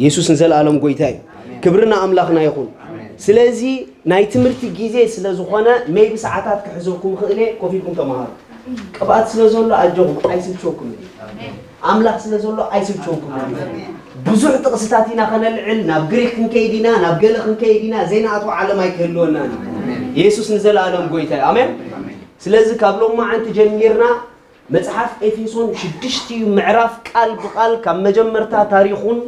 የሱስ ንዘለኣለም ጎይታ እዩ። ክብሪ ንኣምላኽና ይኹን። ስለዚ ናይ ትምህርቲ ግዜ ስለ ዝኾነ ሜቢ ሰዓታት ክሕዘኩም ክእለ ኮፍ ኢልኩም ተምሃሩ። ቅብኣት ስለ ዘሎ ኣጆኹም ኣይስልቸኩም እዩ። ኣምላኽ ስለ ዘሎ ኣይስልቸኩም እዩ። ብዙሕ ጥቕስታት ኢና ከነልዕል፣ ናብ ግሪክ ክንከይድ ኢና፣ ናብ ገለ ክንከይድ ኢና፣ ዘይንኣትዎ ዓለም ኣይክህልወናን እዩ። የሱስ ንዘለኣለም ጎይታ እዩ። ኣሜን። ስለዚ ካብ ሎማዓንቲ ጀሚርና መጽሓፍ ኤፌሶን ሽዱሽተ እዩ ምዕራፍ ቃል ብቃል ካብ መጀመርታ ታሪኹን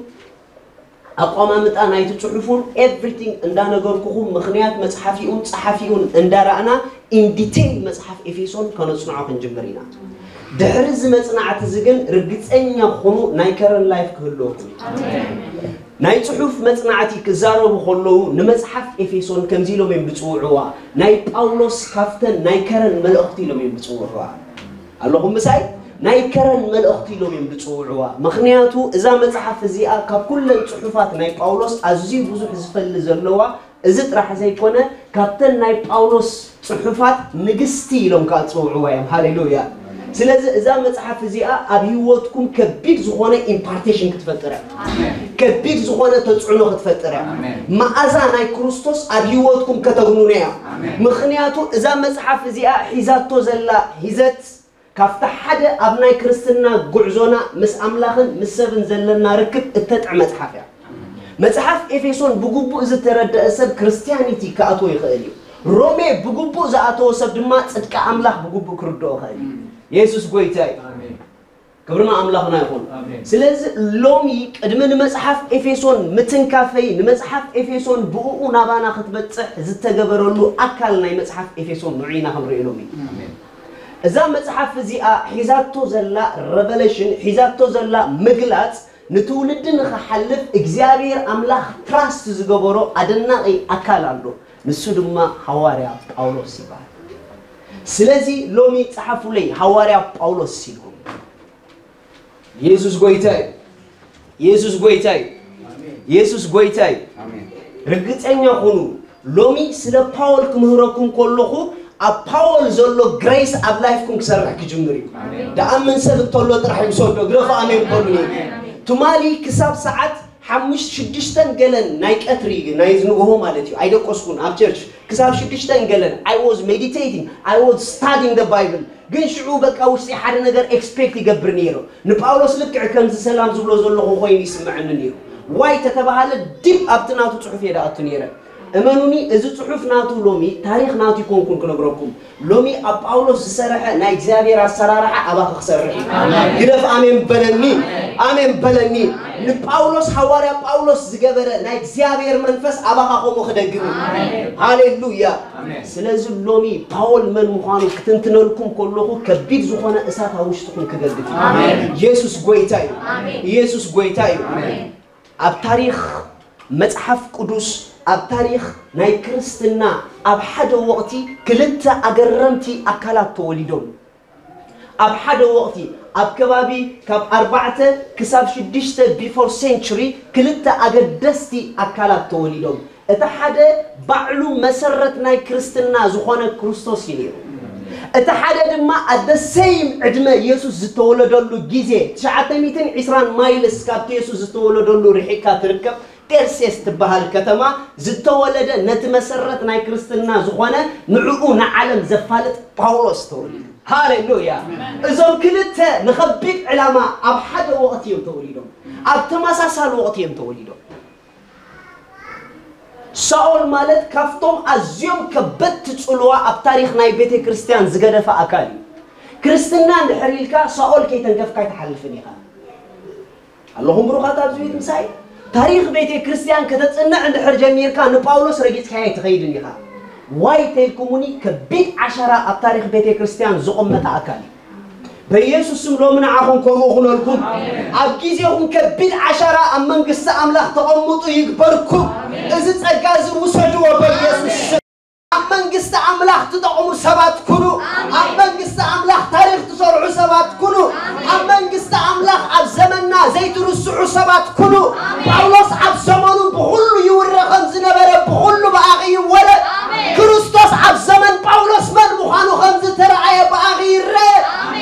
ኣቋማምጣ ናይቲ ጽሑፉን ኤቭሪቲንግ እንዳነገርኩኹም ምኽንያት መጽሓፊኡን ጸሓፊኡን እንዳረኣና ኢን ዲቴይል መጽሓፍ ኤፌሶን ከነጽንዖ ክንጅምር ኢና። ድሕሪ እዚ መጽናዕቲ እዚ ግን ርግጸኛ ኩኑ ናይ ከረን ላይፍ ክህልወኩም እዩ። ናይ ጽሑፍ መጽናዕቲ ክዛረቡ ከለዉ ንመጽሓፍ ኤፌሶን ከምዚ ኢሎም እዮም ዝጽውዕዋ። ናይ ጳውሎስ ካብተን ናይ ከረን መልእኽቲ ኢሎም እዮም ዝጽውዕዋ። ኣለኹም ምሳይ? ናይ ከረን መልእኽቲ ኢሎም እዮም ዝጽውዕዋ። ምኽንያቱ እዛ መጽሓፍ እዚኣ ካብ ኩለን ጽሑፋት ናይ ጳውሎስ ኣዝዩ ብዙሕ ዝፈሊ ዘለዋ፣ እዚ ጥራሕ ዘይኮነ ካብተን ናይ ጳውሎስ ጽሑፋት ንግስቲ ኢሎም ከዓ ዝጽውዕዋ እዮም። ሃሌሉያ። ስለዚ እዛ መጽሓፍ እዚኣ ኣብ ህይወትኩም ከቢድ ዝኾነ ኢምፓርቴሽን ክትፈጥር እያ። ከቢድ ዝኾነ ተጽዕኖ ክትፈጥር እያ። መኣዛ ናይ ክርስቶስ ኣብ ህይወትኩም ከተግኑና እያ። ምኽንያቱ እዛ መጽሓፍ እዚኣ ሒዛቶ ዘላ ሒዘት ካብቲ ሓደ ኣብ ናይ ክርስትና ጉዕዞና ምስ ኣምላኽን ምስ ሰብን ዘለና ርክብ እተጥዕ መጽሓፍ እያ። መጽሓፍ ኤፌሶን ብግቡእ ዝተረደአ ሰብ ክርስትያኒቲ ክኣትዎ ይኽእል እዩ። ሮሜ ብግቡእ ዝኣተወ ሰብ ድማ ጽድቂ ኣምላኽ ብግቡእ ክርድኦ ይኽእል እዩ። የሱስ ጎይታ እዩ። ክብሪ ንኣምላኽና ይኹን። ስለዚ ሎሚ ቅድሚ ንመጽሓፍ ኤፌሶን ምትንካፈይ ንመጽሓፍ ኤፌሶን ብእኡ ናባና ክትበጽሕ ዝተገበረሉ ኣካል ናይ መጽሓፍ ኤፌሶን ንዑ ኢና ክንርኢ ሎሚ። እዛ መጽሓፍ እዚኣ ሒዛቶ ዘላ ረቨሌሽን ሒዛቶ ዘላ ምግላጽ ንትውልዲ ንኽሓልፍ እግዚኣብሔር ኣምላኽ ትራስት ዝገበሮ ኣደናቒ ኣካል ኣሎ። ንሱ ድማ ሃዋርያ ጳውሎስ ይበሃል። ስለዚ ሎሚ ጸሓፉለይ ሃዋርያ ጳውሎስ ኢልኩም። የሱስ ጎይታ እዩ። የሱስ ጎይታ እዩ። የሱስ ጎይታ እዩ። ርግጸኛ ኩኑ። ሎሚ ስለ ፓወል ክምህረኩም ከለኹ ኣብ ፓወል ዘሎ ግሬስ ኣብ ላይፍኩም ክሰርሕ ክጅምር እዩ። ደኣምን ሰብ እንተሎ ጥራሕ ይምሰዶ ግረፉ ኣሜን በሉኒ። ትማሊ ክሳብ ሰዓት ሓሙሽተ ሽዱሽተን ገለን ናይ ቀትሪ ናይ ዝንግሆ ማለት እዩ ኣይደቀስኩን ኣብ ቸርች ክሳብ ሽዱሽተን ገለን I was meditating, I was studying the Bible። ግን ሽዑ በቃ ውሽጢ ሓደ ነገር ኤክስፔክት ይገብር ነይሩ። ንጳውሎስ ልክዕ ከምዚ ሰላም ዝብሎ ዘለኹ ኮይኑ ይስምዐኒ ነይሩ። ዋይ ተተባሃለ ዲብ ኣብቲ ናቱ ጽሑፍ እየ ደኣቱ ነይረ። እመኑኒ እዚ ጽሑፍ ናቱ ሎሚ ታሪኽ ናቱ ይኮንኩን ክነግረኩም። ሎሚ ኣብ ጳውሎስ ዝሰረሐ ናይ እግዚኣብሔር ኣሰራርሓ ኣባኺ ክሰርሕ እዩ። ግደፍ ኣሜን በለኒ። ኣሜን በለኒ። ንጳውሎስ ሃዋርያ ጳውሎስ ዝገበረ ናይ እግዚኣብሔር መንፈስ ኣባኻ ከምኡ ክደግም እዩ። ሃሌሉያ። ስለዚ ሎሚ ፓወል መን ምዃኑ ክትንትነልኩም ከለኹ ከቢድ ዝኾነ እሳት ኣብ ውሽጥኹም ክገግት እዩ። ኢየሱስ ጎይታ እዩ። ኢየሱስ ጎይታ እዩ። ኣብ ታሪኽ መጽሓፍ ቅዱስ ኣብ ታሪኽ ናይ ክርስትና ኣብ ሓደ ወቕቲ ክልተ ኣገረምቲ ኣካላት ተወሊዶም። ኣብ ሓደ ወቕቲ ኣብ ከባቢ ካብ ኣርባዕተ ክሳብ ሽዱሽተ ቢፎር ሴንቹሪ ክልተ ኣገደስቲ ኣካላት ተወሊዶም። እቲ ሓደ ባዕሉ መሰረት ናይ ክርስትና ዝኾነ ክርስቶስ እዩ ነይሩ። እቲ ሓደ ድማ ኣደ ሴይም ዕድመ የሱስ ዝተወለደሉ ግዜ ትሽዓተ ሚእትን ዕስራን ማይልስ ካብቲ የሱስ ዝተወለደሉ ርሒካ ትርከብ ጤርሴስ ትበሃል ከተማ ዝተወለደ ነቲ መሰረት ናይ ክርስትና ዝኾነ ንዕኡ ንዓለም ዘፋልጥ ጳውሎስ ተወሊዱ። ሃሌሉያ። እዞም ክልተ ንኸቢድ ዕላማ ኣብ ሓደ ወቕቲ እዮም ተወሊዶም። ኣብ ተመሳሳሊ ወቕቲ እዮም ተወሊዶም። ሳኦል ማለት ካብቶም ኣዝዮም ከበድቲ ጽልዋ ኣብ ታሪኽ ናይ ቤተ ክርስቲያን ዝገደፈ ኣካል እዩ። ክርስትና እንድሕር ኢልካ ሳኦል ከይተንከፍካ ኣይትሓልፍን ኢኻ። ኣለኹም ብሩኻት ኣብዚ ቤት ምሳይ? ታሪኽ ቤተ ክርስቲያን ከተጽንዕ እንድሕር ጀሚርካ ንጳውሎስ ረጊጽካዮ ኣይትኸይድን ኢኻ። ዋይ ተይልኩሙኒ ከቢድ ዓሸራ ኣብ ታሪኽ ቤተ ክርስቲያን ዘቐመጠ ኣካል እዩ። በኢየሱስ ስም ሎሚ ንዓኹም ከምኡ ኩነልኩም። ኣብ ግዜኹም ከቢድ ዓሸራ ኣብ መንግስቲ ኣምላኽ ተቐምጡ ይግበርኩም። እዚ ጸጋ እዚ ውሰድዎ በኢየሱስ ስም። ኣብ መንግስቲ ኣምላኽ ትጠቕሙ ሰባት ኩኑ። ኣብ መንግስቲ ኣምላኽ ታሪኽ ትሰርሑ ሰባት ኩኑ። ኣብ መንግስቲ ኣምላኽ ኣብ ዘመንና ዘይትርስዑ ሰባት ኩኑ። ጳውሎስ ኣብ ዘመኑ ብኹሉ ይውረ ከም ዝነበረ ብኹሉ ብኣኺ ይወረ። ክርስቶስ ኣብ ዘመን ጳውሎስ መን ምዃኑ ከም ዝተረኣየ ብኣኺ ይረአ።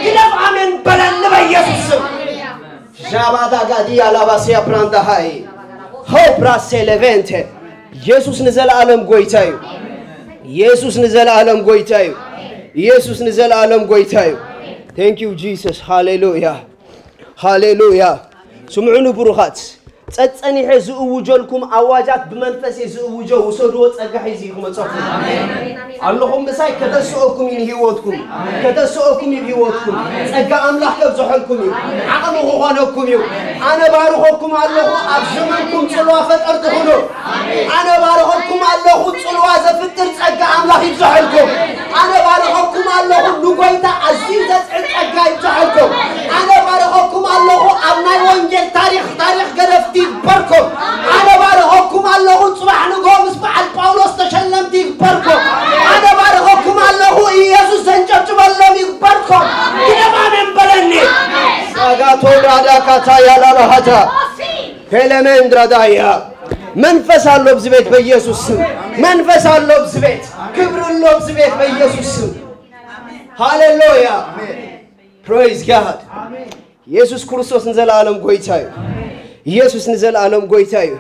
ግደፍ ኣሜን በለኒ በኢየሱስ ስም። ሻባዳ ጋዲያ ላባስያ ብራንዳ ሃይ። ሆፕ ራሴ ለቬንቴ። ኢየሱስ ንዘለዓለም ጎይታ እዩ። ኢየሱስ ንዘለዓለም ጎይታ እዩ። ኢየሱስ ንዘለዓለም ጎይታ እዩ። Thank you Jesus. ሃሌሉያ፣ ሃሌሉያ። ስምዑኒ ብሩኻት፣ ጸጸኒሐ ዝእውጀልኩም ኣዋጃት ብመንፈስ እየ ዝእውጆ። ውሰድዎ፣ ጸጋ ሒዙ እዩ ክመጸኩም። ኣለኹም ምሳይ፣ ከተስኦኩም እዩ ንህይወትኩም፣ ከተስኦኩም እዩ ህይወትኩም። ጸጋ ኣምላኽ ከብዝሐልኩም እዩ፣ ዓቕሚ ክኾነኩም እዩ። ኣነ ባርኸኩም ኣለኹ፣ ኣብ ዘመንኩም ጽልዋ ፈጠርቲ ኩኑ። ኣነ ባርኸኩም ኣለኹ፣ ጽልዋ ዘፍጥር ጸጋ ኣምላኽ ይብዝሐልኩም። ኣነ ባርኸኩም ኣለኹ፣ ንጎይታ ኣዝዩ ዘጽዕር ጸጋ ይብዝሐልኩም። ኣነ ባርኸኩም ኣለኹ፣ ኣብ ናይ ወንጌል ታሪኽ፣ ታሪኽ ገደፍቲ ይግበርኩም። ኣነ ባርኸኩም ኣለኹ፣ ጽባሕ ንግሆ ምስ በዓል ጳውሎስ ተሸለምቲ ይግበርኩም። ኣነ ባርኸኩም ኣለኹ፣ ኢየሱስ ዘንጨብጭበሎም ይግበርኩም። ግደፍ ኣሜን በለኒ። ሳጋቶ ራዳ ካታ ያላባሃታ ሄለሜን ድራዳያ። መንፈስ ኣሎ ኣብዚ ቤት በኢየሱስ ስም። መንፈስ ኣሎ ኣብዚ ቤት። ክብሪ ኣሎ ኣብዚ ቤት በኢየሱስ ስም። ሃሌሉያ። Praise God. ኢየሱስ ክርስቶስ ንዘለዓለም ጎይታ እዩ። ኢየሱስ ንዘለዓለም ጎይታ እዩ።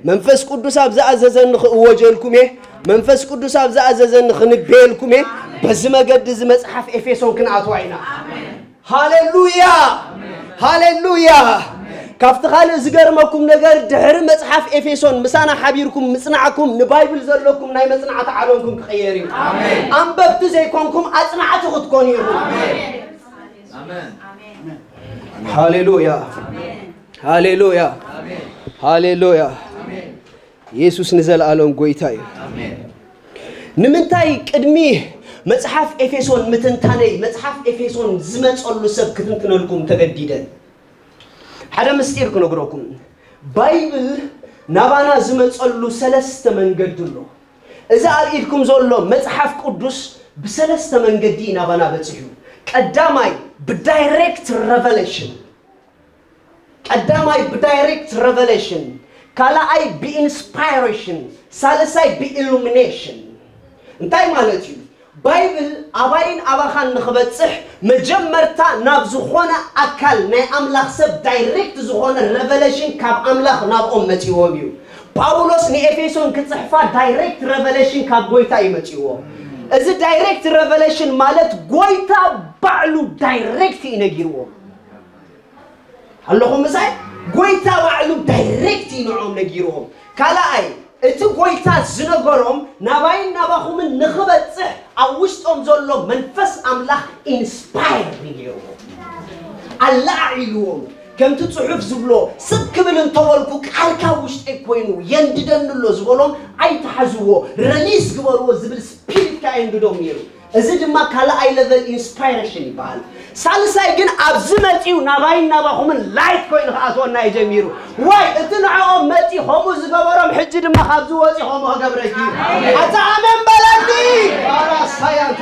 መንፈስ ቅዱስ ኣብ ዝኣዘዘኒ ክእወጀልኩም እየ። መንፈስ ቅዱስ ኣብ ዝኣዘዘኒ ክንበየልኩም እየ። በዚ መገዲ እዚ መጽሓፍ ኤፌሶን ክንኣትዋ ኢና። ሃሌሉያ፣ ሃሌሉያ። ካብቲ ካልእ ዝገርመኩም ነገር፣ ድሕሪ መጽሓፍ ኤፌሶን ምሳና ሓቢርኩም ምጽናዕኩም፣ ንባይብል ዘለኩም ናይ መጽናዕቲ ዓለምኩም ክቕየር እዩ። ኣንበብቲ ዘይኮንኩም ኣጽናዕቲ ክትኮኑ ኢኹም። ሃሌሉያ፣ ሃሌሉያ፣ ሃሌሉያ። ኢየሱስ ንዘለኣለም ጎይታ እዩ። ንምንታይ ቅድሚ መጽሓፍ ኤፌሶን ምትንታነይ፣ መጽሓፍ ኤፌሶን ዝመጸሉ ሰብ ክትንትነልኩም ተገዲደ? ሓደ ምስጢር ክነግረኩም። ባይብል ናባና ዝመጸሉ ሰለስተ መንገዲ ኣሎ። እዚ ኣብ ኢድኩም ዘሎ መጽሓፍ ቅዱስ ብሰለስተ መንገዲ ናባና በጺሑ። ቀዳማይ፣ ብዳይሬክት ሬቨሌሽን። ቀዳማይ ብዳይሬክት ሬቨሌሽን፣ ካልኣይ ብኢንስፓይሬሽን፣ ሳልሳይ ብኢሉሚኔሽን። እንታይ ማለት እዩ? ባይብል ኣባይን ኣባኻን ንኽበጽሕ፣ መጀመርታ ናብ ዝኾነ ኣካል ናይ ኣምላኽ ሰብ ዳይሬክት ዝኾነ ሬቨሌሽን ካብ ኣምላኽ ናብኦም መጺዎም እዩ። ጳውሎስ ንኤፌሶን ክጽሕፋ ዳይሬክት ሬቨሌሽን ካብ ጎይታ እዩ መጺዎ። እዚ ዳይሬክት ሬቨሌሽን ማለት ጎይታ ባዕሉ ዳይሬክት እዩ ነጊርዎም። ኣለኹም ምሳይ? ጎይታ ባዕሉ ዳይሬክት እዩ ንዕኦም ነጊርዎም። ካልኣይ፣ እቲ ጎይታ ዝነገሮም ናባይን ናባኹምን ንኽበጽሕ ኣብ ውሽጦም ዘሎ መንፈስ ኣምላኽ ኢንስፓየር እዩ ነይርዎም፣ ኣለዓዒልዎም። ከምቲ ጽሑፍ ዝብሎ፣ ስቕ ክብል እንተበልኩ፣ ቃልካ ኣብ ውሽጠይ ኮይኑ የንድደኒ ኣሎ ዝበሎም ኣይትሓዝዎ፣ ረሊስ ግበርዎ ዝብል ስፒሪት ከኣ የንድዶም ነይሩ። እዚ ድማ ካልኣይ ለቨል ኢንስፓይሬሽን ይበሃል። ሳልሳይ ግን ኣብዚ መጺኡ ናባይን ናባኹምን ላይት ኮይኑ ክኣትወና እዩ ጀሚሩ። ዋይ፣ እቲ ንዕኦም መጺ ከምኡ ዝገበሮም፣ ሕጂ ድማ ካብዚ ወጺ ከምኡ ክገብረኪ እዩ። ኣታ ኣሜን በለኒ። ኣራሳያንታ።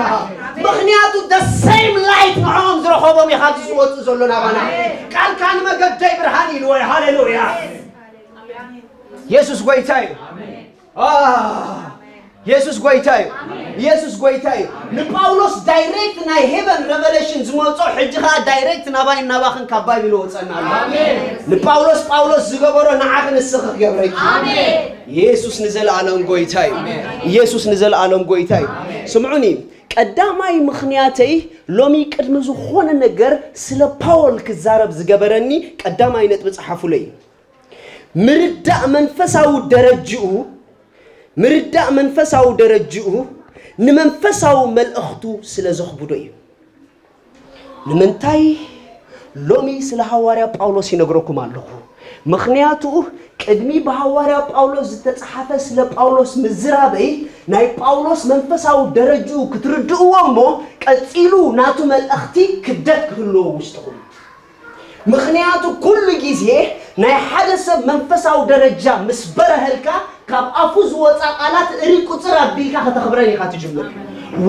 ምኽንያቱ the same light ንዕኦም ዝረኸቦም እዩ ካብዚ ዝወጽእ ዘሎ ናባና። ቃልካ ንመገደይ ብርሃን ኢልዎ እዩ። ሃሌሉያ። የሱስ ጎይታ እዩ። አ፣ የሱስ ጎይታ እዩ። የሱስ ጎይታ እዩ። ንጳውሎስ ዳይሬክት ናይ ሄቨን ሬቨሌሽን ዝመጾ፣ ሕጂ ኸኣ ዳይሬክት ናባይን ናባኽን ካብ ባይብል ይወጸና ኣሎ። ንጳውሎስ ጳውሎስ ዝገበሮ ንዓኺ ንስኺ ክገብረኪ። የሱስ ንዘለኣለም ጎይታ እዩ። የሱስ ንዘለኣለም ጎይታ እዩ። ስምዑኒ፣ ቀዳማይ ምኽንያተይ ሎሚ ቅድሚ ዝኾነ ነገር ስለ ፓወል ክዛረብ ዝገበረኒ ቀዳማይ ነጥቢ ጸሓፉለይ። ምርዳእ መንፈሳዊ ደረጅኡ፣ ምርዳእ መንፈሳዊ ደረጅኡ ንመንፈሳዊ መልእኽቱ ስለ ዘኽብዶ እዩ። ንምንታይ ሎሚ ስለ ሃዋርያ ጳውሎስ ይነግረኩም ኣለኹ? ምኽንያቱ ቅድሚ ብሃዋርያ ጳውሎስ ዝተጻሓፈ ስለ ጳውሎስ ምዝራበይ ናይ ጳውሎስ መንፈሳዊ ደረጅኡ ክትርድእዎ እሞ ቀጺሉ ናቱ መልእኽቲ ክብደት ክህልዎ ውሽጥኹም። ምኽንያቱ ኩሉ ግዜ ናይ ሓደ ሰብ መንፈሳዊ ደረጃ ምስ በረሀልካ ካብ ኣፉ ዝወፃ ቃላት እሪ ቁፅር ኣቢልካ ከተኽብረን ኢኻ ትጅምር።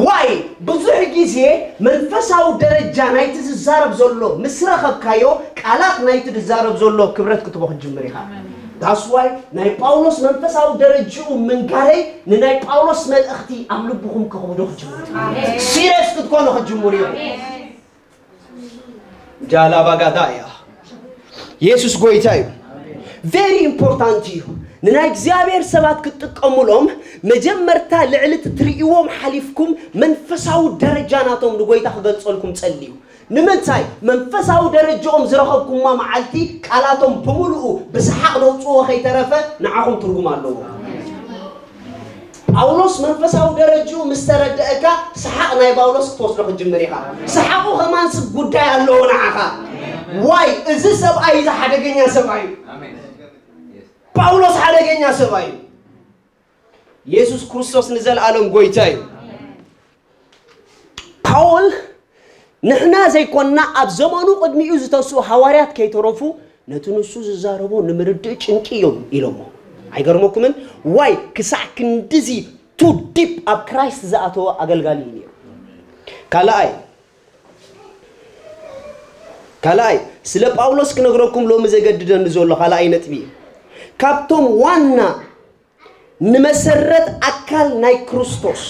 ዋይ ብዙሕ ግዜ መንፈሳዊ ደረጃ ናይቲ ዝዛረብ ዘሎ ምስ ረኸብካዮ ቃላት ናይቲ ዝዛረብ ዘሎ ክብረት ክትቦ ክትጅምር ኢኻ። ዳስዋይ ናይ ጳውሎስ መንፈሳዊ ደረጅኡ ምንጋረይ ንናይ ጳውሎስ መልእኽቲ ኣብ ልብኹም ክኽብዶ ክትጅምሩ፣ ሲሪየስ ክትኮኑ ክትጅምሩ ኢኹም። ጃላባጋዳ እያ። የሱስ ጎይታ እዩ። ቬሪ ኢምፖርታንት እዩ። ንናይ እግዚኣብሔር ሰባት ክትጥቀሙሎም መጀመርታ ልዕሊ እቲ ትርእይዎም ሓሊፍኩም መንፈሳዊ ደረጃ ናቶም ንጎይታ ክገልጸልኩም ጸልዩ። ንምንታይ? መንፈሳዊ ደረጃኦም ዝረኸብኩማ መዓልቲ ቃላቶም ብምሉኡ ብሰሓቕ ደውፅዎ ከይተረፈ ንዓኹም ትርጉም ኣለዎ። ጳውሎስ መንፈሳዊ ደረጃኡ ምስ ተረደአካ ሰሓቕ ናይ ጳውሎስ ክትወስዶ ክትጅምር ኢኻ። ሰሓቑ ከማን ስብ ጉዳይ ኣለዎ ንዓኻ። ዋይ እዚ ሰብኣይ እዚ ሓደገኛ ሰብኣይ እዩ። ጳውሎስ ሓደገኛ ሰብኣይ እዩ። ኢየሱስ ክርስቶስ ንዘለኣለም ጎይታ እዩ። ፓውል ንሕና ዘይኮንና ኣብ ዘመኑ ቅድሚኡ ዝተስኡ ሃዋርያት ከይተረፉ ነቲ ንሱ ዝዛረቦ ንምርድእ ጭንቂ እዮም ኢሎሞ። ኣይገርመኩምን? ዋይ ክሳዕ ክንድዚ ቱ ዲፕ ኣብ ክራይስት ዝኣተወ ኣገልጋሊ እዩ ነይሩ። ካልኣይ ካልኣይ ስለ ጳውሎስ ክነግረኩም ሎሚ ዘገድደኒ ዘሎ ካልኣይ ነጥቢ ካብቶም ዋና ንመሰረት ኣካል ናይ ክርስቶስ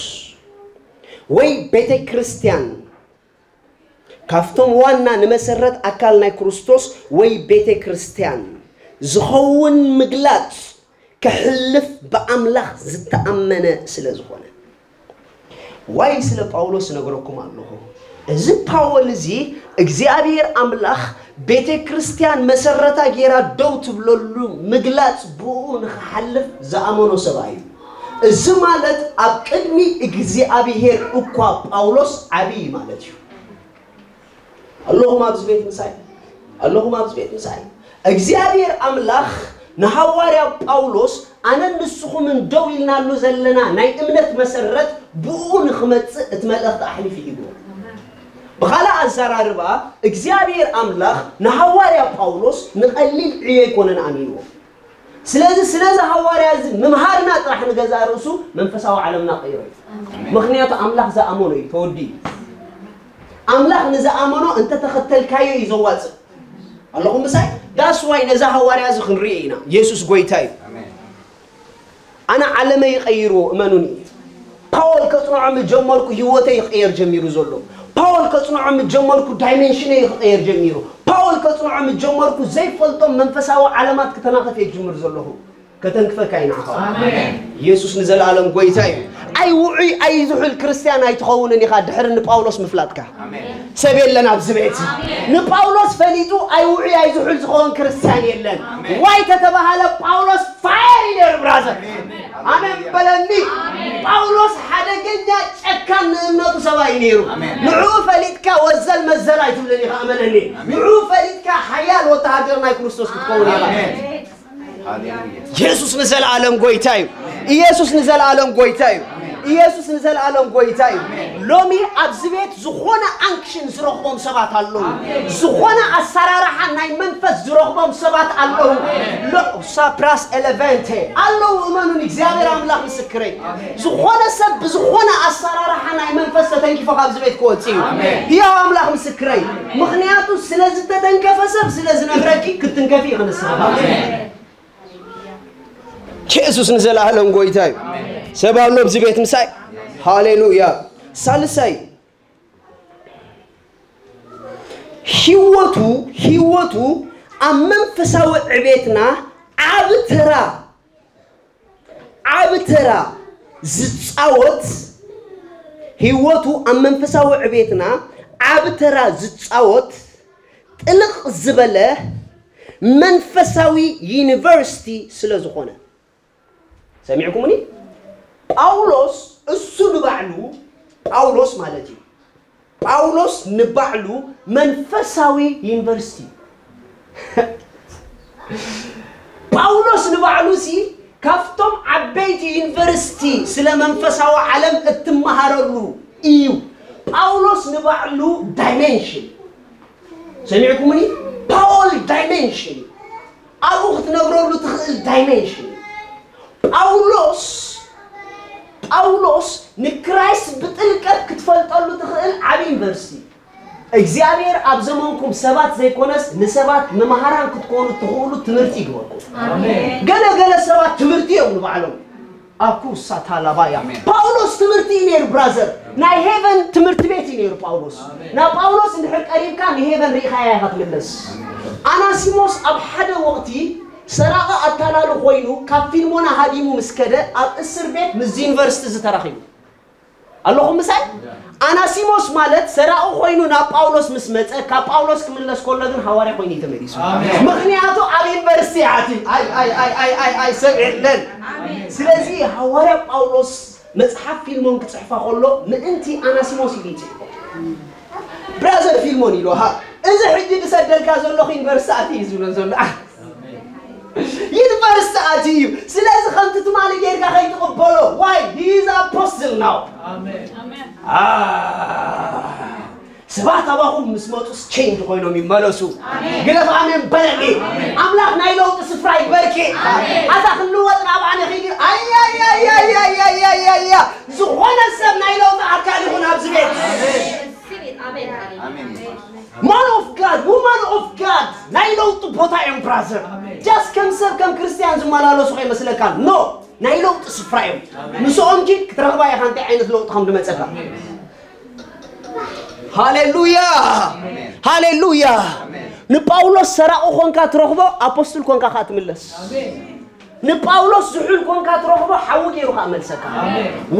ወይ ቤተ ክርስቲያን ካብቶም ዋና ንመሰረት ኣካል ናይ ክርስቶስ ወይ ቤተ ክርስቲያን ዝኸውን ምግላጽ ክሕልፍ ብኣምላኽ ዝተኣመነ ስለ ዝኾነ ዋይ ስለ ጳውሎስ ነግረኩም ኣለኹ። እዚ ፓወል እዚ እግዚኣብሔር ኣምላኽ ቤተ ክርስቲያን መሰረታ ጌራ ደው ትብለሉ ምግላጽ ብኡ ንኽሓልፍ ዝኣመኖ ሰብኣይ እዩ። እዚ ማለት ኣብ ቅድሚ እግዚኣብሔር እኳ ጳውሎስ ዓብዪ ማለት እዩ። ኣለኹም ኣብዚ ቤት ምሳይ ኣለኹም ኣብዚ ቤት ምሳይ እግዚኣብሔር ኣምላኽ ንሃዋርያ ጳውሎስ ኣነን ንስኹምን ደው ኢልናሉ ዘለና ናይ እምነት መሰረት ብኡ ንኽመጽእ እቲ መልእኽቲ ኣሕሊፉ ይህብዎ። ብኻልእ ኣዘራርባ እግዚኣብሔር ኣምላኽ ንሃዋርያ ጳውሎስ ንቐሊል ዕዮ ኣይኮነን ኣሚንዎ። ስለዚ ስለዚ ሃዋርያ እዚ ምምሃርና ጥራሕ ንገዛእ ርእሱ መንፈሳዊ ዓለምና ቀይሮ እዩ። ምክንያቱ ኣምላኽ ዝኣመኖ እዩ ተወዲኡ። ኣምላኽ ንዝኣመኖ እንተተኸተልካዮ እዩ ዘዋፅእ። ኣለኹም ምሳይ? ዳስ ዋይ ነዛ ሃዋርያ እዚ ክንሪኦ ኢና። ኢየሱስ ጎይታ እዩ። ኣነ ዓለመይ ይቀይርዎ እመኑኒ። ፓወል ከጽንዖ ምጀመርኩ ህይወተይ ይቀየር ጀሚሩ ዘሎ። ፓወል ከጽንዖ ምጀመርኩ ዳይሜንሽነይ ይቀየር ጀሚሩ። ፓወል ከጽንዖ ምጀመርኩ ዘይፈልጦም መንፈሳዊ ዓለማት ክተናኸፍ እየ ጅምር ዘለኹ። ከተንክፈካ እዩ ንዓኻ። ኢየሱስ ንዘለኣለም ጎይታ እዩ። ኣይ ውዑይ ኣይ ዝሑል ክርስቲያን ኣይትኸውንን ኢኻ ድሕሪ ንጳውሎስ ምፍላጥካ። ሰብ የለን ኣብዚ ቤት። ንጳውሎስ ፈሊጡ ኣይ ውዑይ ኣይ ዝሑል ዝኸውን ክርስቲያን የለን። ዋይ ተተባሃለ ጳውሎስ ፋየር እዩ ነይሩ ብራዘር። ኣሜን በለኒ። ጳውሎስ ሓደገኛ ጨካን ንእምነቱ ሰብኣይ እዩ ነይሩ። ንዕኡ ፈሊጥካ ወዘል መዘል ኣይትብልን ኢኻ እመነኒ። ንዕኡ ፈሊጥካ ሓያል ወተሃደር ናይ ክርስቶስ ክትከውን ኢኻ። ኢየሱስ ንዘለኣለም ጎይታ እዩ። ኢየሱስ ንዘለኣለም ጎይታ እዩ። ኢየሱስ ንዘለኣለም ጎይታ እዩ። ሎሚ ኣብዚ ቤት ዝኾነ ኣንክሽን ዝረኽቦም ሰባት ኣለዉ። ዝኾነ ኣሰራርሓ ናይ መንፈስ ዝረኽቦም ሰባት ኣለዉ። ሎ ሳፕራስ ኤለቨንቴ ኣለዉ። እመኑን እግዚኣብሔር ኣምላኽ ምስክረይ። ዝኾነ ሰብ ብዝኾነ ኣሰራርሓ ናይ መንፈስ ተተንኪፎ ካብዚ ቤት ክወፅእ እዩ። ህያው ኣምላኽ ምስክረይ። ምኽንያቱ ስለ ዝተተንከፈ ሰብ ስለ ዝነግረኪ ክትንከፊ ኢኺ ንስኻ። ኢየሱስ ንዘለኣለም ጎይታ እዩ። ሰብ ኣሎ ኣብዚ ቤት ምሳይ። ሃሌሉያ። ሳልሳይ ህይወቱ ህይወቱ ኣብ መንፈሳዊ ዕቤትና ዓብ ተራ ዓብ ተራ ዝጻወት ህይወቱ ኣብ መንፈሳዊ ዕቤትና ዓብ ተራ ዝጻወት ጥልቕ ዝበለ መንፈሳዊ ዩኒቨርሲቲ ስለ ዝኾነ ሰሚዕኩምኒ? ጳውሎስ እሱ ንባዕሉ ጳውሎስ ማለት እዩ። ጳውሎስ ንባዕሉ መንፈሳዊ ዩኒቨርሲቲ ጳውሎስ ንባዕሉ ሲ ካብቶም ዓበይቲ ዩኒቨርሲቲ ስለ መንፈሳዊ ዓለም እትመሃረሉ እዩ። ጳውሎስ ንባዕሉ ዳይሜንሽን ሰሚዕኩምኒ? ፓወል ዳይሜንሽን ኣብኡ ክትነብረሉ ትኽእል ዳይሜንሽን ጳውሎስ ጳውሎስ ንክራይስት ብጥልቀት ክትፈልጠሉ ትኽእል ዓብዪ ዩኒቨርሲቲ እግዚኣብሔር ኣብ ዘመንኩም ሰባት ዘይኮነስ ንሰባት መምሃራን ክትኮኑ ትኽእሉ ትምህርቲ ይግበርኩም። ገለ ገለ ሰባት ትምህርቲ እዮም ንባዕሎም ኣኩ ሳታላባያ ጳውሎስ ትምህርቲ እዩ ነይሩ ብራዘር ናይ ሄቨን ትምህርቲ ቤት እዩ ነይሩ ጳውሎስ። ናብ ጳውሎስ እንድሕር ቀሪብካ ንሄቨን ርኢኻያ ኢኻ ትምለስ። ኣናሲሞስ ኣብ ሓደ ወቕቲ ሰራቒ ኣታላሊ ኮይኑ ካብ ፊልሞና ሃዲሙ ምስ ከደ ኣብ እስር ቤት ምስ ዩኒቨርሲቲ ዝተራኺቡ ኣለኹም ምሳይ። ኣናሲሞስ ማለት ሰራቒ ኮይኑ ናብ ጳውሎስ ምስ መጸ ካብ ጳውሎስ ክምለስ ከሎ ግን ሃዋርያ ኮይኑ እዩ ተመሊሱ። ምክንያቱ ኣብ ዩኒቨርሲቲ ኣቲ ኣይ ኣይ ኣይ ኣይ ኣይ ኣይ ሰብ የለን። ስለዚ ሃዋርያ ጳውሎስ መጽሓፍ ፊልሞን ክጽሕፋ ከሎ ምእንቲ ኣናሲሞስ ኢሉ ይጽሕፎ። ብራዘር ፊልሞን ኢሉ ሃ እዚ ሕጂ ዝሰደልካ ዘለኹ ዩኒቨርሲቲ ኣቲ እዩ ዝብሎ ዘሎ። ዩኒቨርሲቲ ኣትዩ እዩ። ስለዚ ከምቲ ትማሊ ጌርካ ከይትቕበሎ ዋይ ሂዝ ኣፖስትል ናው። ሰባት ኣባኹም ምስ መፁስ ቼንጅ ኮይኖም ይመለሱ። ግደፍ ኣሜን በለኒ። ኣምላኽ ናይ ለውጢ ስፍራ ይግበርኪ። ኣታ ክንልወጥ ናብ ኣነ ኺዲ ኣያያያያያያ ዝኾነ ሰብ ናይ ለውጢ ኣካል ይኹን ኣብዚ ቤት። ማን ኦፍ ጋድ ውማን ኦፍ ጋድ ናይ ለውጢ ቦታ እዮም ብራዘር። ጃስት ከም ሰብ ከም ክርስትያን ዝመላለሱ ከይመስለካ ኖ ናይ ለውጢ ስፍራ እዮም። ምስኦም ኪድ ክትረኽባ ኢኻ እንታይ ዓይነት ለውጢ ከም ዝመፀካ። ሃሌሉያ ሃሌሉያ። ንጳውሎስ ሰራቑ ኮንካ ትረኽቦ ኣፖስትል ኮንካ ከዓ ትምለስ። ንጳውሎስ ዝሑል ኮንካ ትረኽቦ ሓዊ ገይሩ ከዓ መልሰካ።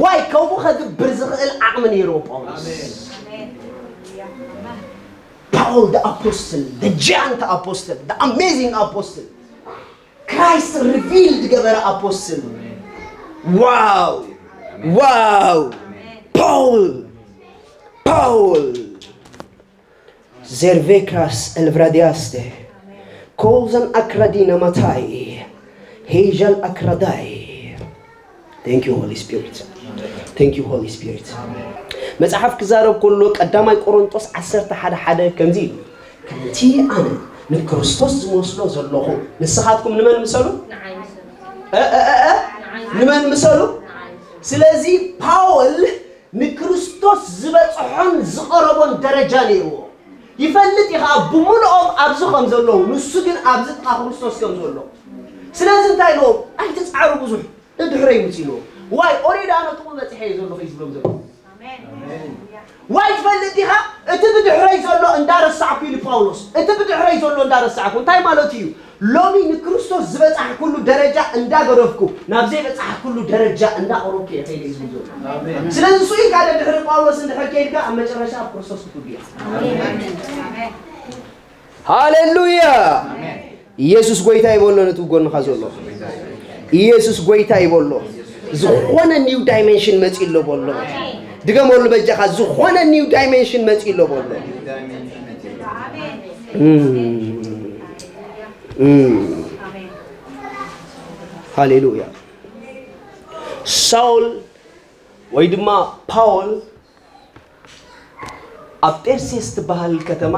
ዋይ ከምኡ ከግብር ዝኽእል ዓቕሚ ነይርዎ ጳውሎስ። Paul the apostle, the giant apostle, the amazing apostle. Christ revealed ገበረ ኣፖስትል። ዋው ዋው። ፓውል ፓውል Zervekras elvradiaste, kouzan akradina matai, heijal akradai. Thank you, Holy Spirit. Thank you, Holy Spirit. መጽሓፍ ክዛረብ ከሎ ቀዳማይ ቆሮንጦስ ዓሰርተ ሓደ ሓደ ከምዚ ኢሉ፣ ከምቲ ኣነ ንክርስቶስ ዝመስሎ ዘለኹ ንስኻትኩም ንመን ምሰሉ? ንመን ምሰሉ? ስለዚ ፓውል ንክርስቶስ ዝበጽሖን ዝቐረቦን ደረጃ ነይርዎ። ይፈልጥ እዩ ከዓ ብምልኦም ኣብዚ ከም ዘለዉ ንሱ ግን ኣብዚ ጥቓ ክርስቶስ ከም ዘሎ። ስለዚ እንታይ ኢልዎም? ኣይትፅዓሩ ብዙሕ ንድሕረይ ምፅ ኢልዎም። ዋይ ኦሬዲ ኣነ ጥቕኡ በፂሐ እየ ዘለኹ እዩ ዝብሎም ዘሎ። ዋይ ትፈልጥ ኢኻ? እቲ ብድሕረይ ዘሎ እንዳረሳዕኩ ኢሉ ጳውሎስ። እቲ ብድሕረይ ዘሎ እንዳረሳዕኩ እንታይ ማለቱ እዩ? ሎሚ ንክርስቶስ ዝበጻሕኩሉ ደረጃ እንዳገደፍኩ ናብ ዘይበጻሕኩሉ ደረጃ እንዳቐረብኩ እየ ከይደ እዩ ዝብል ዘሎ። ስለዚ ንሱ ኢልካ ደድሕሪ ጳውሎስ እንድሕር ከይድካ ኣብ መጨረሻ ኣብ ክርስቶስ ክትውድእ ኢኻ። ሃሌሉያ። ኢየሱስ ጎይታ ይበሎ ነቲ ጎንኻ ዘሎ። ኢየሱስ ጎይታ ይበሎ። ዝኾነ ኒው ዳይሜንሽን መጺ ኣሎ በሎ። ድገመሉ በጃኻ፣ ዝኾነ ኒው ዳይሜንሽን መጺ ኣሎ በሎ። ሃሌሉያ። ሳውል ወይ ድማ ፓውል ኣብ ጤርሴስ ትበሃል ከተማ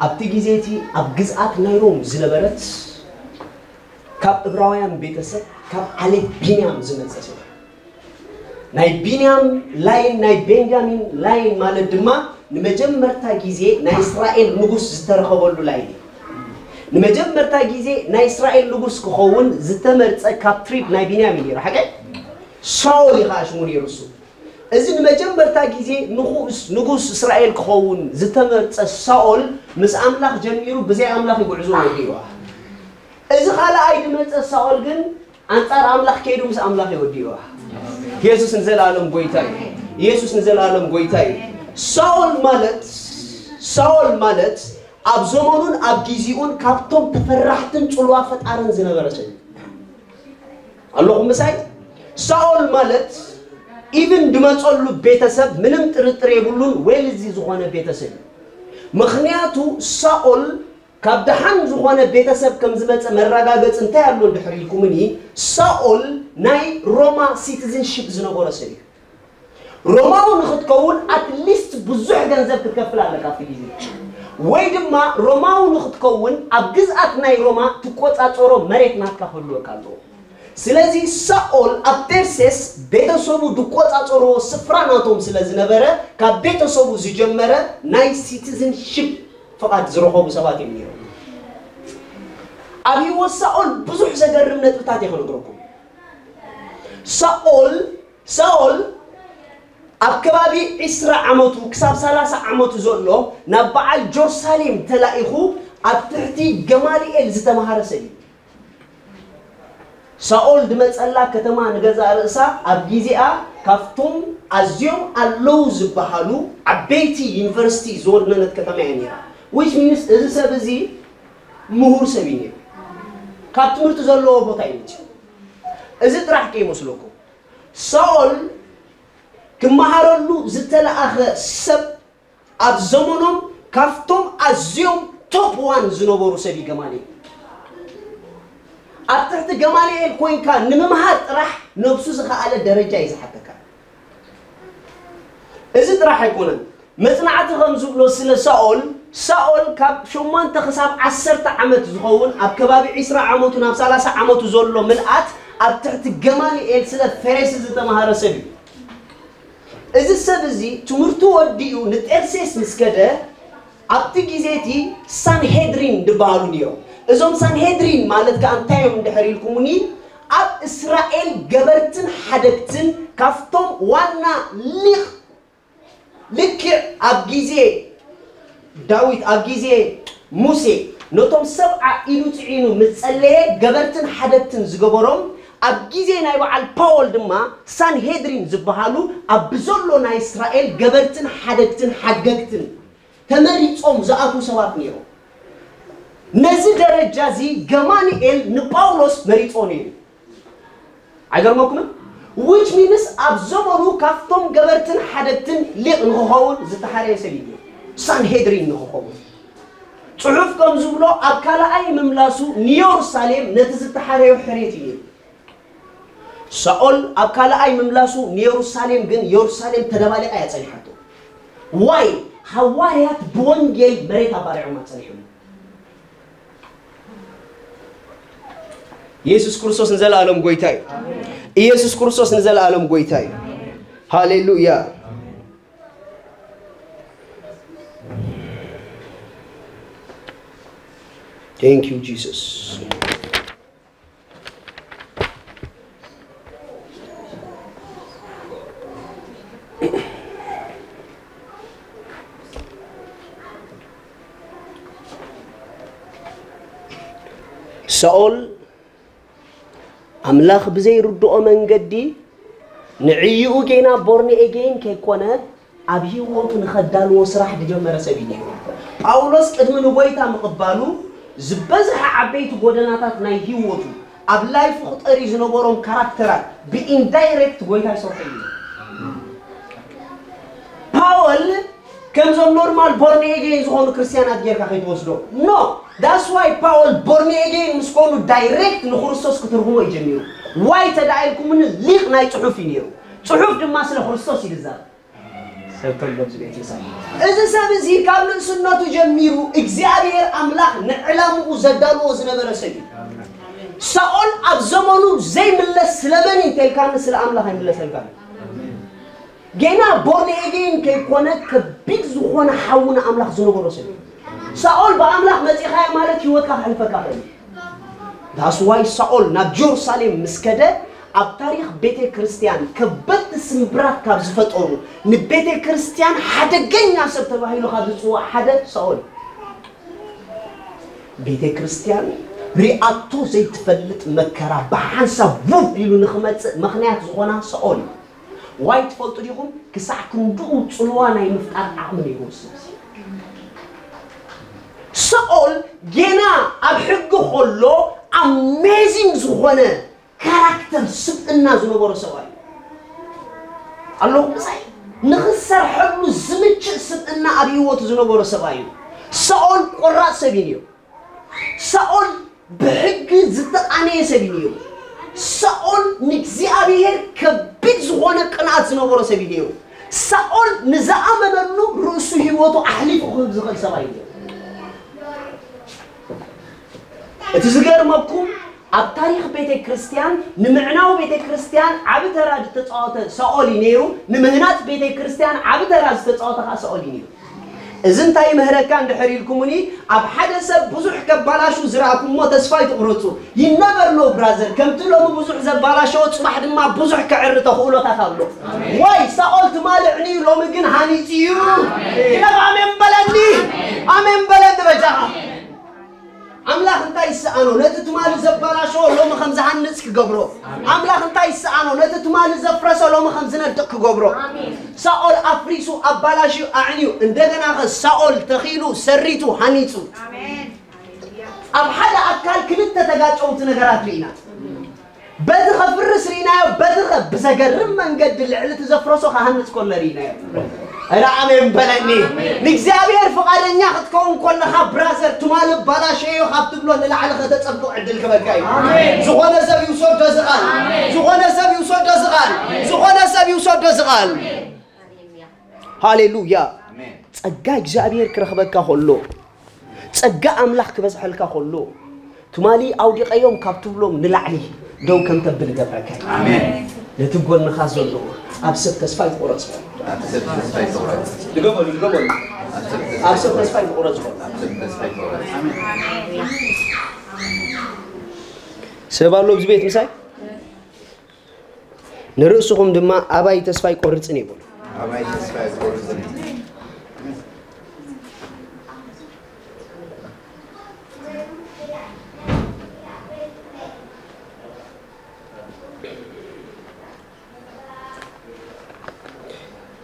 ኣብቲ ግዜ እቲ ኣብ ግዝኣት ናይ ሮም ዝነበረት ካብ እብራውያን ቤተሰብ ካብ ዓሌት ቢንያም ዝመጸ ሰብ። ናይ ቢንያም ላይን ናይ ቤንጃሚን ላይን ማለት ድማ ንመጀመርታ ግዜ ናይ እስራኤል ንጉስ ዝተረኸበሉ ላይን እዩ። ንመጀመርታ ግዜ ናይ እስራኤል ንጉስ ክኸውን ዝተመርጸ ካብ ትሪብ ናይ ቢንያም እዩ ነይሩ። ሓቀይ ሳኦል እዩ ከዓ ሽሙ ነይሩ እሱ። እዚ ንመጀመርታ ግዜ ንጉስ ንጉስ እስራኤል ክኸውን ዝተመርጸ ሳኦል ምስ ኣምላኽ ጀሚሩ ብዘይ ኣምላኽ ይጉዕዞ ወዲእዋ። እዚ ካልኣይ ዝመጸ ሳኦል ግን ኣንጻር ኣምላኽ ከይዱ ምስ ኣምላኽ ይወዲእዋ። ኢየሱስ ንዘለኣለም ጎይታ እዩ። ኢየሱስ ንዘለኣለም ጎይታ እዩ። ሳኦል ማለት ሳኦል ማለት ኣብ ዘመኑን ኣብ ጊዜኡን ካብቶም ተፈራሕትን ጽልዋ ፈጣርን ዝነበረ ሰብ እዩ። ኣለኹም ምሳይ? ሳኦል ማለት ኢቭን ድመጸሉ ቤተሰብ ምንም ጥርጥር የብሉን። ዌልዚ ዝኾነ ቤተሰብ እዩ። ምኽንያቱ ሳኦል ካብ ደሓን ዝኾነ ቤተሰብ ከም ዝመጸ መረጋገጺ እንታይ ኣሎ እንድሕር ኢልኩምኒ፣ ሳኦል ናይ ሮማ ሲቲዝንሺፕ ዝነበሮ ሰብ እዩ። ሮማዊ ንኽትከውን ኣትሊስት ብዙሕ ገንዘብ ክትከፍል ኣለካ ኣብቲ ግዜ። ወይ ድማ ሮማዊ ንኽትከውን ኣብ ግዝኣት ናይ ሮማ ትቆጻጸሮ መሬት ናትካ ክህልወካ ኣለዎ። ስለዚ ሳኦል ኣብ ቴርሴስ ቤተሰቡ ዝቆጻጸርዎ ስፍራ ናቶም ስለ ዝነበረ ካብ ቤተሰቡ ዝጀመረ ናይ ሲቲዝንሺፕ ፍቓድ ዝረኸቡ ሰባት እዮም ነይሮም። ኣብ ህይወት ሳኦል ብዙሕ ዘገርም ነጥብታት እየ ክነግረኩም። ሳኦል ሳኦል ኣብ ከባቢ ዒስራ ዓመቱ ክሳብ ሰላሳ ዓመቱ ዘሎ ናብ በዓል ጆርሳሌም ተላኢኹ ኣብ ትሕቲ ገማልኤል ዝተምሃረ ሰብ እዩ። ሳኦል ድመጸላ ከተማ ንገዛእ ርእሳ ኣብ ግዜኣ ካብቶም ኣዝዮም ኣለዉ ዝበሃሉ ዓበይቲ ዩኒቨርሲቲ ዝወነነት ከተማ እያ ነይራ። Which means እዚ ሰብ እዚ ምሁር ሰብ እዩ ነይሩ። ካብ ትምህርቲ ዘለዎ ቦታ እዩ መጺኡ። እዚ ጥራሕ ከይመስለኩም፣ ሳኦል ክመሃረሉ ዝተለኣኸ ሰብ ኣብ ዘመኖም ካብቶም ኣዝዮም ቶፕ ዋን ዝነበሩ ሰብ እዩ ገማልኤል። ኣብ ትሕቲ ገማልኤል ኮይንካ ንምምሃር ጥራሕ ነብሱ ዝኸኣለ ደረጃ እዩ ዝሓተካ። እዚ ጥራሕ ኣይኮነን። መጽናዕቲ ከም ዝብሎ ስለ ሳኦል፣ ሳኦል ካብ ሸሞንተ ክሳብ ዓሰርተ ዓመት ዝኸውን፣ ኣብ ከባቢ ዕስራ ዓመቱ ናብ ሰላሳ ዓመቱ ዘሎ ምልኣት ኣብ ትሕቲ ገማልኤል ስለ ፈሬስ ዝተማሃረ ሰብ እዩ። እዚ ሰብ እዚ ትምህርቱ ወዲኡ ንጤርሴስ ምስ ከደ፣ ኣብቲ ግዜ እቲ ሳንሄድሪን ዝበሃሉ ነይሮም። እዞም ሳንሄድሪን ማለት ከኣ እንታይ እዮም እንድሕር ኢልኩምኒ፣ ኣብ እስራኤል ገበርትን ሓደግትን ካብቶም ዋና ሊቕ፣ ልክዕ ኣብ ግዜ ዳዊት፣ ኣብ ግዜ ሙሴ ነቶም ሰብዓ ኢዱ ጽዒኑ ምስ ጸለየ ገበርትን ሓደግትን ዝገበሮም፣ ኣብ ግዜ ናይ በዓል ፓወል ድማ ሳንሄድሪን ዝበሃሉ ኣብ ብዘሎ ናይ እስራኤል ገበርትን ሓደግትን ሓገግትን ተመሪጾም ዝኣትዉ ሰባት ነይሮም። ነዚ ደረጃ እዚ ገማልኤል ንጳውሎስ መሪጾ ነይሩ። ኣይገርመኩምን? Which means ኣብ ዘመኑ ካብቶም ገበርትን ሓደግትን ሊቕ ንኽኸውን ዝተሓረየ ሰብ እዩ። ሳንሄድሪን ንኽኸውን። ጽሑፍ ከም ዝብሎ ኣብ ካልኣይ ምምላሱ ንየሩሳሌም ነቲ ዝተሓረዮ ሕርየት እዩ ነይሩ። ሳኦል ኣብ ካልኣይ ምምላሱ ንየሩሳሌም ግን የሩሳሌም ተደባሊቓ እያ ጸኒሓቶ። ዋይ? ሃዋርያት ብወንጌል መሬት ኣባሪዖማ ጸኒሖም። ኢየሱስ ክርስቶስ ንዘለኣለም ጎይታ እዩ። ኢየሱስ ክርስቶስ ንዘለኣለም ጎይታ እዩ። ሃሌሉያ። Thank you Jesus። ሳኦል ኣምላኽ ብዘይርድኦ መንገዲ ንዕይኡ ጌና ቦርኒ ኤጌን ከይኮነ ኣብ ህይወቱ ንኸዳልዎ ስራሕ ዝጀመረ ሰብ እዩ ነይሩ። ጳውሎስ ቅድሚ ንጎይታ ምቕባሉ ዝበዝሐ ዓበይቲ ጎደናታት ናይ ህይወቱ ኣብ ላይፉ ክጠሪ ዝነበሮም ካራክተራት ብኢንዳይሬክት ጎይታ ይሰርሖ እዩ። ፓወል ከምዞም ኖርማል ቦርኒ ኤጌን ዝኾኑ ክርስቲያናት ጌርካ ከይትወስዶ። ኖ፣ that's why ፓወል ቦርኒ ኤጌን ምስ ኮኑ ዳይሬክት ንክርስቶስ ክትርጉሞ እዩ ጀሚሩ። ዋይ ተዳኢልኩምኒ ሊቕ ናይ ጽሑፍ እዩ ነይሩ። ጽሑፍ ድማ ስለ ክርስቶስ እዩ ዝዛረብ። ሰብቶም በዚ ቤት ይሳይ። እዚ ሰብ እዚ ካብ ንእስነቱ ጀሚሩ እግዚኣብሔር ኣምላኽ ንዕላምኡ ዘዳልዎ ዝነበረ ሰብ እዩ። ሳኦል ኣብ ዘመኑ ዘይምለስ ስለመን እንተልካኒ ስለ ኣምላኽ ኣይምለሰልካን። ጌና ቦርን ኤጌን ከይኮነ ከቢድ ዝኾነ ሓዊ ንኣምላኽ ዝነበሮ ሰብ እዩ። ሳኦል ብኣምላኽ መጺኻዮ ማለት ህይወትካ ከሕልፈካ ኽእል እዩ። That's why ሳኦል ናብ ጀሩሳሌም ምስ ከደ ኣብ ታሪኽ ቤተ ክርስቲያን ከበድቲ ስምብራት ካብ ዝፈጠሩ ንቤተ ክርስቲያን ሓደገኛ ሰብ ተባሂሉ ካብ ዝጽዋዕ ሓደ ሳኦል እዩ። ቤተ ክርስቲያን ሪኣቶ ዘይትፈልጥ መከራ ብሓንሳብ ውፍ ኢሉ ንኽመጽእ ምኽንያት ዝኾና ሳኦል እዩ። ዋይ ትፈልጡ ዲኹም? ክሳዕ ክንድኡ ጽልዋ ናይ ምፍጣር ዓቕሚ ነይርዎ። ስለዚ ሳኦል ጌና ኣብ ሕጊ ከሎ ኣሜዚንግ ዝኾነ ካራክተር ስብእና ዝነበሮ ሰብኣይ ኣለኹ ምሳይ ንኽሰርሐሉ ዝምችእ ስብእና ኣብ ህይወቱ ዝነበሮ ሰብኣይ እዩ። ሳኦል ቆራፅ ሰብ እዩ ነይሩ። ሳኦል ብሕጊ ዝተቓነየ ሰብ እዩ ነይሩ። ሳኦል ንእግዚኣብሔር ከቢድ ዝኾነ ቅንኣት ዝነበሮ ሰብ እዩ ነይሩ። ሳኦል ንዝኣመነሉ ርእሱ ህይወቱ ኣሕሊፉ ክህብ ዝኽእል ሰብኣይ እዩ ነይሩ። እቲ ዝገርመኩም ኣብ ታሪኽ ቤተ ክርስቲያን ንምዕናው ቤተ ክርስቲያን ዓቢ ተራ ዝተጻወተ ሳኦል እዩ ነይሩ። ንምህናጽ ቤተ ክርስቲያን ዓቢ ተራ ዝተጻወተ ኸዓ ሳኦል እዩ ነይሩ። እዚ እንታይ ይምህረካ እንድሕር ኢልኩምኒ፣ ኣብ ሓደ ሰብ ብዙሕ ከባላሹ ዝረኣኩሞ ተስፋ ኣይትቑረጹ። You never know brother፣ ከምቲ ሎሚ ብዙሕ ዘባላሸዎ ጽባሕ ድማ ብዙሕ ከዕሪ ተኽእሎታት ኣሎ። ወይ ሳኦል ትማሊ ዕንዩ ሎሚ ግን ሃኒጺ እዩ። ግደፍ ኣሜን በለኒ። ኣሜን በለኒ በጃኻ። ኣምላኽ እንታይ ይስኣኖ? ነቲ ትማሊ ዘበላሸዎ ሎሚ ከም ዝሃንጽ ክገብሮ። ኣምላኽ እንታይ ይስኣኖ? ነቲ ትማሊ ዘፍረሰ ሎሚ ከም ዝነድቕ ክገብሮ። ሳኦል ኣፍሪሱ ኣባላሽዩ ኣዕንዩ፣ እንደገና ኸ ሳኦል ተኺሉ ሰሪቱ ሃኒጹ። ኣብ ሓደ ኣካል ክልተ ተጋጨውቲ ነገራት ርኢና። በቲ ኸፍርስ ርኢናዮ፣ በቲ ኸ ብዘገርም መንገዲ ልዕሊ እቲ ዘፍረሶ ክሃንጽ ከሎ ርኢናዮ። እረ ኣሜን በለኒ። ንእግዚኣብሔር ፍቓደኛ ክትከውን ከለኻ ብራዘር፣ ትማሊ ባላሸዮ ካብ ትብሎ ንላዕሊ ከተጸብቕ ዕድል ክበካ እዩ። ዝኾነ ሰብ ይውሰዶ እዚ ቃል። ዝኾነ ሰብ ይውሰዶ እዚ ቃል። ዝኾነ ሰብ ይውሰዶ እዚ ቃል። ሃሌሉያ። ጸጋ እግዚኣብሔር ክረኽበካ ከሎ፣ ጸጋ ኣምላኽ ክበዝሐልካ ከሎ፣ ትማሊ ኣውዲቐዮም ካብ ትብሎም ንላዕሊ ደው ከም ተብል ይገብረካ እዩ። ኣሜን። ነቲ ጎንኻ ዘሎ ኣብ ሰብ ተስፋ ይቁረጽ በል። ኣብ ሰብ ተስፋ ይቁረጽ። ድገመሉ፣ ድገመሉ። ኣብ ሰብ ተስፋ ይቁረጽ በል። ኣብ ሰብ ተስፋ ይቁረጽ። ሰብ ኣሎ ኣብዚ ቤት ምሳይ? ንርእስኹም ድማ ኣባይ ተስፋ ኣይቆርጽን እዩ በሉ። ኣባይ ተስፋ ኣይቆርጽን።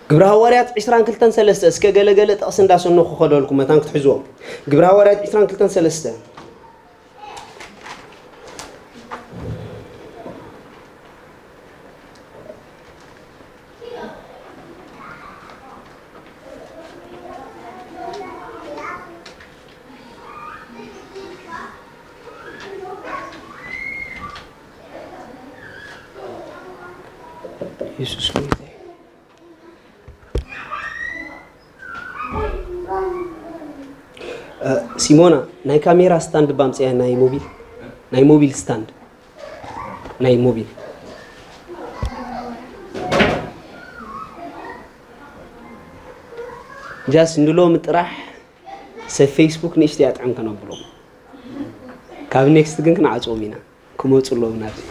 ግብረ ሃዋርያት ዕስራን ክልተን ሰለስተ፣ እስከ ገለገለ ጥቕሲ እንዳሰነኹ ክኸደልኩም መታን ክትሕዝዎም። ግብረ ሃዋርያት ዕስራን ክልተን ሰለስተ። የሱስ ጎይታ። እ፣ ሲሞና፣ ናይ ካሜራ ስታንድ ባምጽያ፣ ናይ ሞቢል፣ ናይ ሞቢል ስታንድ፣ ናይ ሞቢል። ጃስ ንሎሚ ጥራሕ ሰብ ፌስቡክ ንእሽተይ ኣጥዕም ከነብሎም። ካብ ኔክስት ግን ክንዓጽዎም ኢና። ክመጹ ኣለዎም ናብዚ።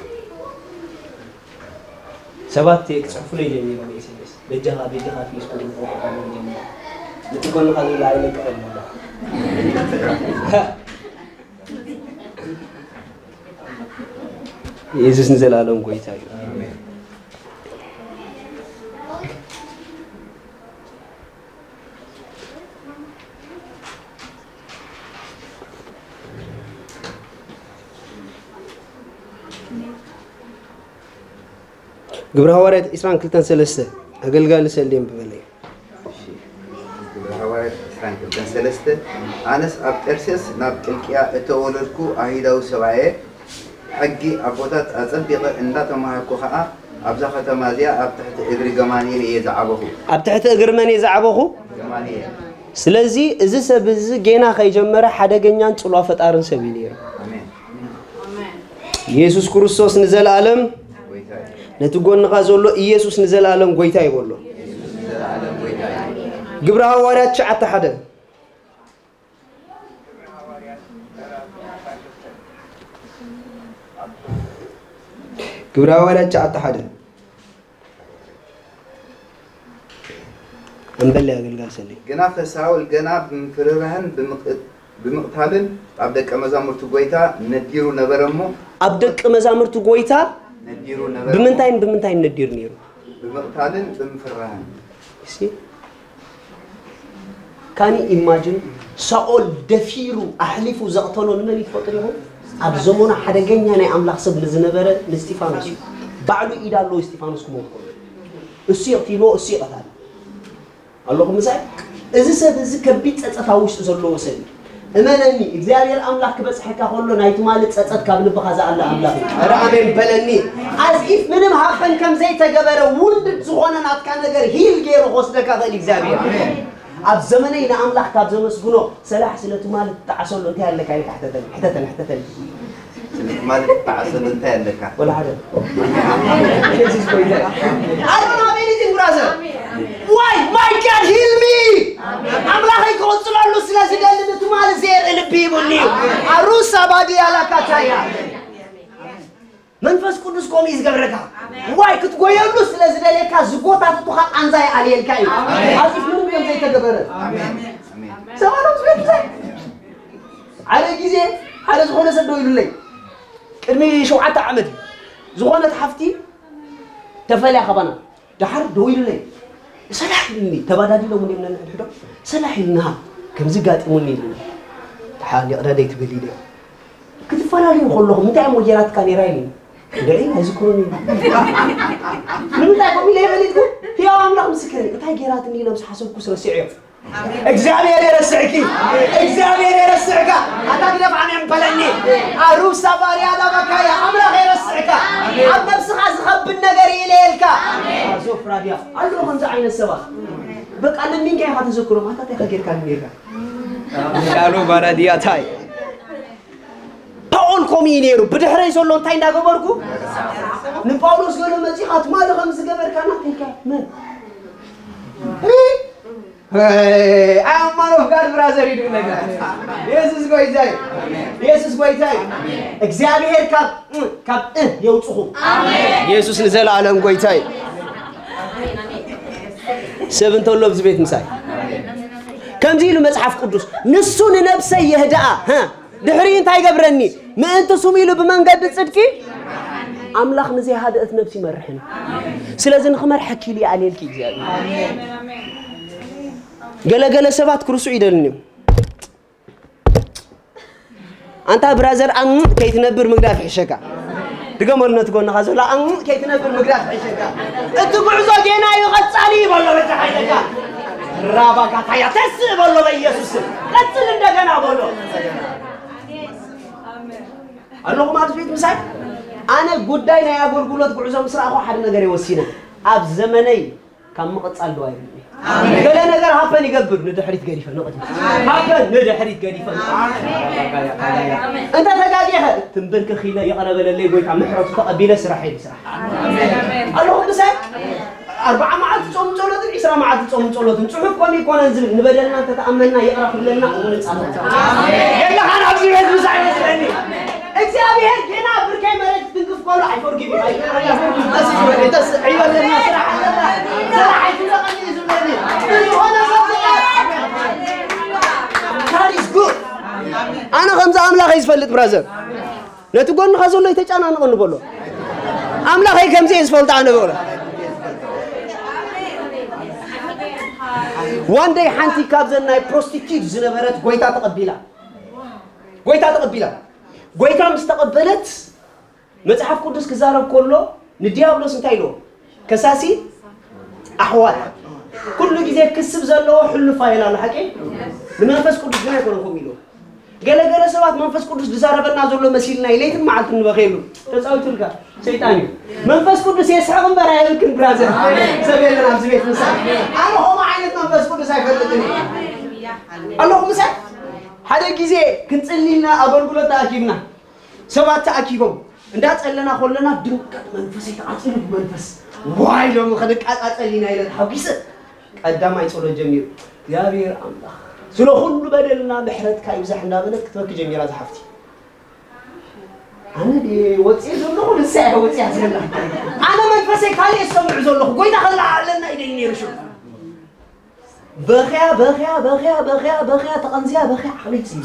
ሰባት ክጽሕፉለይ ጀሚሮም ኤስ ኤም ኤስ። በጃኻ፣ በጃኻ ፌስቡክ ንኽወቅዖ ጀሚሮም። ነቲ ጎንኻ ዘሎ ኣይለቅቕ ኣሎ። የሱስ ንዘለኣለም ጎይታ እዩ። ግብረ ሃዋርያት ዕስራን ክልተን ሰለስተ፣ ኣገልጋሊ ሰሌም ብበለይ። ግብረ ሃዋርያት ዕስራን ክልተን ሰለስተ፣ ኣነስ ኣብ ጠርሴስ ናብ ቂልቅያ እተወለድኩ ኣይሁዳዊ ሰብኣየ፣ ሕጊ ኣቦታት ኣጸቢቐ እንዳተማሃርኩ ኸኣ፣ ኣብዛ ከተማ እዚኣ ኣብ ትሕቲ እግሪ ገማልኤል እየ ዝዓበኹ። ኣብ ትሕቲ እግሪ መን እየ ዝዓበኹ? ገማልኤል። ስለዚ እዚ ሰብ እዚ ጌና ከይጀመረ ሓደገኛን ጽልዋ ፈጣርን ሰብ እዩ ነይሩ። ኣሜን። ኢየሱስ ክርስቶስ ንዘለኣለም ጎይታ እዩ። ነቲ ጎንኻ ዘሎ ኢየሱስ ንዘለኣለም ጎይታ ይበሎ። ኢየሱስ ንዘለኣለም ጎይታ እዩ። ግብረ ሃዋርያት ትሽዓተ ሓደ። ግብረ ሃዋርያት ትሽዓተ ሓደ። ኣንበል ኣገልጋል ሰለይ። ግናኸ ሳውል ገና ብምፍርራህን ብምቕ-፣ ብምቕታልን ኣብ ደቀ መዛሙርቲ ጐይታ ነዲሩ ነበረ እሞ፣ ኣብ ደቀ መዛሙርቲ ጐይታ ነዲሩ ነበረ እሞ፣ ብምንታይን ብምንታይን ነዲሩ ነይሩ? ብምቕታልን ብምፍርራህን። እሺ። ካን ኢማጂን ሳኦል ደፊሩ ኣሕሊፉ ዘቕተሎ ንመን እዩ ትፈልጡ ዲኹም? ኣብ ዘመኑ ሓደገኛ ናይ ኣምላኽ ሰብ ንዝነበረ ንእስጢፋኖስ እዩ። ባዕሉ ኢድ ኣለዎ እስጢፋኖስ ክመውት ከሎ። እሱ የቕትልዎ፣ እሱ ይቐታል። ኣለኹም ምሳይ? እዚ ሰብ እዚ ከቢድ ጸጸት ኣብ ውሽጡ ዘለዎ ሰብ እዩ። እመነኒ፣ እግዚኣብሔር ኣምላኽ ክበጽሐካ ከሎ ናይ ትማሊ ጸጸት ካብ ልብኻ ዝኣለ ኣምላኽ እዩ። ኧረ ኣሜን በለኒ። ኣዝኢፍ ምንም ሃፈን ከም ዘይተገበረ ውንድድ ዝኾነ ናትካ ነገር ሂል ገይሩ ክወስደካ ኽእል እግዚኣብሔር። ኣብ ዘመነይ ንኣምላኽ ካብ ዘመስግኖ ሰላሕ ስለ ትማሊ ትጠዓሰሉ እንታይ ኣለካ ኢልካ ሕተተኒ፣ ሕተተኒ፣ ሕተተኒ። ስለ ትማሊ ትጠዓሰሉ እንታይ ኣለካ? ወላ ሓደ። Jesus ጎይታ። I don't have anything, brother. Why? My God, heal me. ኣምላኸይ ክቕጽለሉ ስለ ዝደሊ ንትማሊ ዘየርኢ ልቢ ሂቡኒ እዩ። ኣሩሳ ባዲ ያላካታያ። መንፈስ ቅዱስ ከምኡ እዩ ዝገብረካ። ዋይ ክትጎየሉ ስለ ዝደልየካ ዝጎታትቱኻ ቃንዛ ይኣልየልካ እዩ። ኣብዚ ምንም ከም ዘይተገበረ። ኣሜን። ኣሜን። ሰባት ኣብዚ ቤት ብዛይ ሓደ ግዜ ሓደ ዝኾነ ሰብ ደው ኢሉለይ። ቅድሚ ሸውዓተ ዓመት እዩ። ዝኾነት ሓፍቲ ተፈልያ ካባና። ደሓር ደው ኢሉለይ። ሰላሕ ኢሉኒ። ተባዳዲሎም እንዲም ነንሕድሕዶም። ሰላሕ ኢሉና። ከምዚ ጋጢሙኒ ኢሉኒ። ደሓር ይቕረ ደይ ትብል ኢለ። ክትፈላለዩ ከለኹም እንታይ እሞ ጌራትካ ነይራ ኢሉኒ። እንድዒ ኣይዝክሮን እዩ። ንምንታይ ከምኡ ኢለ ይፈልጥኩ? ህያው ኣምላኽ ምስክር እዩ። እንታይ ጌራትኒ ኢሎም ዝሓሰብኩስ ረሲዐዮ። እግዚኣብሔር የረስዕኪ። እግዚኣብሔር የረስዕካ። ኣታ ግደፍ ኣሜን በለኒ። ኣሩሳ ባርያ ላባካያ ኣምላኽ የረስዕካ። ኣብ ነብስኻ ዝኸብድ ነገር ኢለ የልካ። ኣዞ ፍራድያ ኣሎ ከምዚ ዓይነት ሰባት። በቃ ለሚንካ ኢኻ ተዘክሮም። ኣታ እንታይ ከጌርካ ነርካ? ሻሎ ባራድያ ታይ? ፓውል ከምኡ እዩ ነይሩ። ብድሕረይ ዘሎ እንታይ እንዳገበርኩ? ንጳውሎስ ገሎ መጺኻ ትማሊ ከም ዝገበርካ ናተይካ። መን? እ? Hey, I am man of God, brother, you do like that. የሱስ ጎይታይ። የሱስ ጎይታይ። እግዚኣብሔር ካብ፣ ካብ እ የውጽኹ። የሱስ ንዘለኣለም ጎይታይ። ሰብ እንተሎ ኣብዚ ቤት ምሳይ። ከምዚ ኢሉ መጽሓፍ ቅዱስ፣ ንሱ ንነብሰይ የህድኣ። ሀ? ድሕሪ እንታይ ይገብረኒ? ምእንቲ ስሙ ኢሉ ብመንገዲ ጽድቂ ኣምላኽ ንዘይሃደእት ነብሲ ይመርሕን። ስለዚ ንኽመርሐኪ ኢሉ ይኣልየልኪ እግዚኣብሔር። ገለ ገለ ሰባት ክርስዑ ይደልኒ እዩ። ኣንታ ብራዘር ኣም ከይትነብር ምግዳፍ ይሕሸካ። ድገመሉ ነቲ ጎንኻ ዘሎ ኣም ከይትነብር ምግዳፍ ይሕሸካ። እቲ ጉዕዞ ጌና እዩ ቀጻሊ በሎ በጃ ሓይለካ። ራባካ ታያ ተስእ በሎ በኢየሱስ ስም። ቀጽል እንደገና በሎ። ኣለኹም ኣብዚ ቤት ምሳይ? ኣነ ጉዳይ ናይ ኣገልግሎት ጉዕዞ ምስ ረኣኹ ሓደ ነገር እየ ወሲነ። ኣብ ዘመነይ ካብ ምቕጻል ደው ኣይብልን እየ። ገለ ነገር ሃፐን ይገብር፣ ንድሕሪት ገዲፈ ንቕድሚት። ሃፐን ንድሕሪት ገዲፈ ንቕድሚት። እንተ ተጋጊኸ ትንበርከኽ ኢለ ይቕረ በለለይ ጎይታ ምሕረቱ ተቐቢለ ስራሐይ ብስራሕ። ኣለኹም ምሳይ? ኣርብዓ መዓልቲ ጾም ጸሎትን ዒስራ መዓልቲ ጾም ጸሎትን ጽሑፍ ኮን ይኮነን ዝብል ንበደልና እንተተኣመንና ይቕረ ክብለልና እውን ንጻወት። የለኻን ኣብዚ ቤት ምሳይ መስለኒ። እግዚኣብሔር ጌና ብርከይ መሬት ትንክፍ ከሎ ኣይፎርጊቭ፣ ኣይፎርጊቭ፣ ተስ ዝበለ፣ ተስ ዕይበለና ስራሕ ኣለና። ስራሕ ኣይትለቐኒ እዩ ዝብለኒ። ዝኾነ ሰብ ስራሕ። God is good። ኣነ ከምዚ ኣምላኽ እየ ዝፈልጥ ብራዘር። ነቲ ጎንኻ ዘሎ ይተጨናንቐኒ በሎ። ኣምላኸይ ከምዚ እየ ዝፈልጥ ኣነ በሎ። One day ሓንቲ ካብዘን ናይ ፕሮስቲቲዩት ዝነበረት ጎይታ ተቐቢላ። ጎይታ ተቐቢላ። ጎይታ ምስ ተቐበለት መጽሓፍ ቅዱስ ክዛረብ ከሎ ንዲያብሎስ እንታይ ኢልዎ? ከሳሲ ኣሕዋት። ኩሉ ግዜ ክስብ ዘለዎ ሕሉፍ ኣየላሉ ሓቂ ንመንፈስ ቅዱስ ግን ኣይኮነን ከምኡ ኢልዎ። ገለ ገለ ሰባት መንፈስ ቅዱስ ዝዛረበና ዘሎ መሲልና ለይትን መዓልትን ንበኸየሉ። ተጻዊቱልካ ሰይጣን እዩ። መንፈስ ቅዱስ የስሕቕ እምበር ኣየብክን ብራዘር። ሰብ የለን ኣብዚ ቤት ምሳይ። ኣነ ከምኡ ዓይነት መንፈስ ቅዱስ ኣይፈልጥን እየ። ኣለኹ ምሳይ ሓደ ግዜ ክንጽሊ ኢልና ኣገልግሎት ተኣኪብና ሰባት ተኣኪቦም እንዳጸለና ከለና ድንገት መንፈሰይ ተቓጺሉ ብመንፈስ ዋይ ሎሚ ክንቃጻጸል ኢና ኢለ ተሓጒሰ ቀዳማይ ጸሎት ጀሚሩ እግዚኣብሔር ኣምላኽ ስለ ኩሉ በደልና ምሕረትካ ይብዛሕ እንዳበለት ክትበኪ ጀሚራ ዝሓፍቲ ኣነ ድየ ወፅየ ዘለኹ ንሳ እያ ወፅያ ዘላ ኣነ መንፈሰይ ካልእ እየ ዝሰምዕ ዘለኹ ጎይታ ከለዓዕለና ኢለ ነይሩ ሽዑ በኽያ በኽያ በኽያ በኽያ በኽያ ተቐንዝያ በኽያ ዓቕሊ ፅዩ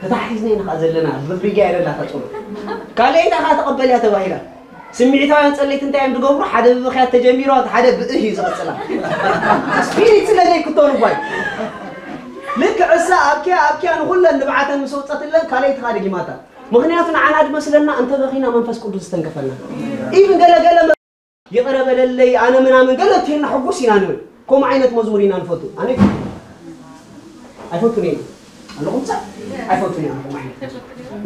ተታሒዝና ኢና ከዓ ዘለና ብፍሪጋ የለላ ተፅሎ ካልኣይታ ከዓ ተቐበልያ ተባሂላ ስምዒታውያን ፀለይቲ እንታይ እዮም ዝገብሩ ሓደ ብብኽያት ተጀሚሩ ሓደ ብእህ እዩ ዝቐፅላ ስፒሪት ስለ ዘይክተሉ ጓይ ልክዕ እሳ ኣብኪያ ኣብኪያ ንኩለን ንብዓተን ምስ ወፀትለን ካልኣይቲ ከዓ ደጊማታ ምኽንያቱ ንዓና ድመስለና እንተበኺና መንፈስ ቅዱስ ዝተንከፈና ኢብን ገለገለ ይቕረ በለለይ ኣነ ምናምን ገለ እትሄና ሕጉስ ኢና ንብል ከምኡ ዓይነት መዝሙር ኢና ንፈቱ ኣነ ኣይፈቱን እየ ኣለኹም ሳ ኣይፈቱን እየ ኣለኹም ዓይነት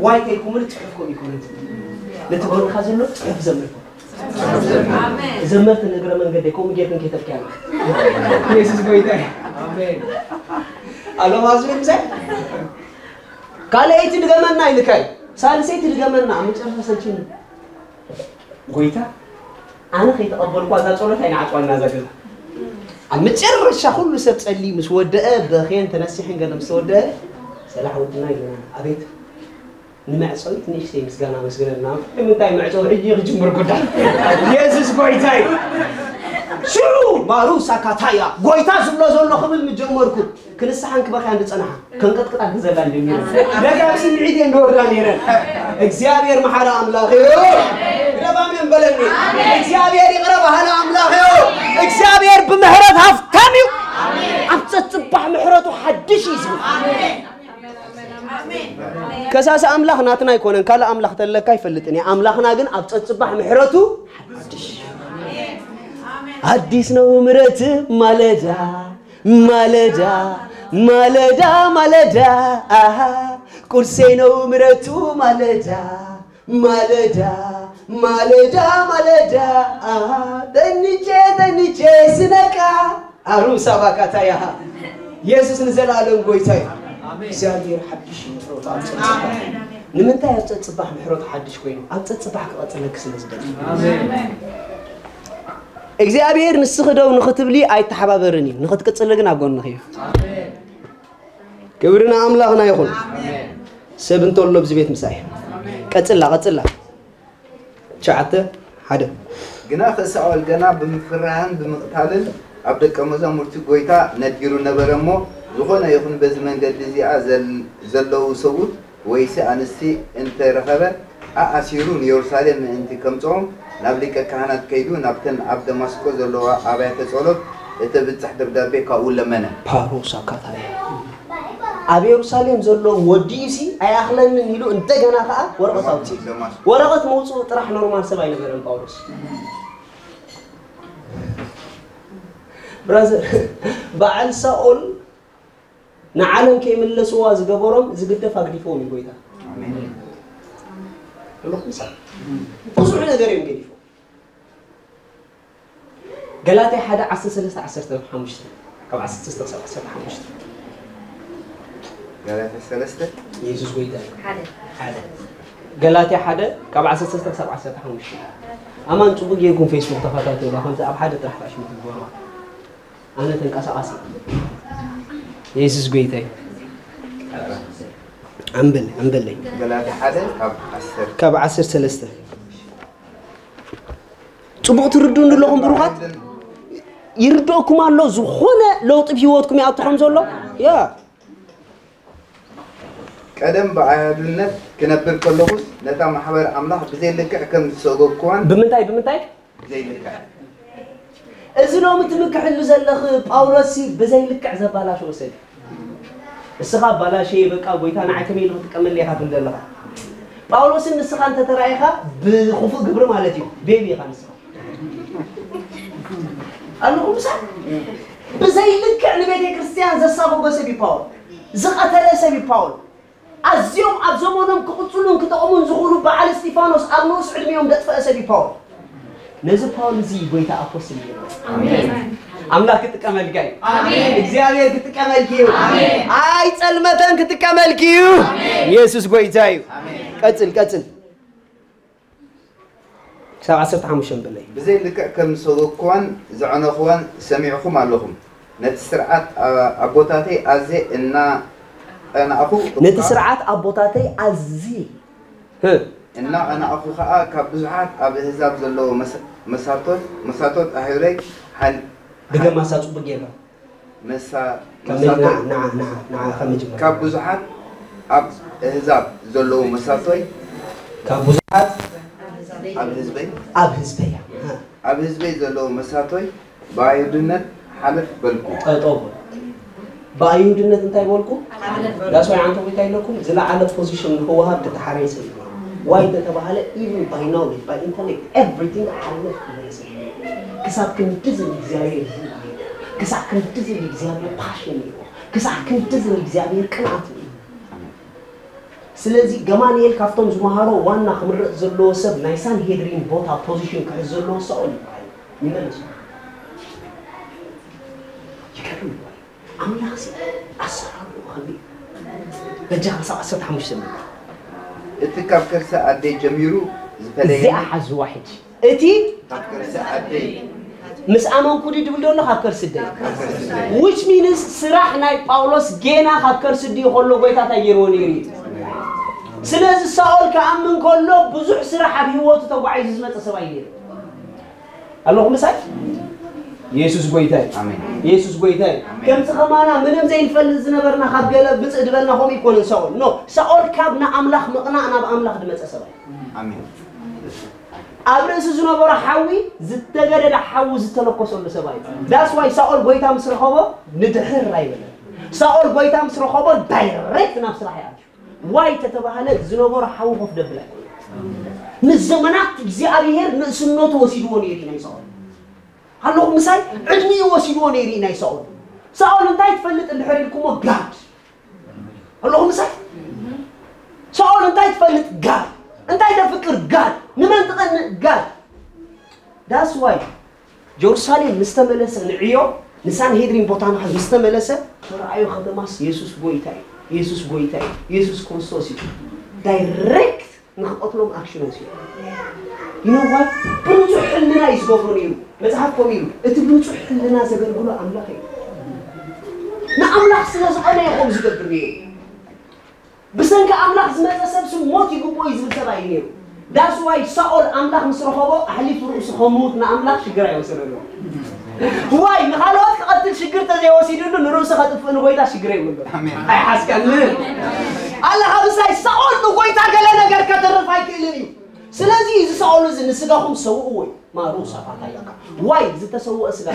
ዋይ ከይኩምሉ ፅሑፍ ከም ይኮነ ነቲ ጎንካ ዘሎ ፅሑፍ ዘምልኮ ዘመርቲ ንእግረ መንገደይ ከምኡ ጌርክን ከይተብክያና የሱስ ጎይታ ኣለኹም ኣብዚ ምሳይ ካልኣይቲ ድገመና ኢልካይ ሳልሰይቲ ድገመና ኣብ መጨረሻ ሰልችኒ ጎይታ ኣነ ከይተቐበልኳ እዛ ጸሎት ኣይንዓጽዋና እዛ ገዛ ኣብ መጨረሻ ኩሉ ሰብ ጸልዩ ምስ ወደአ በኽየን ተነሲሐን ገለ ምስ ተወደአ ሰላሕ ወድና ኢለና ኣቤት ንመዕጸዊት ንእሽተይ ምስጋና መስግነልና ንምንታይ መዕጸዊ ሕጂ ክጅምር ጉዳይ የሱስ ጎይታ እዩ ሽዑ ማሩ ሳካታያ ጎይታ ዝብሎ ዘሎ ክብል ምጀመርኩ ክንስሓን ክበኽያን ዝጸንሓ፣ ከንቀጥቅጣ ክዘላን ጀሚረን። ደጋግ ስምዒት እየን ዝወርዳ ነይረን። እግዚኣብሔር መሓሪ ኣምላኽ እዩ። ግደፍ ኣሜን በለኒ። እግዚኣብሔር ይቕረ በሃሊ ኣምላኽ እዩ። እግዚኣብሔር ብምሕረት ሃፍታም እዩ። ኣብ ጸጽባሕ ምሕረቱ ሓድሽ እዩ ዝብል። ከሳሲ ኣምላኽ ናትና ኣይኮነን፣ ካልእ ኣምላኽ ተለካ ኣይፈልጥን እየ። ኣምላኽና ግን ኣብ ጸጽባሕ ምሕረቱ ሓድሽ እዩ። ኣዲስ ነው ምሕረት ማለዳ ማለዳ ማለዳ ማለዳ፣ ኣሃ፣ ቁርሴ ነው ምሕረቱ ማለዳ ማለዳ ማለዳ ማለዳ፣ ኣሃ፣ ተኝቼ ተኝቼ ስነቃ፣ ኣሩሳ ባካታያሃ። ኢየሱስ ንዘላለም ጎይታ እዩ። እግዚኣብሔር ሓድሽ ምሕረቱ ኣብ ጸጸታ። ንምንታይ ኣብ ጸጽባሕ ምሕረቱ ሓድሽ ኮይኑ? ኣብ ጸጽባሕ ክቐጽለኪ ስለ ዝደሊ። እግዚኣብሔር ንስኺ ደው ንኽትብሊ ኣይተሓባበርን እዩ፣ ንኽትቅጽሊ ግን ኣብ ጎንኺ እዩ። ክብሪ ንኣምላኽና ይኹን። ሰብ እንተሎ ኣብዚ ቤት ምሳይ። ቀጽላ፣ ቀጽላ። ትሽዓተ፣ ሓደ። ግና ከሳኦል ገና ብምፍርራህን ብምቕታልን ኣብ ደቀ መዛሙርቲ ጎይታ ነዲሩ ነበረ እሞ፣ ዝኾነ ይኹን በዚ መንገዲ እዚኣ ዘል-፣ ዘለዉ ሰብኡት ወይሲ ኣንስቲ እንተ ረኸበ፣ ኣኣሲሩ ንየሩሳሌም ምእንቲ ከምጽኦም፣ ናብ ሊቀ ካህናት ከይዱ፣ ናብተን ኣብ ደማስቆ ዘለዋ ኣብያተ ጸሎት እተብጽሕ ደብዳቤ ካብኡ ለመነ። ፓሮስ ኣካታያ። ኣብ የሩሳሌም ዘሎ ወዲኡሲ ኣይኣኽለንን ኢሉ እንደገና ከኣ ወረቐት ኣውጽኡ። ደማስቆ። ወረቐት መውጽኡ ጥራሕ ኖርማል ሰብ ኣይነበረን ጳውሎስ። ብራዘር፣ በዓል ሳኦል ንዓለም ከይምለስዋ ዝገበሮም ዝግደፍ ኣግዲፍዎም እዩ ጎይታ። ኣሜን። ኣለኹም ሳ-፣ ብዙሕ ነገር እዮም ገዲፎም። ገላትያ ሓደ ዓሰርተ ሰለስተ ዓሰርተ ሓሙሽተ፣ ካብ ዓሰርተ ሰለስተ ክሳብ ዓሰርተ ሓሙሽተ። ገላትያ ሰለስተ? ኢየሱስ ጎይታ እዩ። ሓደ። ሓደ። ገላትያ ሓደ ካብ ዓሰርተ ሰለስተ ክሳብ ዓሰርተ ሓሙሽተ። ኣማን ጽቡቅ ጌርኩም ፌስቡክ ተኸታተሉ፣ ከምዚ ኣብ ሓደ ጥራሕ ተኣሽሙ ትግበሩ። ኣነ ተንቀሳቓሲ። ኢየሱስ ጎይታ እዩ። ኣምበል፣ ኣምበለይ። ገላትያ ሓደ ካብ ዓሰርተ። ካብ ዓሰርተ ሰለስተ። ጽቡቕ ትርድኡኒ ኣለኹም ብሩኻት? ይርድኦኩም ኣሎ፣ ዝኾነ ለውጢ ኣብ ህይወትኩም ይኣቱ ከም ዘሎ? ያ። ቀደም ብኣያዱነት ክነብር ከለኹስ፣ ነታ ማሕበር ኣምላኽ ብዘይ ልክዕ ከም ዝሰጎግኩዋን ብምንታይ፣ ብምንታይ? ብዘይ ልክዕ። እዚ ሎሚ ትምክሕሉ ዘለኺ ጳውሎስሲ ብዘይ ልክዕ ዘባላሸወ ሰብ እዩ። እስኻ ኣባላሸየ፣ በቃ፣ ጎይታ ንዓይ ከመይ ኢሉ ክጥቀመሉ ኢኻ ትብል ዘለኻ። ጳውሎስን ንስኻ እንተተራኢኻ ብኽፉእ ግብሪ ማለት እዩ። ቤቢ ኢኻ ንስኻ። ኣለኹም ምሳይ? ብዘይ ልክዕ ንቤተ ክርስቲያን ዘሳጎጎ ሰብ እዩ ጳውል። ዝቐተለ ሰብ እዩ ጳውል። ኣዝዮም ኣብ ዘመኖም ክቕጽሉን ክጠቕሙን ዝኽእሉ በዓል እስጢፋኖስ ኣብ ንኡስ ዕድሚኦም ዘጥፈአ ሰብ እዩ ፓውል። ነዚ ፓውል እዚ ጎይታ ኣፖስትል ይብሎ። ኣሜን። ኣምላኽ ክጥቀመልካ እዩ። ኣሜን። እግዚኣብሔር ክጥቀመልኪ እዩ። ኣሜን። ኣይ ጸልመተን ክጥቀመልኪ እዩ። ኣሜን። ኢየሱስ ጎይታ እዩ። ኣሜን። ቀጽል፣ ቀጽል። ክሳብ ዓሰርተ ሓሙሽተ በለይ። ብዘይ ልክዕ ከም ዝሰጎግኩዋን ዘዕነኹዋን ሰሚዕኹም ኣለኹም። ነቲ ስርዓት ኣ-፣ ኣቦታተይ ኣዝየ እናቐናእኹ ነቲ እኳ፣ ስርዓት ኣቦታተይ ኣዝየ፣ ህ። እናቐናእኹ ኸኣ ካብ ብዙሓት ኣብ ኣህዛብ ዘለዉ መስ-፣ መሳቶት-፣ መሳቶት ኣሕብረይ ሓል-፣ ድገማ እሳ ጽቡቅ ጌርካ። መሳ-፣ ካብ መሳቶት፣ ንዓ፣ ንዓ፣ ንዓ፣ ንዓ ካብ መጀመርያ። ካብ ብዙሓት ኣብ ኣህዛብ ዘለዉ መሳቶይ፣ ካብ ብዙሓት ኣብ ህዝበይ፣ ኣብ ህዝበይ፣ እ። ኣብ ህዝበይ ዘለዉ መሳቶይ ብኣይሁድነት ሓለፍ በልኩ። ጠጠው በል። ብኣይሁድነት እንታይ በልኩ? ሓለፍ በልኩ። ዳስ ዋይ ዓንተቦይ እንታይ ኢለኩም? ዝለዓለ ፖዚሽን ንኽወሃብ ዝተሓረየ ሰብ እዩ። ዋይ እንተተባሃለ፣ even by knowledge, by intellect, everything ሓለፍ ዝበለ ሰብ እዩ። ክሳብ ክንድዚ ንእግዚኣብሔር ዝብል እዩ። ክሳብ ክንድዚ ንእግዚኣብሔር ፓሽን እዩ። ክሳብ ክንድዚ ንእግዚኣብሔር ቅንኣት እዩ። ስለዚ ገማልኤል ካብቶም ዝመሃሮ ዋና ክምረጽ ዘለዎ ሰብ ናይ ሳንሄድሪን ቦታ ፖዚሽን ክሕዝ ዘለዎ ሳኦል ይበሃል። ይመለሱ። ይገርም እዩ። ኣምላኽሲ ኣሰራርኡ ከመይ እዩ? በጃኻ ክሳብ ዓሰርተ ሓሙሽተ ምእንቲ። እቲ ካብ ከርሰ ኣደይ ጀሚሩ ዝፈለየኒ እዚኣ ሓዝዋ ሕጂ። እቲ ካብ ከርሰ ኣደይ ምስ ኣመንኩ ድዩ ድብል ዘሎ ካብ ከርሲ ኣደይ? ካብ ከርሲ ኣደይ። Which means ስራሕ ናይ ጳውሎስ ጌና ካብ ከርሲ ኣደይ ከሎ ጎይታ እንታይ ገይርዎ ነይሩ እዩ? ስለዚ ሳኦል ክኣምን ከሎ ብዙሕ ስራሕ ኣብ ህይወቱ ተጓዒዙ ዝመጸ ሰብኣይ ነይሩ። ኣለኹም ምሳይ? የሱስ ጎይታ እዩ። ኣሜን። የሱስ ጎይታ እዩ። ኣሜን። ከምዚ ከማና ምንም ዘይንፈልጥ ዝነበርና ካብ ገለ ብጽእ ድበልና ከምኡ ይኮንን ሳኦል። ኖ፣ ሳኦል ካብ ንኣምላኽ ምቕናእ ናብ ኣምላኽ ድመጸ ሰብኣይ። ኣሜን። ኣብ ርእሱ ዝነበሮ ሓዊ ዝተገደደ ሓዊ ዝተለኮሰሉ ሰብኣይ። ዳስ ዋይ ሳኦል ጎይታ ምስ ረኸቦ ንድሕር ኣይበለን። ሳኦል ጎይታ ምስ ረኸቦ ዳይሬክት ናብ ስራሕ ይኣትዩ። ዋይ ተተባህለ ዝነበሮ ሓዊ ኮፍ ደብል ኣይኮነ። ንዘመናት እግዚኣብሔር ንእስነቱ ወሲድዎ ነይሩ ናይ ሳኦል። ኣለኹም ምሳይ ዕድሚኡ ወሲድዎ ነይሩ ናይ ሳኦል። ሳኦል እንታይ ትፈልጥ እንድሕር ኢልኩሞ ጋድ። ኣለኹም ምሳይ ሳኦል እንታይ ትፈልጥ ጋድ። እንታይ ተፍቅር ጋድ። ንመን ትቐንእ ጋድ። ዳስ ዋይ ጀሩሳሌም ምስ ተመለሰ ንዕዮ ንሳንሄድሪን ቦታ ንኸ ምስ ተመለሰ ተረኣዮ ከተማስ የሱስ ጎይታ እዩ፣ የሱስ ጎይታ እዩ፣ የሱስ ክርስቶስ እዩ። ዳይሬክት ንክቐትሎም ኣክሽን ወሲዱ። ይነዋይ ብንጹሕ ሕልና እዩ ዝገብሮ ነይሩ። መጽሓፍ ከምኡ ኢሉ እቲ ብንጹሕ ሕልና ዘገልግሎ ኣምላኽ እዩ። ንኣምላኽ ስለ ዝኾነ ይኹም ዝገብር ነይሩ። ብሰንኪ ኣምላኽ ዝመፀ ሰብ ስም ሞት ይግብኦ እዩ ዝብል ሰብ እዩ ነይሩ። ዳስ ዋይ ሳኦል ኣምላኽ ምስ ረኸቦ ኣሕሊፉ ርእሱ ከሙት ንኣምላኽ ሽግር ኣይወሰደሉ። ዋይ ንኻልኦት ክቐትል ሽግር ተዘይወሲድሉ ንርእሱ ከጥፍእ ንጎይታ ሽግር የብሉ። ኣይሓስቀኒ ኣለኻ ምሳይ ሳኦል ንጎይታ ገለ ነገር ከተርፍ ኣይክእልን እዩ። ስለዚ እዚ ሳኦል እዚ ንስጋኹም ሰውእዎ እዩ ማሩ ሳፋታ ያካ ዋይ ዝተሰወአ ስጋ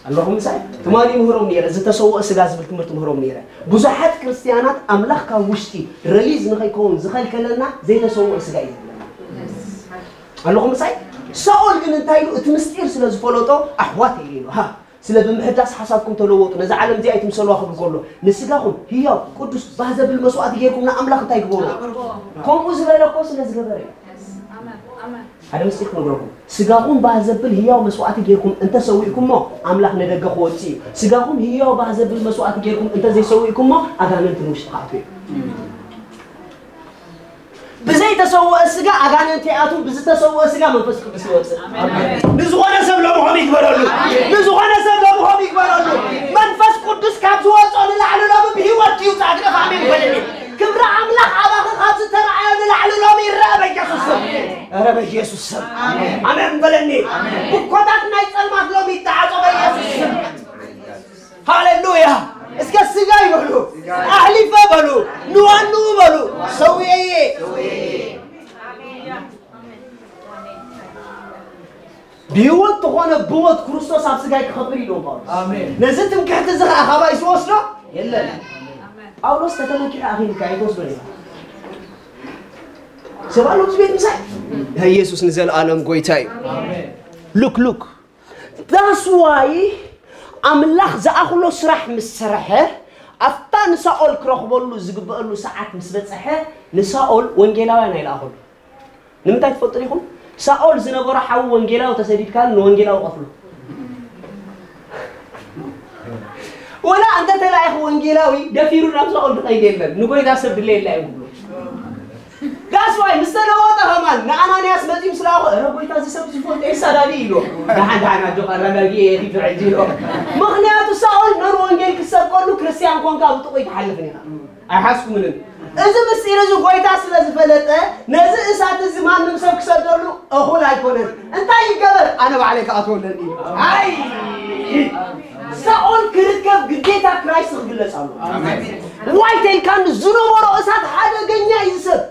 ኣለኹም ምሳይ ትማሊ ምህሮም ነይረ ዝተሰወአ ስጋ ዝብል ትምህርቲ ምህሮም ነይረ። ብዙሓት ክርስትያናት ኣምላኽ ካብ ውሽጢ ረሊዝ ንኸይከውን ዝኸልከለና ዘይተሰወአ ስጋ እዩ ዝብለና። ኣለኹም ምሳይ ሳኦል ግን እንታይ ኢሉ እቲ ምስጢር ስለ ዝፈለጦ ኣሕዋት ኢሉ ኢሉ ሃ ስለ ብምሕዳስ ሓሳብኩም ተለወጡ ነዛ ዓለም እዚኣ ኣይትምሰልዋ ክብል ከሎ ንስጋኹም ህያው ቅዱስ ባህ ዘብል መስዋዕቲ ጌርኩም ንኣምላኽ እንታይ ግበሩ። ከምኡ ዝበለ እኮ ስለ ዝገበረ እዩ። ሓደ ምስጢር ክነግረኩም ስጋኹም ባህ ዘብል ህያው መስዋዕቲ ጌርኩም እንተሰዊእኩሞ ኣምላኽ ንደገ ክወፅእ እዩ። ስጋኹም ህያው ባህ ዘብል መስዋዕቲ ጌርኩም እንተዘይሰዊእኩሞ ኣጋንንቲ ንውሽጢ ክኣትዉ እዩ። ብዘይተሰወአ ስጋ ኣጋንንቲ ይኣትዉ፣ ብዝተሰወአ ስጋ መንፈስ ቅዱስ ይወፅእ። ንዝኾነ ሰብ ለምሆም ይግበረሉ፣ ንዝኾነ ሰብ ለምሆም ይግበረሉ። መንፈስ ቅዱስ ካብ ዝወፅኦ ንላዕሊ ሎሚ ብህይወት ይውፃእ። ግደፍ ኣሜን በለኒ። ክብሪ ኣምላኽ ኣባኺ ካብ ዝተረኣዮ ንላዕሊ ሎሚ ይረአ በኢየሱስ ስም። ኧረ በኢየሱስ ስም ኣሜን በለኒ። ብኮታት ናይ ጸልማት ሎሚ ይተዓጾ በኢየሱስ ስም። ሃሌሉያ። እስከ ስጋይ በሉ ኣሕሊፈ በሉ ንዋንኡ በሉ ሰውየየ። ብህይወት ዝኾነ ብሞት ክርስቶስ ኣብ ስጋይ ክኸብር ኢሉ ጳውሎስ። ነዚ ትምክሕቲ እዚ ኸዓ ካባይ ዝወስዶ የለን። ጳውሎስ ተተመኪዑ ኣኺልካ ኣይትወስዶ ኢኻ። ሰብ ኣሎ ኣብዚ ቤት ምሳይ ናይ ኢየሱስ ንዘለኣለም ጎይታ እዩ። ሉክ ሉክ ዳስ ዋይ ኣምላኽ ዝኣኽሎ ስራሕ ምስ ሰረሐ ኣብታ ንሳኦል ክረኽበሉ ዝግበአሉ ሰዓት ምስ በፀሐ ንሳኦል ወንጌላውያን ኣይለኣኸሉ። ንምንታይ ትፈልጡ ዲኹም? ሳኦል ዝነበሮ ሓዊ ወንጌላዊ ተሰዲድካ ንወንጌላዊ ቀትሎ። ወላ እንተ ተላኢኹ ወንጌላዊ ደፊሩ ናብ ሳኦል ዝኸይድ የለን። ንጎይታ ሰብ ድለ የላ እዩ ብሎ። ዳስ ዋይ ምስ ተለወጠ ከማን ንኣናንያስ መፂኡ ምስ ለኣኹ እረ ጎይታ እዚ ሰብ ዝፈልጦ ይሳዳዲ ኢሎ። ደሓን ደሓን ኣጆ ኣረጋጊ የኪዱ ሕጂ ኢሎ። ምክንያቱ ሳኦል ነሩ ወንጌል ክሰብከሉ ክርስቲያን ኮንካ ብጥቑይ ትሓልፍን ኢኻ። ኣይሓስኩምንን። እዚ ምስጢር እዚ ጎይታ ስለ ዝፈለጠ ነዚ እሳት እዚ ማንም ሰብ ክሰደሉ እኹል ኣይኮነን። እንታይ ይገበር? ኣነ ባዕለይ ክኣትወለን እዩ። ኣይ ሳኦል ክርከብ ግዴታ ክራይስት ክግለጽ ኣሎ። ዋይ ተልካን ዝነበሮ እሳት ሓደገኛ እዩ ሰብ።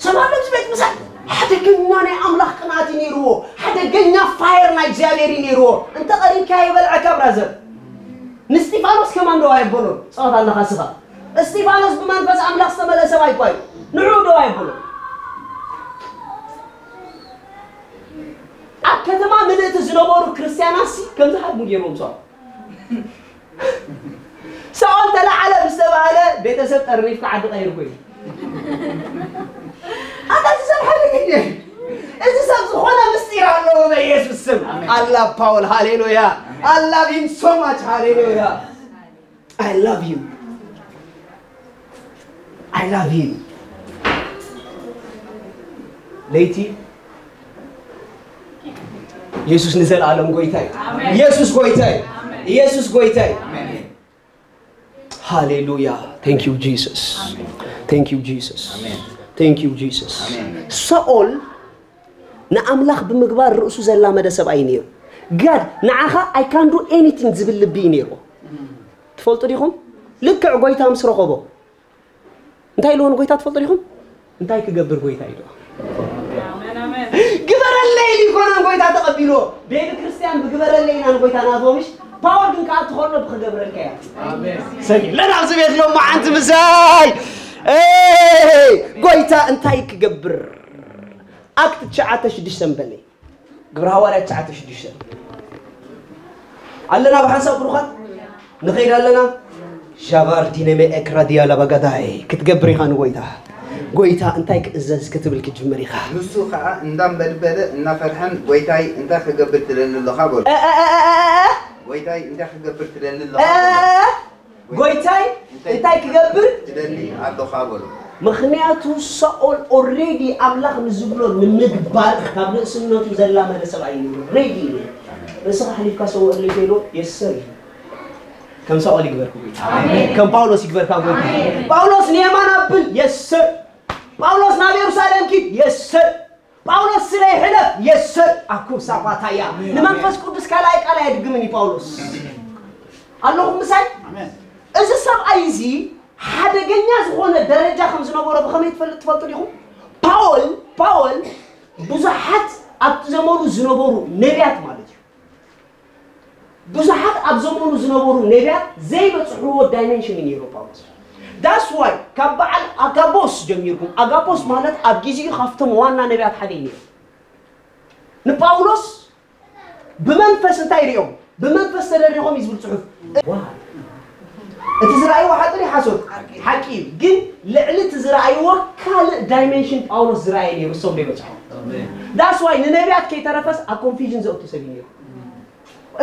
ሰማዕቲ ቤት ምሳይ ሓደገኛ ናይ ኣምላኽ ቅንኣት እዩ ነይርዎ። ሓደገኛ ፋየር ናይ እግዚኣብሔር እዩ ነይርዎ። እንተ ቀሪብካ ይበልዐካ ብራዘር። ንስጢፋኖስ ከማን ደዋ የበሎ ጸወታ ኣለኻ ስኻ። እስጢፋኖስ ብመንፈስ ኣምላኽ ዝተመልአ ሰብኣይ እኳ እዩ። ንዑ ደዋ የበሎ። ኣብ ከተማ ምልእቲ ዝነበሩ ክርስትያናት ሲ ከምዚ ሃድሙ ገይርዎም ሰው ሳኦል ተለዓለ ምስ ተባህለ ቤተሰብ ጠርኒፍካ ዓዲ ቀይር ኮይኑ ኣታ እዚ ሰብ ሓደገኛ እዩ። እዚ ሰብ ዝኾነ ምስጢር ኣለዎ በኢየሱስ ስም። ኣላ ፓውል ሃሌሉያ። I love him so much ሃሌሉያ። I love you. I love you. ለይቲ ኢየሱስ ንዘለዓለም ጎይታ እዩ። ኢየሱስ ጎይታ እዩ። ኢየሱስ ጎይታ እዩ። ሃሌሉያ። Thank you Jesus. Thank you Jesus. Thank you Jesus. ሳኦል ንኣምላኽ ብምግባር ርእሱ ዘላመደ ሰብኣይ እዩ ነይሩ። God ንዓኻ I can do anything ዝብል ልቢ እዩ ነይርዎ። ትፈልጡ ዲኹም? ልክዕ ጎይታ ምስ ረኸቦ እንታይ ኢልዎ ንጎይታ ትፈልጡ ዲኹም? እንታይ ክገብር ጎይታ ኢልዎ? ግበረለይ ኢሉ ይኮነን ጎይታ ተቐቢልዎ። ቤተ ክርስቲያን ብግበረለይ ኢና ንጎይታ ናትዎ ምሽ ፓወር ግን ከኣ ትኾኖ ብክገብረልካ እያ። ሰኒ ለና ኣብዚ ቤት ሎም መዓንቲ ምሳይ ጎይታ እንታይ ክገብር ኣክት ትሽዓተ ሽዱሽተ በለይ ግብረ ሃዋርያ ትሽዓተ ሽዱሽተ ኣለና ብሓንሳብ ብሩኻት ንኸይድ ኣለና ሻባር ዲነመ ኤክራዲያ ለባጋዳይ ክትገብር ኢኻ ንጎይታ ጎይታ እንታይ ክእዘዝ ክትብል ክትጅምር ኢኻ ንሱ ከዓ እንዳንበድበደ እናፈርሐን ጎይታይ እንታይ ክገብር ትደሊ ኣለኻ በሉ እ፣ እ፣ እ፣ እ፣ እ፣ እ፣ ጎይታይ እንታይ ክገብር ትደሊ ኣለኻ እ፣ እ፣ በሉ እ፣ እ፣ ጎይታይ እንታይ ክገብር ትደሊ ኣለኻ በሉ ምኽንያቱ ሳኦል ኦሬዲ ኣምላኽ ንዝብሎ ንምግባር ካብ ንእስነቱ ዘላመደ ሰብኣይ እዩ ሬዲ እዩ ርእስኻ ሓሊፍካ ሰውእለይ ከይሎ የሰር እዩ ከም ሳኦል ይግበርካ ጎይታ ከም ጳውሎስ ይግበርካ ጎይታ ጳውሎስ ንየማን ኣብል የሰር ጳውሎስ ናብ የሩሳሌም ኪድ የሰር ጳውሎስ ስለይ ሕለፍ የሰር ኣኩብ ሳፋታያ ንመንፈስ ቅዱስ ካልኣይ ቃል ኣየድግምን እዩ ጳውሎስ ኣለኹም ምሳይ እዚ ሰብኣይ እዚ ሓደገኛ ዝኾነ ደረጃ ከም ዝነበሮ ብኸመይ ትፈልጥ ትፈልጡ ዲኹም ፓወል ፓወል ብዙሓት ኣብቲ ዘመኑ ዝነበሩ ነቢያት ማለት እዩ ብዙሓት ኣብ ዘመኑ ዝነበሩ ነቢያት ዘይበፅሕዎ ዳይሜንሽን እዩ ነይሩ ጳውሎስ ዳስ ዋይ ካብ በዓል ኣጋቦስ ጀሚርኩም ኣጋቦስ ማለት ኣብ ግዜኡ ካብቶም ዋና ነቢያት ሓደ እዩ ነይሩ ንጳውሎስ ብመንፈስ እንታይ ሪኦም ብመንፈስ ተደሪኾም እዩ ዝብል ፅሑፍ እቲ ዝረኣይዎ ሓጥር ሓሶት ሓቂ እዩ ግን ልዕሊ እቲ ዝረኣይዎ ካልእ ዳይሜንሽን ጳውሎስ ዝረኣየ ነይሩ እሶም ዘይበፅሖም ዳስ ዋይ ንነቢያት ከይተረፈስ ኣብ ኮንፊዥን ዘእቱ ሰብ እዩ ነይሩ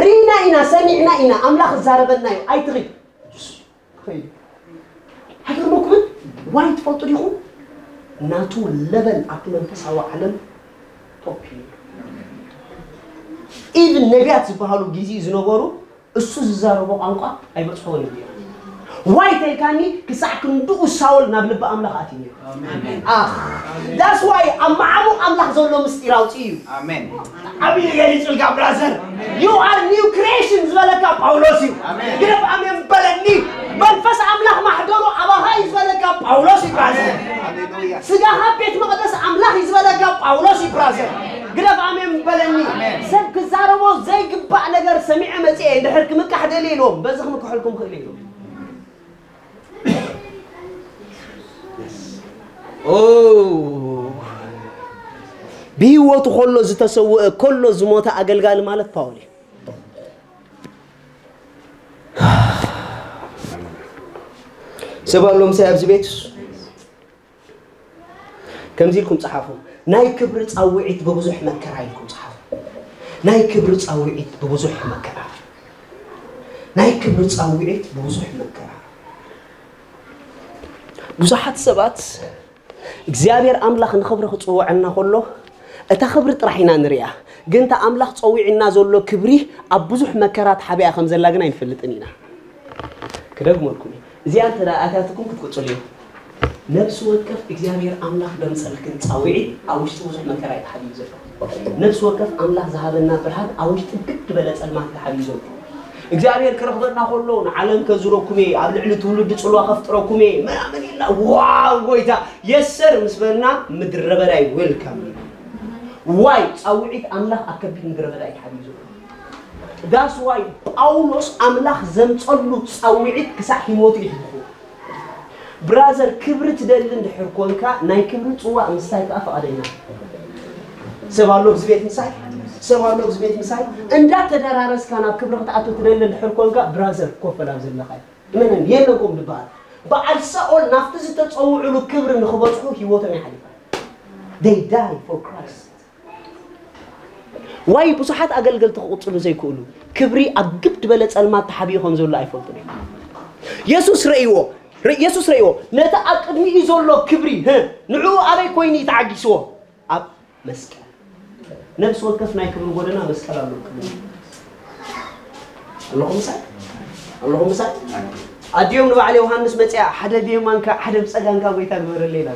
ርኢና ኢና ሰሚዕና ኢና ኣምላኽ እዛረበና እዩ ኣይትኺድ ኣይገርመኩምን ዋይ ትፈልጡ ዲኹም ናቱ ለበል ኣብቲ መንፈሳዊ ዓለም ቶፕ እዩ ኢቭን ነቢያት ዝበሃሉ ግዜ ዝነበሩ እሱ ዝዛረቦ ቋንቋ ኣይበፅሖን እዩ ዋይ ተልካኒ ክሳዕ ክንድኡ ሳውል ናብ ልቢ ኣምላኽ ኣትዩ ነይሩ ኣኽ ዳስ ዋይ ኣብ መዓሙቕ ኣምላኽ ዘሎ ምስጢር ኣውፅኡ እዩ ዓብዩ ገሊፁልካ ብራዘር you are new creation ዝበለካ ጳውሎስ እዩ ግደፍ ኣሜን በለኒ መንፈስ ኣምላኽ ማሕደሩ ኣባኻ እዩ ዝበለካ ጳውሎስ እዩ ብራዘር ስጋኻ ቤት መቕደስ ኣምላኽ እዩ ዝበለካ ጳውሎስ እዩ ብራዘር ግደፍ ኣሜን በለኒ ሰብ ክዛረቦ ዘይግባእ ነገር ሰሚዐ መፅአ እንድሕር ክምካሕ ደልየ ኢልዎም በዚ ክምክሐልኩም ክእል ኢሉ ብህይወቱ ከሎ ዝተሰወአ ከሎ ዝሞተ ኣገልጋሊ ማለት ፓውል እዩ ሰብ ኣሎ ምሳይ ኣብዚ ቤት ከምዚ ኢልኩም ጸሓፉ ናይ ክብሪ ጻውዒት ብብዙሕ መከራ ኢልኩም ጸሓፉ ናይ ክብሪ ጻውዒት ብብዙሕ መከራ ናይ ክብሪ ጻውዒት ብብዙሕ መከራ ብዙሓት ሰባት እግዚኣብሔር ኣምላኽ ንኽብሪ ክጽውዐና ከሎ እታ ክብሪ ጥራሕ ኢና ንሪኣ ግን እታ ኣምላኽ ጸዊዕና ዘሎ ክብሪ ኣብ ብዙሕ መከራ ተሓቢኣ ከም ዘላ ግን ኣይንፈልጥን ኢና ክደግመልኩም እዩ እዚኣ እንተ ኣታትኩም ክትቅጽሉ እዩ ነብሲ ወከፍ እግዚኣብሔር ኣምላኽ ደምጸልክን ጻውዒት ኣብ ውሽጢ ብዙሕ መከራ እዩ ተሓቢኡ ዘሎ ነብሲ ወከፍ ኣምላኽ ዝሃበና ብርሃን ኣብ ውሽጢ ግድ በለ ጸልማት ተሓቢኡ ዘሎ እግዚኣብሔር ክረኽበና ከሎ ንዓለም ከዝረኩም እየ ኣብ ልዕሊ ትውልዲ ጽልዋ ከፍጥረኩም እየ ምናምን ኢልና ዋው ጎይታ የሰር ምስ በልና ምድረ በዳ እዩ ዌልካም ዋይ ጻውዒት ኣምላኽ ኣብ ከቢድ ምድረ በዳ እዩ ተሓቢኡ ዘሎ ዳስ ዋይ ጳውሎስ ኣምላኽ ዘምጸሉ ጻውዒት ክሳዕ ሂሞቱ ይሕልፉ ብራዘር ክብሪ ትደሊ እንድሕር ኮንካ ናይ ክብሪ ፅዋእ ምስታይ ከዓ ፈቓደኛ ሰብ ኣሎ ኣብዚ ቤት ምሳይ ሰብ ኣሎ ኣብዚ ቤት ምሳይ እንዳተደራረስካ ናብ ክብሪ ክትኣቱ ትደሊ እንድሕር ኮንካ ብራዘር ኮፈል ኣብ ዘለካ እመነን የለንኩም ዝበሃል በዓል ሳኦል ናብቲ ዝተፀውዕሉ ክብሪ ንክበፅሑ ህይወቶም ይሓሊፋ they die for Christ ዋይ ብዙሓት ኣገልገልቲ ክቕጽሉ ዘይክእሉ ክብሪ ኣብ ግብ ዝበለ ጸልማት ተሓቢኡ ከም ዘሎ ኣይፈልጡን እዮም የሱስ ረእይዎ የሱስ ረእይዎ ነቲ ኣብ ቅድሚኡ ዘሎ ክብሪ ንዕኡ ኣበይ ኮይኑ እዩ ተዓጊስዎ ኣብ መስቀል ነብሲ ወከፍ ናይ ክብሪ ጎደና መስቀል ኣሎ ክብሪ ኣለኹም ምሳይ ኣለኹም ምሳይ ኣዲኦም ንባዕሊ ዮሃንስ መፅያ ሓደ ብየማንካ ሓደ ብፀጋንካ ጎይታ ግበረለይ ኢላ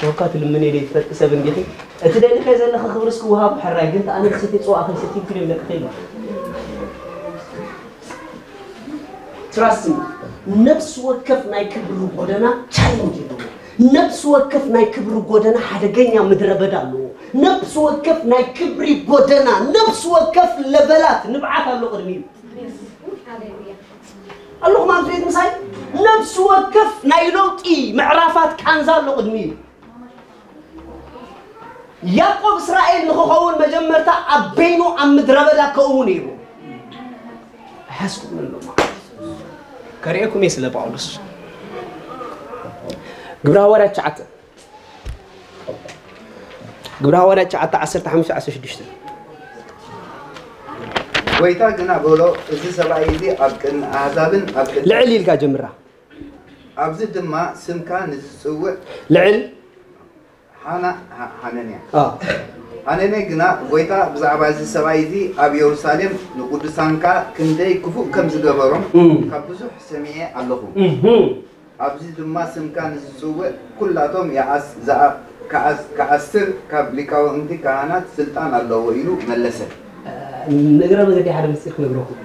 ቶካ ትልምኒ ኢለ ይትፈልጥ ሰብ እንዲኺ። እቲ ደሊኸ ዘለኺ ክብርስ ክወሃቡ ሕራይ፣ ግን ተኣነ ክሰቲ ጽዋእ ከይሰቲ ክልም ደቂ ከይሉ። ትራስት ሚ፣ ነፍሲ ወከፍ ናይ ክብሪ ጎደና ቻሌንጅ ኣለዎ። ነፍሲ ወከፍ ናይ ክብሪ ጎደና ሓደገኛ ምድረ በዳ ኣለዎ። ነፍሲ ወከፍ ናይ ክብሪ ጎደና፣ ነፍሲ ወከፍ ለበላት ንብዓት ኣሎ ቅድሚኡ። ኣለኹም ኣብዚ ቤት ምሳይ? ነፍሲ ወከፍ ናይ ለውጢ ምዕራፋት ቃንዛ ኣሎ ቅድሚኡ። ያዕቆብ እስራኤል ንኽኸውን መጀመርታ ኣብ በይኑ ኣብ ምድረ በዳ ከእዉ ነይሩ። ኣይሓስኩምን ኣሎ ማለት እዩ። ከርእየኩም እየ ስለ ጳውሎስ። ግብረ ሃዋርያት ትሽዓተ፣ ግብረ ሃዋርያት ትሽዓተ፣ ዓሰርተ ሓሙሽተ፣ ዓሰርተ ሽዱሽተ። ጎይታ ግና በሎ፣ እዚ ሰብኣይ እዚ ኣብ ቅድሚ ኣህዛብን ኣብ ቅድሚ ልዕል ኢልካ ጀምራ። ኣብዚ ድማ ስምካ ንዝጽውዕ ልዕል ሓና ሓ- ሓነንያ ኣዎ። ሓነንያ ግና ጎይታ ብዛዕባ እዚ ሰብኣይ እዚ ኣብ የሩሳሌም ንቅዱሳንካ ክንደይ ክፉእ ከም ዝገበሮም እም። ካብ ብዙሕ ሰሚዐ ኣለኹ። እህም። ኣብዚ ድማ ስምካ ንዝጽውዕ ኩላቶም ይኣስ- ዝኣ- ክኣስ- ክኣስር ካብ ሊቃውንቲ ካህናት ስልጣን ኣለዎ ኢሉ መለሰ። ንእግረ መገዲ ሓደ ምስጢር ክነግረኩም።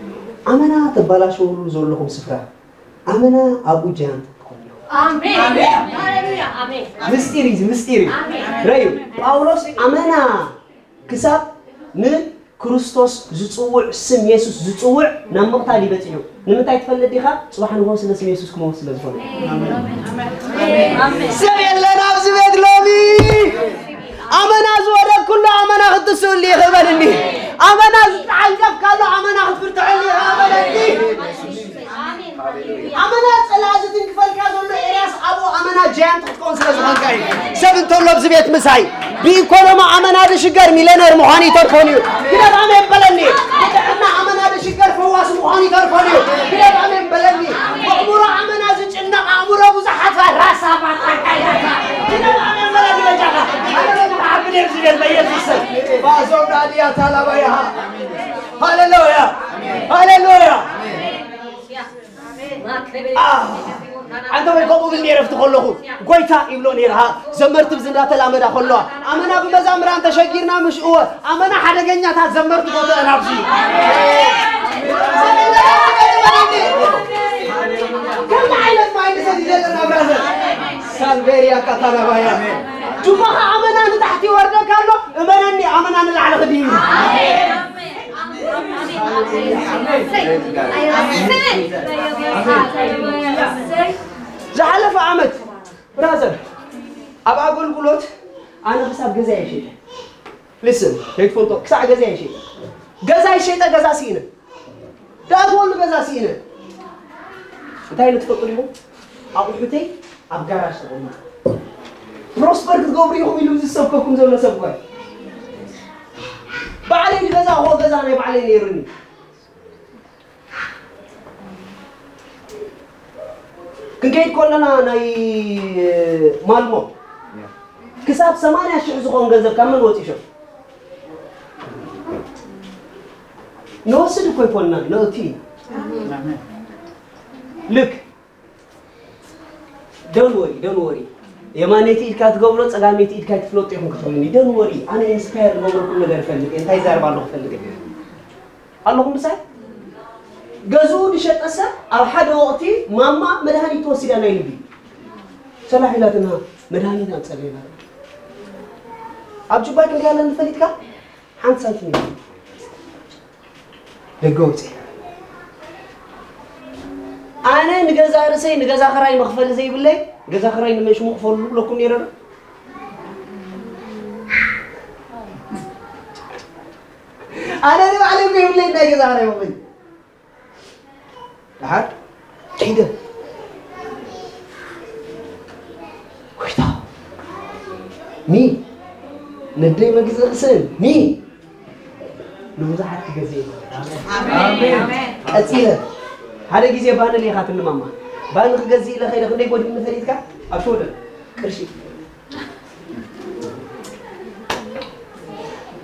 ኣመና ተባላሸውሉ ዘለኹም ስፍራ ኣመና ኣብኡ ጃንት ትኾኑ። ኣሜን። ሃሌሉያ። ኣሜን። ምስጢር እዩ፣ ምስጢር እዩ። ኣሜን። ረዩ ጳውሎስ ኣመና ክሳብ ንክርስቶስ ዝጽውዕ ስም የሱስ ዝጽውዕ ናብ ምቕታል እዩ በጺሑ። ንምንታይ ትፈልጥ ዲኻ? ጽባሕ ንግሆ ስለ ስም የሱስ ክመውት ስለ ዝኾነ። ኣሜን። ኣሜን። ሰብ የለን ኣብዚ ቤት ሎሚ። ኣመና ዝወደድ ኩሉ ኣመና ክትስእሉ ይኽእበልኒ። ኣመና ዝትዓንቀፍ ካሎ ኣመና ክትፍርትሐሉ ይኽእበለኒ። ኣመና ጸላኢ ዝትንክፈልካ ዘሎ ኤርያስ ኣብኡ ኣመና ጃያንት ክትከውን ስለ ዝኾንካ እዩ። ሰብ እንተሎ ኣብዚ ቤት ምሳይ ብኢኮኖሚ ኣመና ዝሽገር ሚለነር ምዃኑ ይተርፎን እዩ። ግደፍ ኣሜን በለኒ። ብጥዕና ኣመና ዝሽገር ፈዋሲ ምዃኑ ይተርፎን እዩ። ግደፍ ኣሜን በለኒ። ኣእምሮ ኣመና ዝጭነቕ ኣእምሮ ብዙሓት ራሳ ባታ ግደፍ ኣሜን በለኒ በጃኻ። ኣነ ሎሚ ክዓቢ ድየ ዝብል በኢየሱስ ስም። ባዞ ዳድያ ታላባያሃ። ሃሌሉያ። ሃሌሉያ። ኣንተ ወይ ከምኡ ብል ነይረ ኣብቲ ከለኹ ጎይታ ይብሎ ነይረ። ዘመርቲ ብዚ እንዳተላመዳ ከለዋ ኣመና ብመዛምራን ተሸጊርና ምሽ እወ ኣመና ሓደገኛታት ዘመርቲ ቦተአን ኣብዚ ከምዚ ዓይነት ማይንድሰት እዩ ዘለና ብራዘር። ሳልቬሪያ ካታላባያ ጅባኻ ኣመና ንታሕቲ ይወርደካ ኣሎ። እመነኒ ኣመና ንላዕሊ ክድይብ እዩ። ዝሓለፈ ዓመት ብራዘር ኣብ ኣገልግሎት ኣነ ክሳብ ገዛ ይሸጠ ልስን ከይትፈልጦ ክሳዕ ገዛ ይሸጠ ገዛ ይሸጠ ገዛ ስኢነ ዳኣትወሉ ገዛ ስኢነ እንታይ ኢሉ ትፈልጡ ዲኹም? ኣቑሑተይ ኣብ ጋራጅ ተቐሚጡ ፕሮስፐር ክትገብሩ ኢኹም ኢሉ ዝሰብከኩም ዘሎ ሰብ እኳ እዩ። ባዕለይ ንገዛእኽዎ ገዛ ናይ ባዕለይ ነይሩኒ። ክንከይድ ከለና ናይ ማልሞ ክሳብ ሰማንያ ሽሕ ዝኾን ገንዘብ ካብ መን ወፂሾም ንወስድ እኮ ይኮንና ነእቲ ኢና ልክ don't worry don't worry የማነይቲ ኢድካ ትገብሮ ፀጋመይቲ ኢድካ ትፍለጦ ኢኹም ክትብሉኒ don't worry ኣነ ኢንስፓየር ዝገብረኩም ነገር እፈልጥ እየ እንታይ ዛርባ ኣለኹ እፈልጥ እየ ኣለኹም ምሳይ ገዝኡ ዝሸጠ ሰብ ኣብ ሓደ ወቕቲ ማማ መድሃኒት ትወስድ እያ ናይ ልቢ ሰላሕ ኢላትና መድሃኒት ኣንፀር ኢላትና ኣብ ጅባይ ክንደይ ኣለኒ ፈሊጥካ ሓንቲ ሳንቲም የለን ደገ ወፅእ ኣነ ንገዛ ርእሰይ ንገዛ ክራይ መኽፈሊ ዘይብለይ ገዛ ክራይ ንመሽሙ ክፈሉ ብለኩም ነይረ ዶ ኣነ ንባዕለይ ዘይብለይ ናይ ገዛ ክራይ መኽፈሊ ደሓር ከይደ ጎይታ ሚ ነደይ መግዝእ ክስእን ሚ ንብዙሓት ክገዝእ ይኽእል። ቀፂለ ሓደ ግዜ ባኒ ሌኻትኒ ማማ ባኒ ክገዝእ ኢለ ከይደ ክንደይ ጎዲልኒ ፈሊጥካ ኣብ ሽወደን ቅርሺ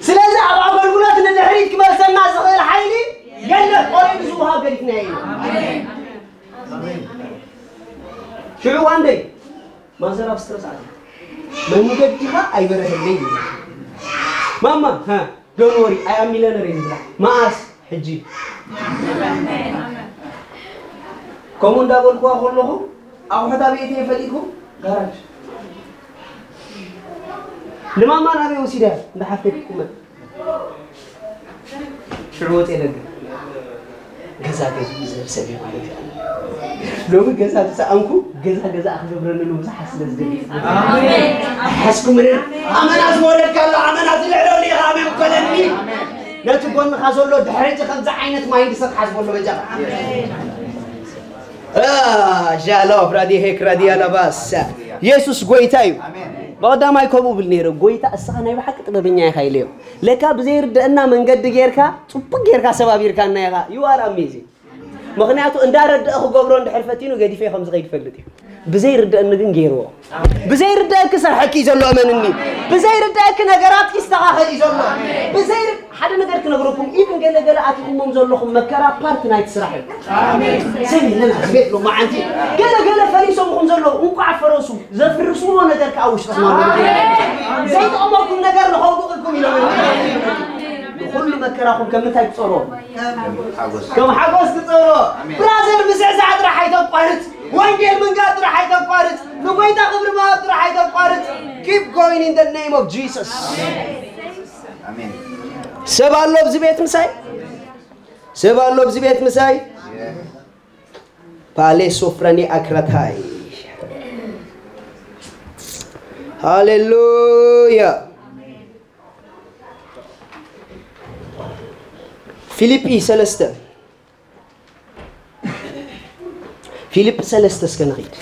ስለዚ ኣብ ኣገልግሎት ንድሕሪት ክመልሰና ዝኽእል ሓይሊ የለን። ኦሬዲ ዝውሃብ ገዲፍናዮ ኢና። ሽዑ ዋንደይ ማዘር ኣብ ስትረስ ኣትያ። መንገድኻ ኣይበረሀለይ ይብላ። ማማ፣ ሃ፣ don't worry፣ I am millionaire ይብላ። መኣስ? ሕጂ። ከምኡ እንዳበልኩዋ ከለኹ፣ ኣቑሑት ኣበይ እተየ ፈሊጥኩም? ጋራጅ። ንማማ ናበይ ወሲዳ? እንዳሓተትኩመ። ሽዑ ወፂአ ደገ። ገዛ ገዝኡ ዝህብ ሰብ እዩ ማለት እዩ። ሎሚ ገዛ ዝሰኣንኩ፣ ገዛ ገዛ ክገብረኒ ንብዙሓት ስለ ዝደሊ። ሓዝኩምንን? ኣመና ዝወረድካ ኣሎ፣ ኣመና ዝልዕለሉ ኢኻ፣ ኣሜን በለኒ። ነቲ ጎንኻ ዘሎ ድሕሪ ሕጂ ከምዚ ዓይነት ማይንድሰት ሓዝበሉ በጃኻ። ሻሎ ብራዲ ሄክ ራዲ ኣላባስ። የሱስ ጎይታ እዩ። ብቐዳማይ ከምኡ ብል ነይረ፣ ጎይታ እስኻ ናይ ብሓቂ ጥበበኛ ኢኻ ኢለዮ። ለካ ብዘይርደአና መንገዲ ጌርካ፣ ጽቡቅ ጌርካ ሰባቢርካና ኢኻ። You are amazing። ምኽንያቱ እንዳረደአ ክገብሮ እንድሕር ፈቲኑ ገዲፈ ከም ዝኸይድ ፈልጥ እዩ። ብዘይርደአኒ ግን ገይርዎ። ብዘይርደአኪ ሰርሐኪ እዩ ዘሎ፣ እመንኒ። ብዘይርደአኪ ነገራት ይስተኻኸል እዩ ዘሎ። ብዘይ ሓደ ነገር ክነግረኩም፣ ኢቭን ገለ ገለ ኣቲኹሞም ዘለኹም መከራ ፓርት ናይቲ ስራሕ እዩ። ሰብ የለን ኣብዚ ቤት ሎማዓንቲ። ገለ ገለ ፈሪሶምኹም ዘለዉ፣ እንቋዕ ፈረሱ፣ ዘፍርስዎ ነገር ከኣ ውሽጥኹም ኣሎ። ዘይጠቕመኩም ነገር ንኸውድቕልኩም ኢሎም እዮም። ንኹሉ መከራኹም ከም ምንታይ ትጸርዎ? ከም ሓጎስ ትጸርዎ። ብራዘር፣ ምስዕሳዕ ጥራሕ ኣይተቋርጽ። ወንጌል ምንጋር ጥራሕ ኣይተቋርጽ። ንጎይታ ክብሪ ምሃብ ጥራሕ ኣይተቋርጽ። Keep going in the name of Jesus። ኣሜን። ሰብ ኣሎ ኣብዚ ቤት ምሳይ? ሰብ ኣሎ ኣብዚ ቤት ምሳይ? ፓሌ ሶፍራኒ ኣክራታይ። ሃሌሉያ። ፊልጲ ሰለስተ። ፊልጲ ሰለስተ እስከ ንኺድ።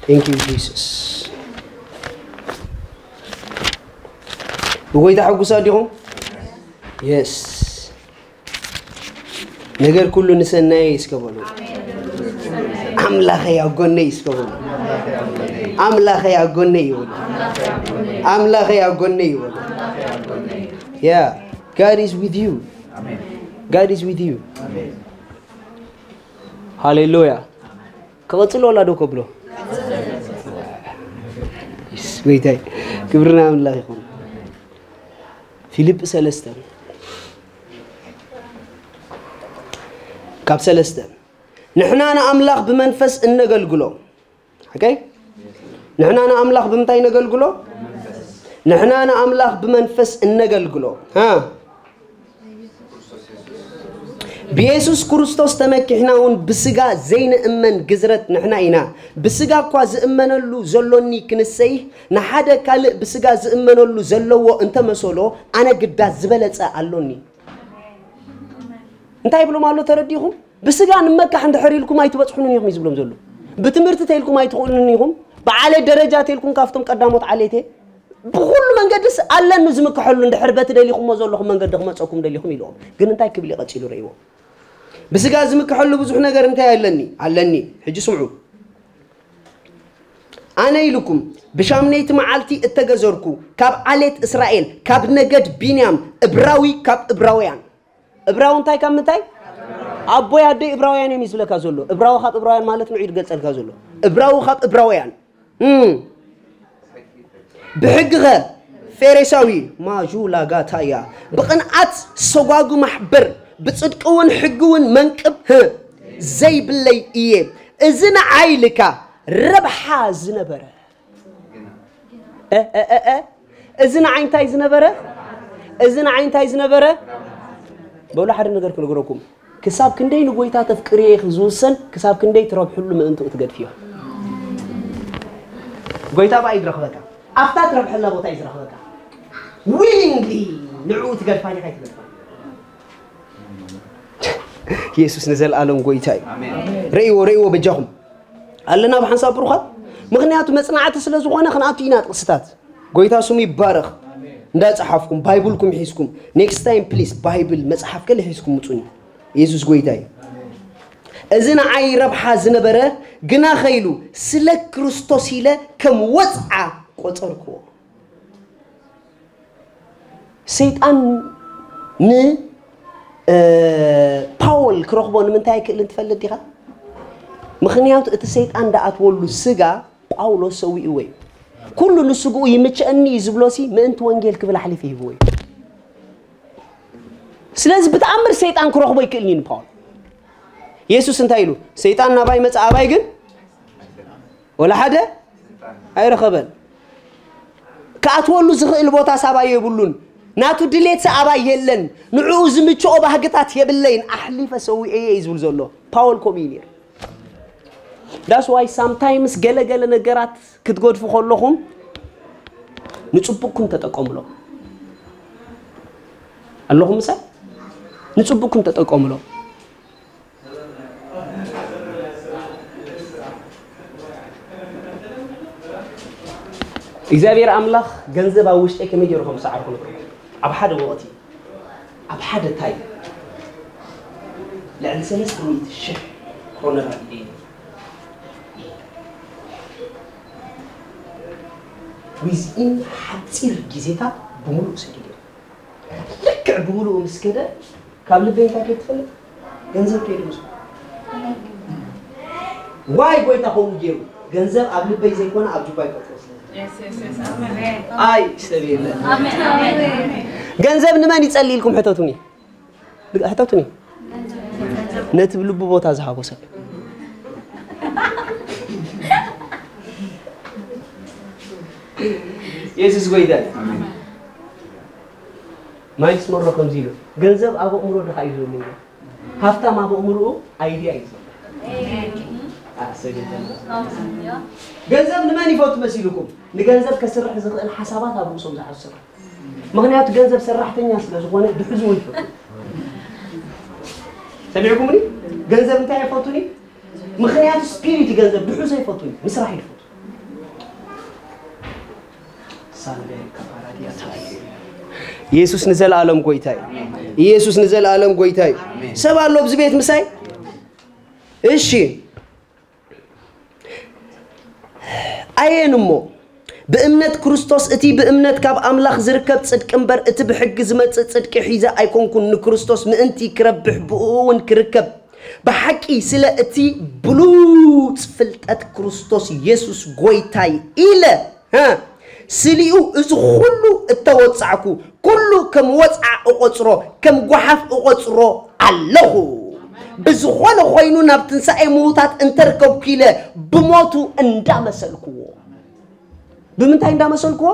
Thank you Jesus። ብጎይታ ሕጉሳት ዲኹም? የስ። ነገር ኩሉ ንሰናየ እስከ በሉ። ኣምላኸይ ኣብ ጎነይ እስከ በሉ። ኣምላኸይ ኣብ ጎነይ ይበሉ። ኣምላኸይ ኣብ ጎነይ ይበሉ። Yeah, God is with you. God is with you. ሃሌሉያ። ክቐጽሎ ወላ ዶ ከብሎ? ጎይታይ ክብርና ኣምላኽ ይኹን። ፊልጵ ሰለስተ ካብ ሰለስተ፣ ንሕና ንኣምላኽ ብመንፈስ እነገልግሎ። ኦኬ? ንሕና ንኣምላኽ ብምንታይ ነገልግሎ? ንሕና ንኣምላኽ ብመንፈስ እነገልግሎ። ሃ? ብየሱስ ክርስቶስ ተመኪሕና እውን ብስጋ ዘይንእመን ግዝረት ንሕና ኢና። ብስጋ እኳ ዝእመነሉ ዘሎኒ ክንሰይህ፣ ንሓደ ካልእ ብስጋ ዝእመነሉ ዘለዎ እንተመሰሎ፣ ኣነ ግዳ ዝበለጸ ኣሎኒ። እንታይ ይብሎም ኣሎ ተረዲኹም? ብስጋ ንመካሕ እንድሕር ኢልኩም ኣይትበጽሑንን ኢኹም እዩ ዝብሎም ዘሎ። ብትምህርቲ ተይልኩም ኣይትኽእሉን ኢኹም። ብዓሌት ደረጃ ተይልኩም ካብቶም ቀዳሞት ዓሌት እየ። ብኹሉ መንገድስ ኣለኒ ዝምክሐሉ እንድሕር በቲ ደሊኹሞ ዘለኹም መንገዲ ክመጸኩም ደሊኹም ኢልዎም። ግን እንታይ ክብል እዩ ቀጺሉ ረእይዎ? ብስጋ ዝምክሐሉ ብዙሕ ነገር እንታይ ኣለኒ? ኣለኒ። ሕጂ ስምዑ። ኣነ ኢልኩም ብሻምነይቲ መዓልቲ እተገዘርኩ ካብ ዓሌት እስራኤል ካብ ነገድ ቢንያም እብራዊ ካብ እብራውያን። እብራዊ እንታይ ካብ ምንታይ? ኣቦይ ኣደይ እብራውያን እዮም እዩ ዝብለካ ዘሎ። እብራዊ ካብ እብራውያን ማለት ንዑ ይገልጸልካ ዘሎ። እብራዊ ካብ እብራውያን። እም። ብሕግኸ ፌሬሳዊ ማጁ ላጋታያ ብቕንዓት ሰጓጉ ማሕበር ብጽድቂ እውን ሕጊ እውን መንቅብ ህ ዘይብለይ እየ። እዚ ንዓይ ልካ ረብሓ ዝነበረ እ፣ እ፣ እ፣ እ። እዚ ንዓይ እንታይ ዝነበረ? እዚ ንዓይ እንታይ ዝነበረ? በሉ ሓደ ነገር ክነግረኩም። ክሳብ ክንደይ ንጎይታ ተፍቅርዮ ኢኺ ዝውሰን፣ ክሳብ ክንደይ ትረብሕሉ ምእንትኡ ትገድፍዮ። ጎይታ ብኣይ ዝረኽበካ፣ ኣብታ ትረብሐላ ቦታ እዩ ዝረኽበካ። ዊሊንግሊ ንዕኡ ትገድፋ ዲኻ ኣይትገድፋ? የሱስ ንዘለኣለም ጎይታ እዩ። ኣሜን። ረእይዎ፣ ረእይዎ በጃኹም። ኣለና ብሓንሳብ ብሩኻት። ምኽንያቱ መጽናዕቲ ስለ ዝኾነ ክንኣቱ ኢና ጥቕስታት። ጎይታ ስሙ ይባረኽ። እንዳጸሓፍኩም፣ ባይብልኩም ሒዝኩም፣ ኔክስት ታይም ፕሊስ ባይብል መጽሓፍ ገለ ሒዝኩም ምጹኒ። የሱስ ጎይታ እዩ። እዚ ንዓይ ረብሓ ዝነበረ ግና ኸይሉ ስለ ክርስቶስ ኢለ ከም ወጽዓ ቆጸርክዎ። ሰይጣን ን፣ እ፣ ፓወል ክረኽቦ ንምንታይ ኣይክእልን ትፈልጥ ዲኻ? ምኽንያቱ እቲ ሰይጣን ዝኣትወሉ ስጋ ጳውሎስ ሰዊእዎ እዩ። ኩሉ ንስግኡ ይምችአኒ እዩ ዝብሎሲ ምእንቲ ወንጌል ክብል ኣሕሊፉ ሂብዎ እዩ። ስለዚ ብተኣምር ሰይጣን ክረኽቦ ኣይክእልን እዩ ንፓውል። የሱስ እንታይ ኢሉ? ሰይጣን ናባይ መጽእ፣ ኣባይ ግን ወላ ሓደ ኣይረኸበን። ክኣትወሉ ዝኽእል ቦታ ሳባይ የብሉን። ናቱ ድሌት ኣባይ የለን። ንዕኡ ዝምችኦ ባህግታት የብለይን። ኣሕሊፈ ሰዊኤየ እዩ ዝብል ዘሎ። ፓውል ከምኡ እዩ ነይሩ። That's why sometimes ገለ ገለ ነገራት ክትገድፉ ከለኹም ንጽቡቅኩም ተጠቀምሎም። ኣለኹም ምሳይ? ንጽቡቅኩም ተጠቀምሎም። እግዚኣብሔር ኣምላኽ ገንዘብ ኣብ ውሽጠይ ከመይ ገይሩ ከም ዝሰዓርኩ ንገርኩም። ኣብ ሓደ ወቕቲ፣ ኣብ ሓደ ታይም ልዕሊ ሰለስተ ሚእቲ ሽሕ ክሮነር ኣብ ኢደይ ነይሩ። ዊዝኢን ሓፂር ግዜታት ብምሉእ ሰዲደ። ልክዕ ብምሉኡ ምስ ከደ ካብ ልበይ እንታይ ከይትፈልጥ ገንዘብ ከይዱ ምስ ዋይ ጎይታ ከምኡ ገይሩ ገንዘብ ኣብ ልበይ ዘይኮነ ኣብ ጁባይ ቆጥሮ ስለ ኣይ ሰብ የለን። ገንዘብ ንመን ይጸልይ ኢልኩም ሕተቱኒ። ሕተቱኒ። ነቲ ልቡ ቦታ ዝሃቦ ሰብ። የሱስ ጎይታ እዩ። ማይልስ ሞንሮ ከምዚ ኢሉ፣ "ገንዘብ ኣብ ኣእምሮ ድኻ እዩ ዘሎ ኢሉ። ሃፍታም ኣብ ኣእምሮኡ ኣይድያ እዩ ዘሎ." ኣሰገደና። ገንዘብ ንመን ይፈቱ መሲልኩም? ንገንዘብ ከስርሕ ዝኽእል ሓሳባት ኣብ ርእሶም ዝሓዙ ሰባት። ምኽንያቱ ገንዘብ ሰራሕተኛ ስለ ዝኾነ ድሕዝዎ ይፈቱ። ሰሚዕኩምኒ? ገንዘብ እንታይ ይፈቱኒ? ምኽንያቱ ስፒሪት ገንዘብ ድሕዞ ይፈቱኒ፣ ምስራሕ ይፈቱ። የሱስ ንዘለኣለም ጎይታ እዩ። የሱስ ንዘለኣለም ጎይታ እዩ። ሰብ ኣሎ ኣብዚ ቤት ምሳይ? እሺ። ኣየን እሞ ብእምነት ክርስቶስ፣ እቲ ብእምነት ካብ ኣምላኽ ዝርከብ ጽድቂ እምበር፣ እቲ ብሕጊ ዝመጽእ ጽድቂ ሒዘ ኣይኮንኩን፣ ንክርስቶስ ምእንቲ ክረብሕ ብእኡ እውን ክርከብ፣ ብሓቂ ስለ እቲ ብሉጽ ፍልጠት ክርስቶስ የሱስ ጎይታይ ኢለ፣ እ፣ ስሊኡ እዚ ኩሉ እተወጻዕኩ፣ ኩሉ ከም ወጽዓ እቆጽሮ፣ ከም ጓሓፍ እቆጽሮ ኣለኹ። ብዝኾነ ኮይኑ ናብ ትንሳኤ ምዉታት እንተርከብኩ ኢለ ብሞቱ እንዳመሰልክዎ። ብምንታይ እንዳመሰልክዎ?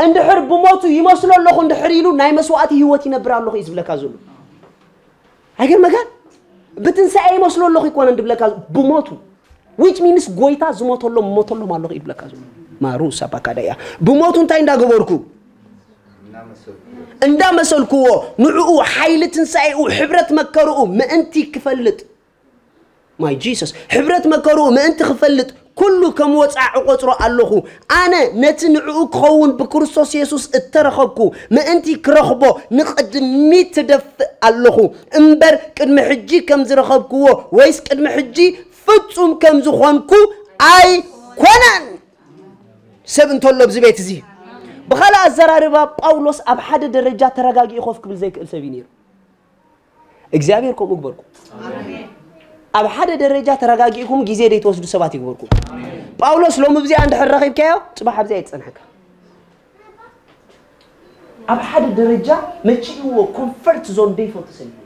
እንድሕር ብሞቱ ይመስሎ ኣለኹ እንድሕር ኢሉ ናይ መስዋእቲ ህይወት ይነብር ኣለኹ እዩ ዝብለካ ዘሎ። ኣይገርመካን? ብትንሳኤ ይመስሎ ኣለኹ ይኮነን ድብለካ ብሞቱ። Which means ጎይታ ዝሞተሎም ሞተሎም ኣለኹ እዩ ድብለካ ዘሎ። ማሩ ሳባካዳያ። ብሞቱ እንታይ እንዳገበርኩ? እንዳመሰልክዎ። ንዕኡ ሓይሊ ትንሳኤኡ ሕብረት መከርኡ ምእንቲ ክፈልጥ። My Jesus። ሕብረት መከርኡ ምእንቲ ክፈልጥ ኩሉ ከም ወጻዕ እቆጽሮ ኣለኹ። ኣነ ነቲ ንዕኡ ክኸውን ብክርስቶስ የሱስ እተረኸብኩ ምእንቲ ክረኽቦ ንቕድሚት ትደፍእ ኣለኹ። እምበር ቅድሚ ሕጂ ከም ዝረኸብክዎ ወይስ ቅድሚ ሕጂ ፍጹም ከም ዝኾንኩ ኣይኮነን። ሰብ እንተሎ ኣብዚ ቤት እዚ። ብኻልእ ኣዘራርባ ጳውሎስ ኣብ ሓደ ደረጃ ተረጋጊኡ ኮፍ ክብል ዘይክእል ሰብ እዩ ነይሩ። እግዚኣብሔር ከምኡ ግበርኩም። ኣብ ሓደ ደረጃ ተረጋጊእኩም ግዜ ዘይትወስዱ ሰባት ይግበርኩም። ጳውሎስ ሎሚ ብዚኣ እንድሕር ረኺብካዮ፣ ጽባሕ ኣብዚኣ ይጸንሐካ። ኣብ ሓደ ደረጃ መጺእዎ ኮንፈርት ዞን ዘይፈቱ ሰብ እዩ።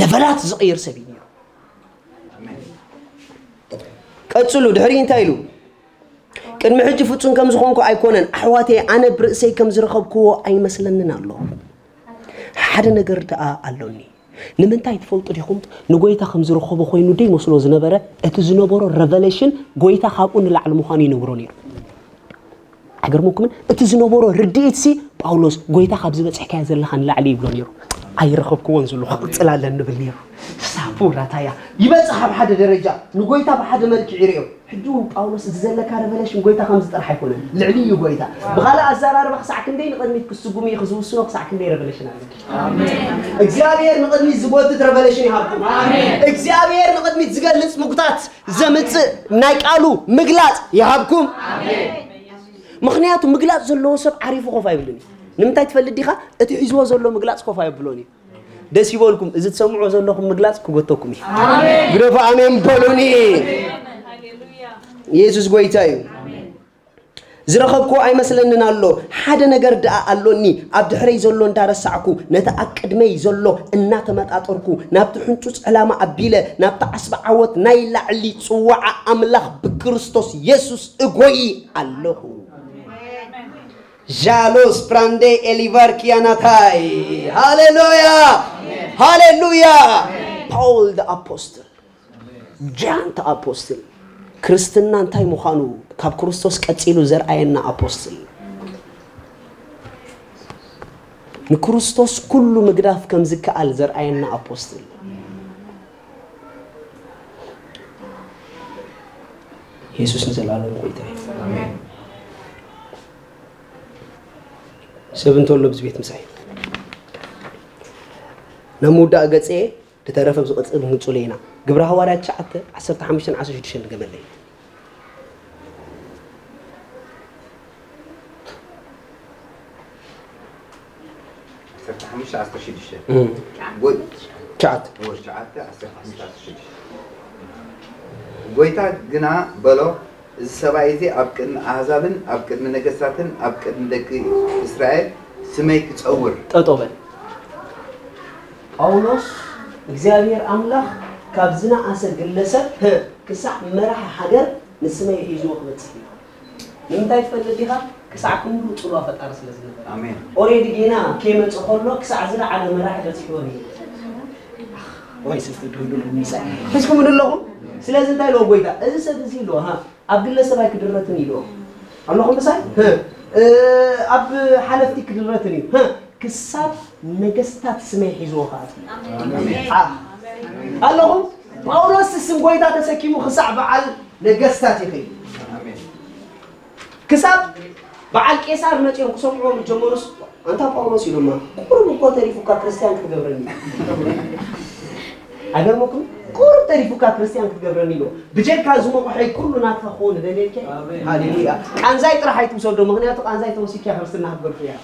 ለቨላት ዝቕይር ሰብ እዩ ነይሩ። ቀጽሉ፣ ድሕሪ እንታይ ኢሉ? ቅድሚ ሕጂ ፍጹም ከም ዝኾንኩ ኣይኮነን፣ ኣሕዋተይ፣ ኣነ ብርእሰይ ከም ዝረኸብክዎ ኣይመስለንን ኣሎ። ሓደ ነገር ደኣ ኣሎኒ። ንምንታይ ትፈልጡ ዲኹም? ንጎይታ ከም ዝረኸቦ ኮይኑ ደይመስሎ ዝነበረ፣ እቲ ዝነበሮ ረቨሌሽን ጎይታ ካብኡ ንላዕሊ ምዃኑ ይነግሮ ነይሩ። ኣይገርመኩምን? እቲ ዝነበሮ ርድኢትሲ ጳውሎስ ጎይታ ካብ ዝበጽሕካዮ ዘለኻ ንላዕሊ ይብሎ ነይሩ። ኣይረኸብክዎን ዘለኹ ክቕጽል ኣለኒ ንብል ነይሩ። ሳፑራታያ ይበጽሕ ኣብ ሓደ ደረጃ ንጎይታ ብሓደ መልክዕ ይርእዮ። ሕጂ እውን ጳውሎስ እዚ ዘለካ ረቨሌሽን ጎይታ ከምዚ ጥራሕ ኣይኮነን፣ ልዕሊ እዩ ጎይታ። ብኻልእ ኣዘራርባ ክሳዕ ክንደይ ንቕድሚት ክስጉም እዩ ክዝውስኖ ክሳዕ ክንደይ ረቨሌሽን ኣለካ። እግዚኣብሔር ንቕድሚት ዝጎትት ረቨሌሽን ይሃብኩም። እግዚኣብሔር ንቕድሚት ዝገልጽ ምጉታት ዘምጽእ ናይ ቃሉ ምግላጽ ይሃብኩም። ምኽንያቱ ምግላጽ ዘለዎ ሰብ ዓሪፉ ኮፍ ኣይብልን እዩ። ንምንታይ ትፈልጥ ዲኻ? እቲ ሒዝዎ ዘሎ ምግላጽ ኮፍ ኣይብሎን እዩ። ደስ ይበልኩም። እዚ ትሰምዑ ዘለኹም ምግላጽ ክጎተኩም እዩ። ግደፉ፣ ኣሜን በሉኒ። ኢየሱስ ጎይታ እዩ። ዝረኸብኩ ኣይመስለንን ኣሎ። ሓደ ነገር ደኣ ኣሎኒ። ኣብ ድሕረይ ዘሎ እንዳረሳዕኩ፣ ነቲ ኣብ ቅድመይ ዘሎ እናተመጣጠርኩ፣ ናብቲ ሕንጹጽ ዕላማ ኣቢለ፣ ናብቲ ዓስቢ ዓወት ናይ ላዕሊ ጽዋዓ ኣምላኽ ብክርስቶስ የሱስ እጎይ ኣለኹ። ጃሎስ ፕራንዴ ኤሊቫር ኪያናታይ። ሃሌሉያ! ሃሌሉያ! ፓውል the apostle, ጃን the apostle፣ ክርስትና እንታይ ምዃኑ ካብ ክርስቶስ ቀጺሉ ዘርኣየና ኣፖስትል። ንክርስቶስ ኩሉ ምግዳፍ ከም ዝከኣል ዘርኣየና ኣፖስትል። የሱስ ንዘለኣለም ጎይታ እዩ። ኣሜን። ሰብ እንተሎ ብዚ ቤት ምሳይ ናብ ምውዳእ ገጸ ዝተረፈ ብዝቕጽል ክንጽሎ ኢና። ግብረ ሃዋርያት ትሽዓተ ዓሰርተ ሓሙሽተ ዓሰርተ ሽዱሽተ ንገመለይ። ዓሰርተ ሓሙሽተ ዓሰርተ ሽዱሽተ። እም። ጎ-፣ ትሽዓተ። እዎ፣ ትሽዓተ ዓሰርተ ሓሙሽተ ዓሰርተ ሽዱሽተ። ጎይታ ግና በሎ፣ እዚ ሰብኣይ እዚ ኣብ ቅድሚ ኣህዛብን ኣብ ቅድሚ ነገስታትን ኣብ ቅድሚ ደቂ እስራኤል ስመይ ክጸውር። ጠጠው በል። ጳውሎስ፣ እግዚኣብሔር ኣምላኽ ካብ ዝነኣሰ ግለሰብ፣ ህ፣ ክሳዕ መራሒ ሃገር ንስመይ ሒዝዎ ክመጽእ እዩ። ንምንታይ ትፈልጥ ዲኻ? ክሳዕ ክንዱ ጽልዋ ፈጣሪ ስለ ዝነበረ። ኣሜን። ኦሬዲ ጌና ከይመጽእ ከሎ ክሳዕ ዝለዓለ መራሒ በጺሕዎ ነይሩ። ወይ ስስቲ ድህዱ ምሳይ። ሒዝኩም ኣለኹም? ስለዚ እንታይ ኢልዎ ጎይታ? እዚ ሰብ እዚ ኢልዎ፣ ሃ፣ ኣብ ግለሰብ ኣይክድረትን ኢልዎ። ኣለኹም ምሳይ? ህ፣ እ፣ ኣብ ሓለፍቲ ክድረትን እዩ። ህ፣ ክሳብ ነገስታት ስመይ ሒዝዎ ከኣት እዩ። ኣሜን። ኣ-፣ ኣለኹም? ጳውሎስ ስም ጎይታ ተሰኪሙ ክሳዕ በዓል ነገስታት ይኸይድ። ኣሜን። ክሳብ በዓል ቄሳር መጺኦም ክሰምዕዎም ዝጀመሩስ፣ ኣንታ ጳውሎስ ኢሎማ፣ ቁሩብ እኮ ተሪፉካ ክርስትያን ክትገብረኒ። ኣይገርመኩም? ቁሩብ ተሪፉካ ክርስትያን ክትገብረኒ ኢሎ። ብጀካ እዚ መቑሐይ ኩሉ ናትካ ክኸውን እደልየልካ እየ። ኣሜን። ሃሌሉያ። ቃንዛይ ጥራሕ ኣይትውሰዶ፣ ምኽንያቱ ቃንዛይ ተወሲድካ ክርስትና ክትገድፎ እያ።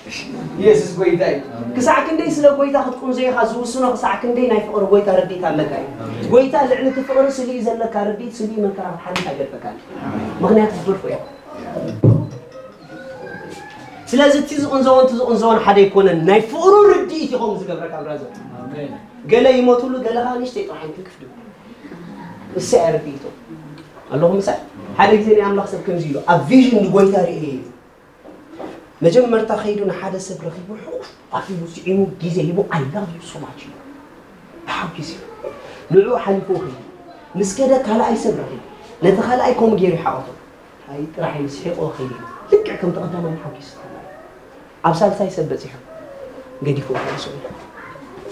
ኢየሱስ ጎይታ እዩ። ኣሜን። ክሳዕ ክንደይ ስለ ጎይታ ክትቁንዞ ኢኻ ዝውስኖ፣ ክሳዕ ክንደይ ናይ ፍቕሪ ጎይታ ርድኢት ኣለካ እዩ። ኣሜን። ጎይታ ልዕሊ እቲ ፍቕሪ ስልዩ ዘለካ ርድኢት ስልዩ መከራ ክትሓልፍ ኣይገድፈካን። ኣሜን። ምኽንያቱ ክትገድፎ እያ። ስለዚ እቲ ዝቕንዘዎን እቲ ዝቕንዘዎን ሓደ ኣይኮነን። ናይ ፍቕሩ ርድኢት እዩ ከምኡ ዝገብረካ ብራዘር። ኣሜን። ገለ ይሞትሉ፣ ገለ ኸዓ ንእሽተይ ጥራሕ ይትንክፍ ድብል። እሰይ ኣረድኢቶ። ኣለኹም ምሳይ? ሓደ ግዜ ናይ ኣምላኽ ሰብ ከምዚ ኢሉ፣ ኣብ ቪዥን ንጎይታ ርእየ እዩ። መጀመርታ ከይዱ ንሓደ ሰብ ረኺቡ፣ ሕቑፍ ኣቢሉ፣ ስዒሙ፣ ግዜ ሂቡ፣ "I love you so much" ኢሉ። ተሓጒሱ እዩ። ንዕኡ ሓሊፍዎ ከይዱ። ምስ ከደ ካልኣይ ሰብ ረኺቡ። ነቲ ካልኣይ ከምኡ ገይሩ ይሓቖፎ። ኣይ ጥራሕ ኢሉ ስሒቑ ከይዱ። ልክዕ ከምቲ ቀዳማይ ሓጒሱ ተመልሱ። ኣብ ሳልሳይ ሰብ በጺሑ። ገዲፍዎ ተመልሱ።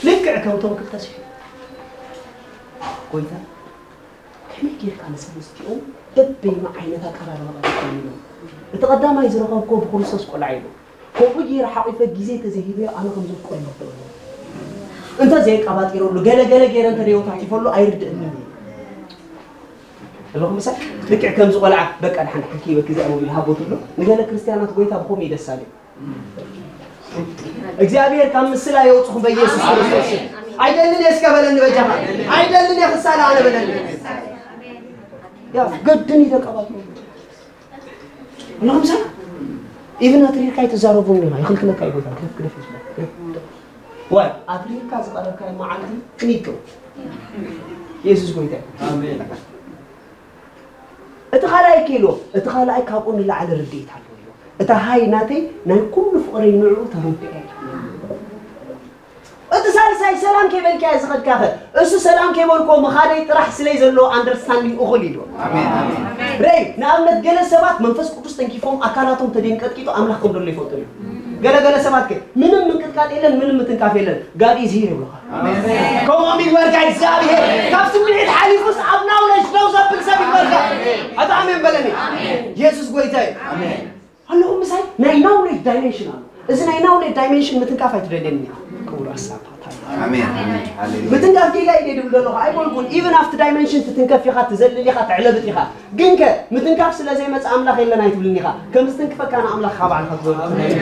ልክዕ ከምቶም ክልተ ስሒቑ። ጎይታ ከመይ ጌርካ ንሰለስቲኦም በበይኑ ዓይነት ኣቀራርባ ቀሪብካዮም ኢሎም። እቲ ቀዳማይ ዝረኸብክዎ ብክርስቶስ ቆልዓ ኢሉ። ከምኡ ገይረ ሓቒፈ ግዜ ተዘይሂበዮ ኣነ ከም ዘፍቅሮ ይፈልጥ እየ። እንተ ዘየቀባጢረሉ፣ ገለ ገለ ገይረ እንተ ደይወታቲፈሉ ኣይርድእንን እዩ። ኣለኹም ምሳይ? ልክዕ ከምዚ ቆልዓ በቃ ድሓን ድሓን ከይበኪ እዚኣ ሞቢል ሃቦ ትብሎ። ንገለ ክርስትያናት ጎይታ ብኸምኡ እዩ ደስ ኣለ። እግዚኣብሔር ካብ ምስላ የውፅኹም በኢየሱስ ክርስቶስ ስም። ኣይደልን እየ እስከ በለኒ በጃኻ። ኣይደልን እየ ክሳለ ኣነ በለኒ። ያ ገድን ይደቀባት ነው። ኣለኹም ምሳይ? ኢቭን ኣትሪርካ ኣይትዛረቡን ኢኻ። ይኽልክለካ እዩ ጎይታ። ግደፍ፣ ግደፍ፣ ግደፍ። ዋይ፣ ኣትሪርካ ዝቐረብካዮ መዓልቲ ክኒቶ። ኢየሱስ ጎይታ እዩ። ኣሜን። እቲ ካልኣይ ከ ኢልዎ፣ እቲ ካልኣይ ካብኡ ንላዕሊ ርድኢት ኣለዎ ኢልዎ። እታ ሃይ ናተይ ናይ ኩሉ ፍቕረይ ንዕኡ ተረድኦ እያ። እቲ ሳልሳይ ሰላም ከይበልካዮ ዝኸድካኸ? እሱ ሰላም ከይበልኮ ምኻደይ ጥራሕ ስለይ ዘለዎ ኣንደርስታንዲንግ እኹል ኢልዎ። ኣሜን፣ ኣሜን። ረይ፣ ንኣብነት ገለ ሰባት መንፈስ ቅዱስ ተንኪፎም ኣካላቶም ተደንቀጥቂጡ ኣምላኽ ከም ዘሎ ይፈልጡ እዮም። ገለ ገለ ሰባት ከ ምንም ምንቅጥቃጥ የለን፣ ምንም ምትንካፍ የለን። God is here ይብሉኻ። ኣሜን። ከምኦም ይግበርካ እግዚኣብሔር። ካብ ስምዒት ሓሊፉስ ኣብ ናውለጅ ደው ዘብል ሰብ ይግበርካ። ኣታ ኣሜን በለኒ። ኣሜን። የሱስ ጎይታ እዩ። ኣሜን። ኣለኹም ምሳይ? ናይ ናውለጅ ዳይሜንሽን ኣሎ። እዚ ናይ ናውለጅ ዳይሜንሽን ምትንካፍ ኣይትደልየኒ ኢኻ። ክቡር ኣሳብ ኣታ። ኣሜን። ኣሜን። ሃሌሉያ። ምትንካፍ ጌጋ እዩ ድብል ዘለኹ ኣይበልኩን። ኢቭን ኣብቲ ዳይሜንሽን ትትንከፍ ኢኻ፣ ትዘልል ኢኻ፣ ትዕለብጥ ኢኻ። ግንከ ምትንካፍ ስለ ዘይመጽእ ኣምላኽ የለን ኣይትብልን ኢኻ። ከም ዝትንክፈካ ንኣምላኽ ኢኻ ባዕልኻ ትዘሉ። ኣሜን።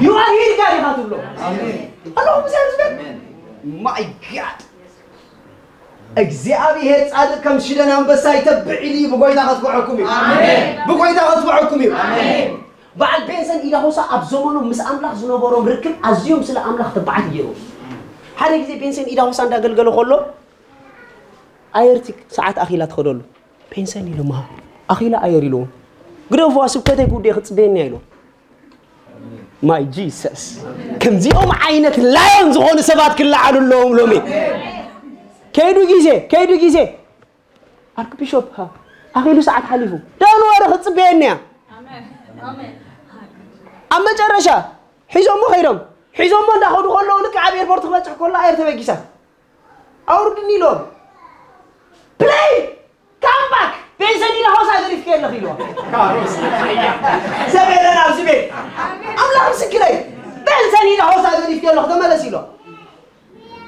You are here God ኢኻ ትብሎ። ኣሜን። ኣለኹም ምሳይ ህዝበይ? ኣሜን። My God! እግዚኣብሔር ጻድቕ ከም ሽደን ኣንበሳ ይተብዕ ኢሉ እዩ። ብጎይታ ከትብዐኩም እዩ። ኣሜን። ብጎይታ ከትብዐኩም እዩ። ኣሜን። በዓል ቤንሰን ኢዳሆሳ ኣብ ዘመኖም ምስ ኣምላኽ ዝነበሮም ርክብ ኣዝዮም ስለ ኣምላኽ ተባዓት ገይሩ። ሓደ ግዜ ቤንሰን ኢዳሆሳ እንዳገልገለ ከሎ ኣየርቲ ሰዓት ኣኺላ ትኸደሉ። ቤንሰን ኢሎማ ኣኺላ ኣየር ኢልዎም፣ ግደፍዋ፣ ስብከተይ ክውድእ ክጽበየኒ ኢሎም። My Jesus! ከምዚኦም ዓይነት ላዮን ዝኾኑ ሰባት ክለዓሉ ኣለዎም ሎሚ። ከይዱ ግዜ፣ ከይዱ ግዜ። ኣርክ ቢሾፕ፣ ሃ፣ ኣኺሉ ሰዓት ሓሊፉ። ደኣ ንወረ ክጽበየኒ እያ። ኣብ መጨረሻ ሒዞሞ ከይዶም። ሒዞሞ እንዳኸዱ ከለዉ ልክዕ ኣብ ኤርፖርት ክበጽሕ ከሎ ኣየር ተበጊሳ። ኣውርድኒ ኢሎም። ፕሌይ! ካም ባክ! ቤንሰን ኢዳሆሳ ገዲፍኪ ኣለኺ ኢልዋ። ሰብ የለን ኣብዚ ቤት። ኣምላኽ ምስክረይ። ቤንሰን ኢዳሆሳ ገዲፍኪ ኣለኹ፣ ተመለስ ኢልዋ።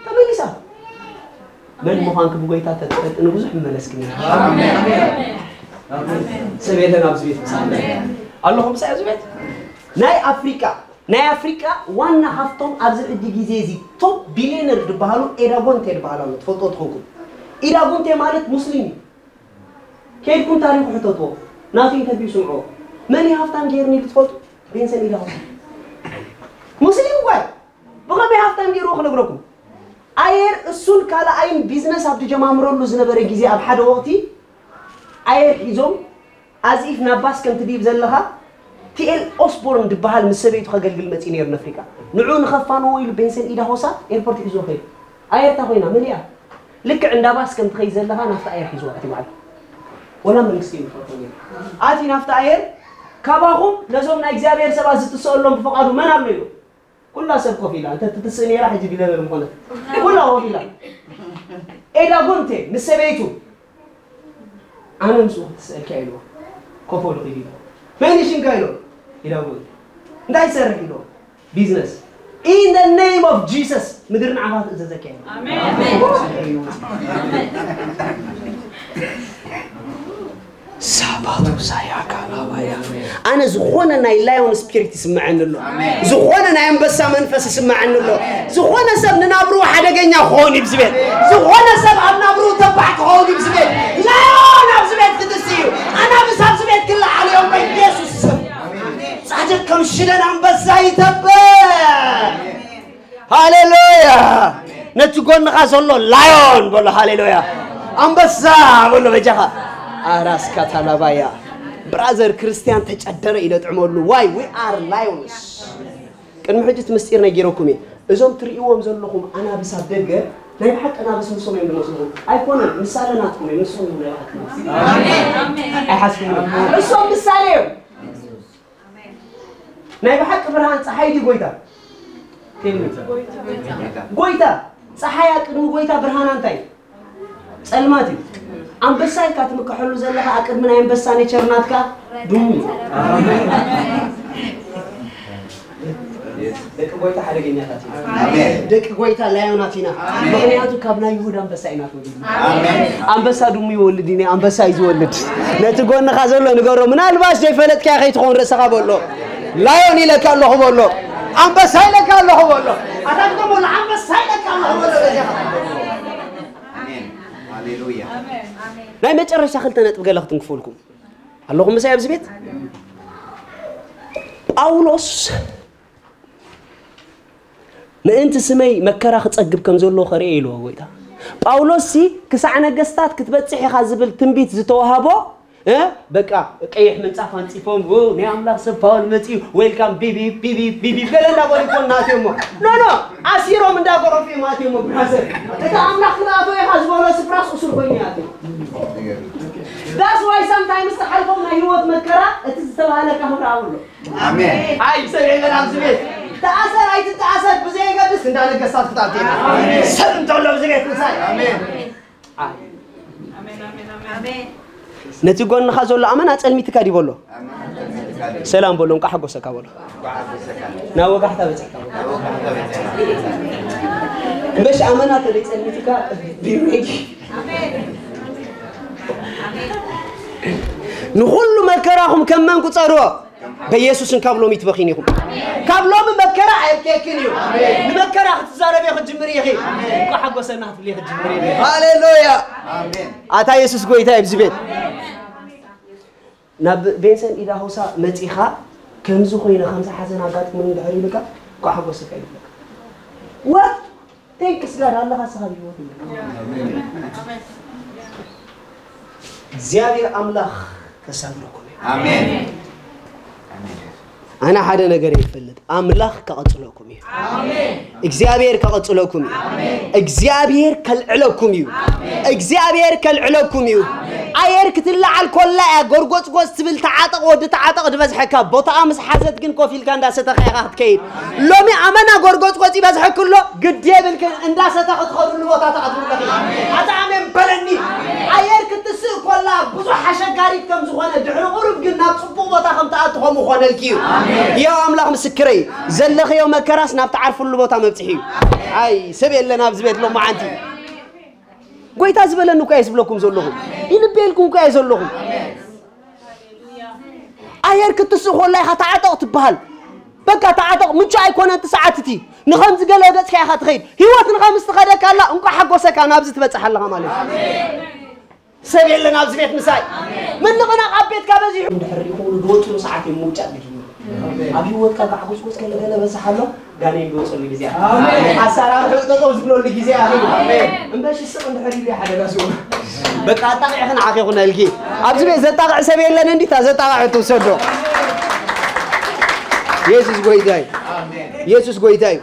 ተመሊሳ። መን ምዃንኪ ብጎይታ ተትፈልጢ ንብዙሕ ምመለስክኒ። ኣሜን። ሰብ የለን ኣብዚ ቤት ምሳና። ኣለኹም ምሳይ ኣብዚ ቤት? ናይ ኣፍሪቃ፣ ናይ ኣፍሪቃ ዋና ሃፍቶም ኣብዚ ሕጂ ግዜ እዚ ቶፕ ቢልዮነር ዝበሃሉ ኤዳጎንቴ ዝበሃሉ ኣሎ፣ ትፈልጦ ትኾንኩም። ኢዳጎንቴ ማለት ሙስሊም እዩ። ከይድኩም ታሪኹ ሕተትዎ። ናቱ ኢንተርቪው ስምዕዎ። መን እዩ ሃፍታም ገይርኒ ኢሉ ትፈልጡ? ቤንሰን ኢዳሆሳ። ሙስሊም እኳ እዩ። ብኸመይ ሃፍታም ገይርዎ ክነግረኩም። ኣየር እሱን ካልኣይን ቢዝነስ ኣብ ዝጀማምረሉ ዝነበረ ግዜ ኣብ ሓደ ወቕቲ ኣየር ሒዞም ኣዚፍ ናብ ባስ ከም ትድይብ ዘለኻ ቲኤል ኦስቦርን ዝበሃል ምስ ሰበይቱ ከገልግል መጺኡ ነይሩ ንኣፍሪቃ። ንዕኡ ንኸፋንዎ ኢሉ ቤንሰን ኢዳሆሳ ኤርፖርት ሒዝዎ ከይዱ። ኣየር እታ ኮይና መሊኣ። ልክዕ እንዳ ባስ ከም ትኸይድ ዘለኻ ናፍታ ኣየር ሒዝዋ እቲ በዓል። ወላ መንግስቲ እዩ ዝፈልጦ ነይሩ። ኣቲ ናፍታ ኣየር ካባኹም ነዞም ናይ እግዚኣብሔር ሰባት ዝትሰኣሎም ብፍቓዱ መን ኣሎ ኢሉ። ኩላ ሰብ ኮፍ ኢላ። እንተ ትትስእ ነይራ ሕጂ ቢለነር ምኾነት። ኩላ ኮፍ ኢላ። ኤዳጎንቴ ምስ ሰበይቱ ኣነ ምስኡ ክትስእልካ ኢልዎ። ኮፍ በሉ ኪዱ ኢልዎ። መን እዩ ሽምካ ኢልዎ። ኤዳጎንቴ። እንታይ ትሰርሕ ኢልዎ። ቢዝነስ። In the name of Jesus ምድሪ ንዓኻ ትእዘዘካ ኢልዎ። ኣሜን። ሳባቱ ሳያካ ላባያ። ኣነ ዝኾነ ናይ ላዮን ስፒሪት ይስምዐኒ ኣሎ። ዝኾነ ናይ ኣንበሳ መንፈስ ይስምዐኒ ኣሎ። ዝኾነ ሰብ ንናብርኡ ሓደገኛ ክኸውን እዩ ኣብዚ ቤት። ዝኾነ ሰብ ኣብ ናብርኡ ተባዕ ክኸውን እዩ ኣብዚ ቤት። ላዮን ኣብዚ ቤት ክትስ እዩ። ኣናብስ ኣብዚ ቤት ክለዓሉ እዮም በኢየሱስ ስም። ጻድቅ ከም ሽደን ኣንበሳ ይተብዕ። ሃሌሉያ። ነቲ ጎንኻ ዘሎ ላዮን በሎ። ሃሌሉያ። ኣንበሳ በሎ በጃኻ። ኣራስካ ታላባያ። ብራዘር ክርስቲያን ተጨደረ ኢለ ጥዕመሉ። Why? We are lions። ቅድሚ ሕጂ እቲ ምስጢር ነጊረኩም እየ። እዞም ትርእይዎም ዘለኹም ኣናብስ ኣብ ደገ ናይ ብሓቂ ኣናብስ ንሶም እዮም ዝመስልኹም። ኣይኮነን፣ ምሳሌ ናትኩም እዮም፣ ንሶም እዮም ናይ ብሓቂ ኣናብስ። ኣይሓስብን። እሶም ምሳሌ እዮም። ናይ ብሓቂ ብርሃን ጸሓይ ድዩ ጎይታ? ጎይታ። ጸሓይ ኣብ ቅድሚ ጎይታ ብርሃና እንታይ? ጸልማት እዩ። ኣንበሳ ኢልካ ትምክሐሉ ዘለኻ ኣብ ቅድሚ ናይ ኣንበሳ ኔቸር ናትካ ድሙ እዩ። ደቂ ጎይታ ሓደገኛታት ኢና። ኣሜን። ደቂ ጎይታ ላዮናት ኢና። ኣሜን። ምኽንያቱ ካብ ናይ ይሁዳ ኣንበሳ ኢና ተወሊድና። ኣሜን። ኣንበሳ ድሙ ይወልድ እዩ፣ ኣንበሳ እዩ ዝወልድ። ነቲ ጎንኻ ዘሎ ንገሮ፣ ምናልባሽ ዘይፈለጥካያ ከይትኸውን ርእስኻ በሎ። ላዮን ኢለካ ኣለኹ በሎ። ኣንበሳ ኢለካ ኣለኹ በሎ። ኣታ ግጥም በሎ፣ ኣንበሳ ኢለካ ኣለኹ በሎ። ኣሜን። ሃሌሉያ። ናይ መጨረሻ ክልተ ነጥቢ ገለ ክትንክፈልኩም ኣለኹም ምሳይ ኣብዚ ቤት። ጳውሎስ ምእንቲ ስመይ መከራ ክጸግብ ከም ዘለዎ ከርእየ ኢልዎ ጎይታ። ጳውሎስሲ ክሳዕ ነገስታት ክትበጽሕ ኢኻ ዝብል ትንቢት ዝተዋህቦ፣ እ፣ በቃ ቀይሕ ምንጻፍ ኣንጺፎም፣ ው፣ ናይ ኣምላኽ ሰብ ፓውል መጺኡ፣ ዌልካም፣ ቢቢ፣ ቢቢ፣ ቢቢ፣ ገለ እንዳበሉ እኮ እናትዮ እሞ። ኖ፣ ኖ፣ ኣሲሮም እንዳገረፉ እዮም ኣትዮ እሞ፣ ብራዘር። እቲ ኣምላኽ ክትኣትዎ ኢኻ ዝበሎ ስፍራስ እሱር ኮይኑ እዩ ኣትዮ። That's why sometimes ተሓልፎም ናይ ህይወት መከራ እቲ ዝተባህለካ ክብሪ ኣብሎ። ኣሜን። ኣይ፣ ሰብ የለን ኣብዚ ቤት። ተኣሰር ኣይትተኣሰር ብዘየገድስ እንዳ ነገስታት ክትኣቱ ኢና። ኣሜን። ሰብ እንተሎ ኣብዚ ቤት ምሳይ። ኣሜን። ኣይ። ኣሜን፣ ኣሜን፣ ኣሜን። ነቲ ጎንኻ ዘሎ ኣመና ጸልሚትካ ድዩ በሎ። ኣሜን። ሰላም በሎ፣ እንቋዕ ሓጎሰካ በሎ። ናብ ወጋሕታ በጺሕካ በሎ። እምበሽ ኣመና ተዘይጸልሚትካ ቢሬዲ። ንኹሉ መከራኹም ከም መን ቁጸርዎ? በኢየሱስን ካብ ሎሚ ትበኺን ኢኹም። ካብ ሎሚ መከራ ኣየብከየክን እዩ። ንመከራ ክትዛረቢ ክትጅምር ኢኺ። እኳ ሓጎሰና ክትብሊ ክትጅምር ኢኺ። ሃሌሉያ። ኣታ የሱስ ጎይታ እዩ። ኣብዚ ቤት ናብ ቤንሰን ኢዳሆሳ መጺኻ ከምዚ ኮይነ ከምዚ ሓዘን ኣጋጥሙኒ እንድሕር ኢሉካ እኳ ሓጎሰካ ይብለካ። ወ ቴንክስ ጋድ ኣለኻ ስኻ ብህይወት ይብለካ። እግዚኣብሔር ኣምላኽ ከሳግረኩም እዩ። ኣሜን። ኣነ ሓደ ነገር ይፈልጥ፣ ኣምላኽ ከቐጽለኩም እዩ። እግዚኣብሔር ከቐጽለኩም እዩ። እግዚኣብሔር ከልዕለኩም እዩ። እግዚኣብሔር ከልዕለኩም እዩ። ኣየር ክትለዓል ኮላ እያ ጎርጎጽጎጽ ትብል፣ ተዓጠቕ ወዲ ተዓጠቕ ዝበዝሐካ። ቦታኣ ምስ ሓዘት ግን ኮፍ ኢልካ እንዳሰተኻ ኢኻ ክትከይድ። ሎሚ ኣመና ጎርጎጽጎጽ ይበዝሐክሎ፣ ግዲ የብልክን፣ እንዳሰተ ክትኸድሉ ቦታ ትኣትውለኺ። ኣታ ኣሜን በለኒ። ኣየር ክትስእ ኮላ ብዙሕ ኣሸጋሪት ከም ዝኾነ፣ ድሕሪ ቁሩብ ግን ናብ ጽቡቕ ቦታ ከም ትኣቱ ከምኡ ኾነልኪ እዩ። ይኸው ኣምላኽ ምስክረይ፣ ዘለኽዮ መከራስ ናብ ትዓርፍሉ ቦታ መብጽሒ እዩ። ኣይ፣ ሰብ የለን ኣብዚ ቤት ሎመዓንቲ። ጎይታ ዝበለኒ እኮ እየ ዝብለኩም ዘለኹ። ይልቤልኩም እኮ እየ ዘለኹ። ኣየር ክትስእ ኮላ ኢኻ ተዓጠቕ ትበሃል። በቃ ተዓጠቕ፣ ምቹ ኣይኮነን እቲ ሰዓት እቲ። ንኸምዚ ገለ ገጽካ ኢኻ ትኸይድ። ህይወት ንኸምዚ ትኸደካ ኣላ፣ እንቋዕ ሓጎሰካ ናብዚ ትበጽሕ ኣለኻ ማለት እዩ። ሰብ የለን ኣብዚ ቤት ምሳይ። ምንቕናቕ ኣብ ቤትካ በዚሑ። እንድሕር ሪኢኹም ዝወፅሉ ሰዓት እዮም ምውጫእ ዝጅምሩ። ኣብ ህይወትካ ጋዕጎስጎስ ገለ ገለ በዝሕ ኣሎ፣ ጋኔን ዝወፀሉ ግዜ ኣሎ። ኣሜን። ኣሳራርሑ ጠጠው ዝብለሉ ግዜ ኣሎ። ኣሜን። እምበሺ ስቕ እንድሕር ኢሉ ሓደ ራሱ። በቃ ኣጣቂዕኽን ዓኺኹን እልኪ። ኣብዚ ቤት ዘጣቕዕ ሰብ የለን እንዲታ ዘጣቕዕ ትውሰዶ። የሱስ ጎይታ እዩ። የሱስ ጎይታ እዩ።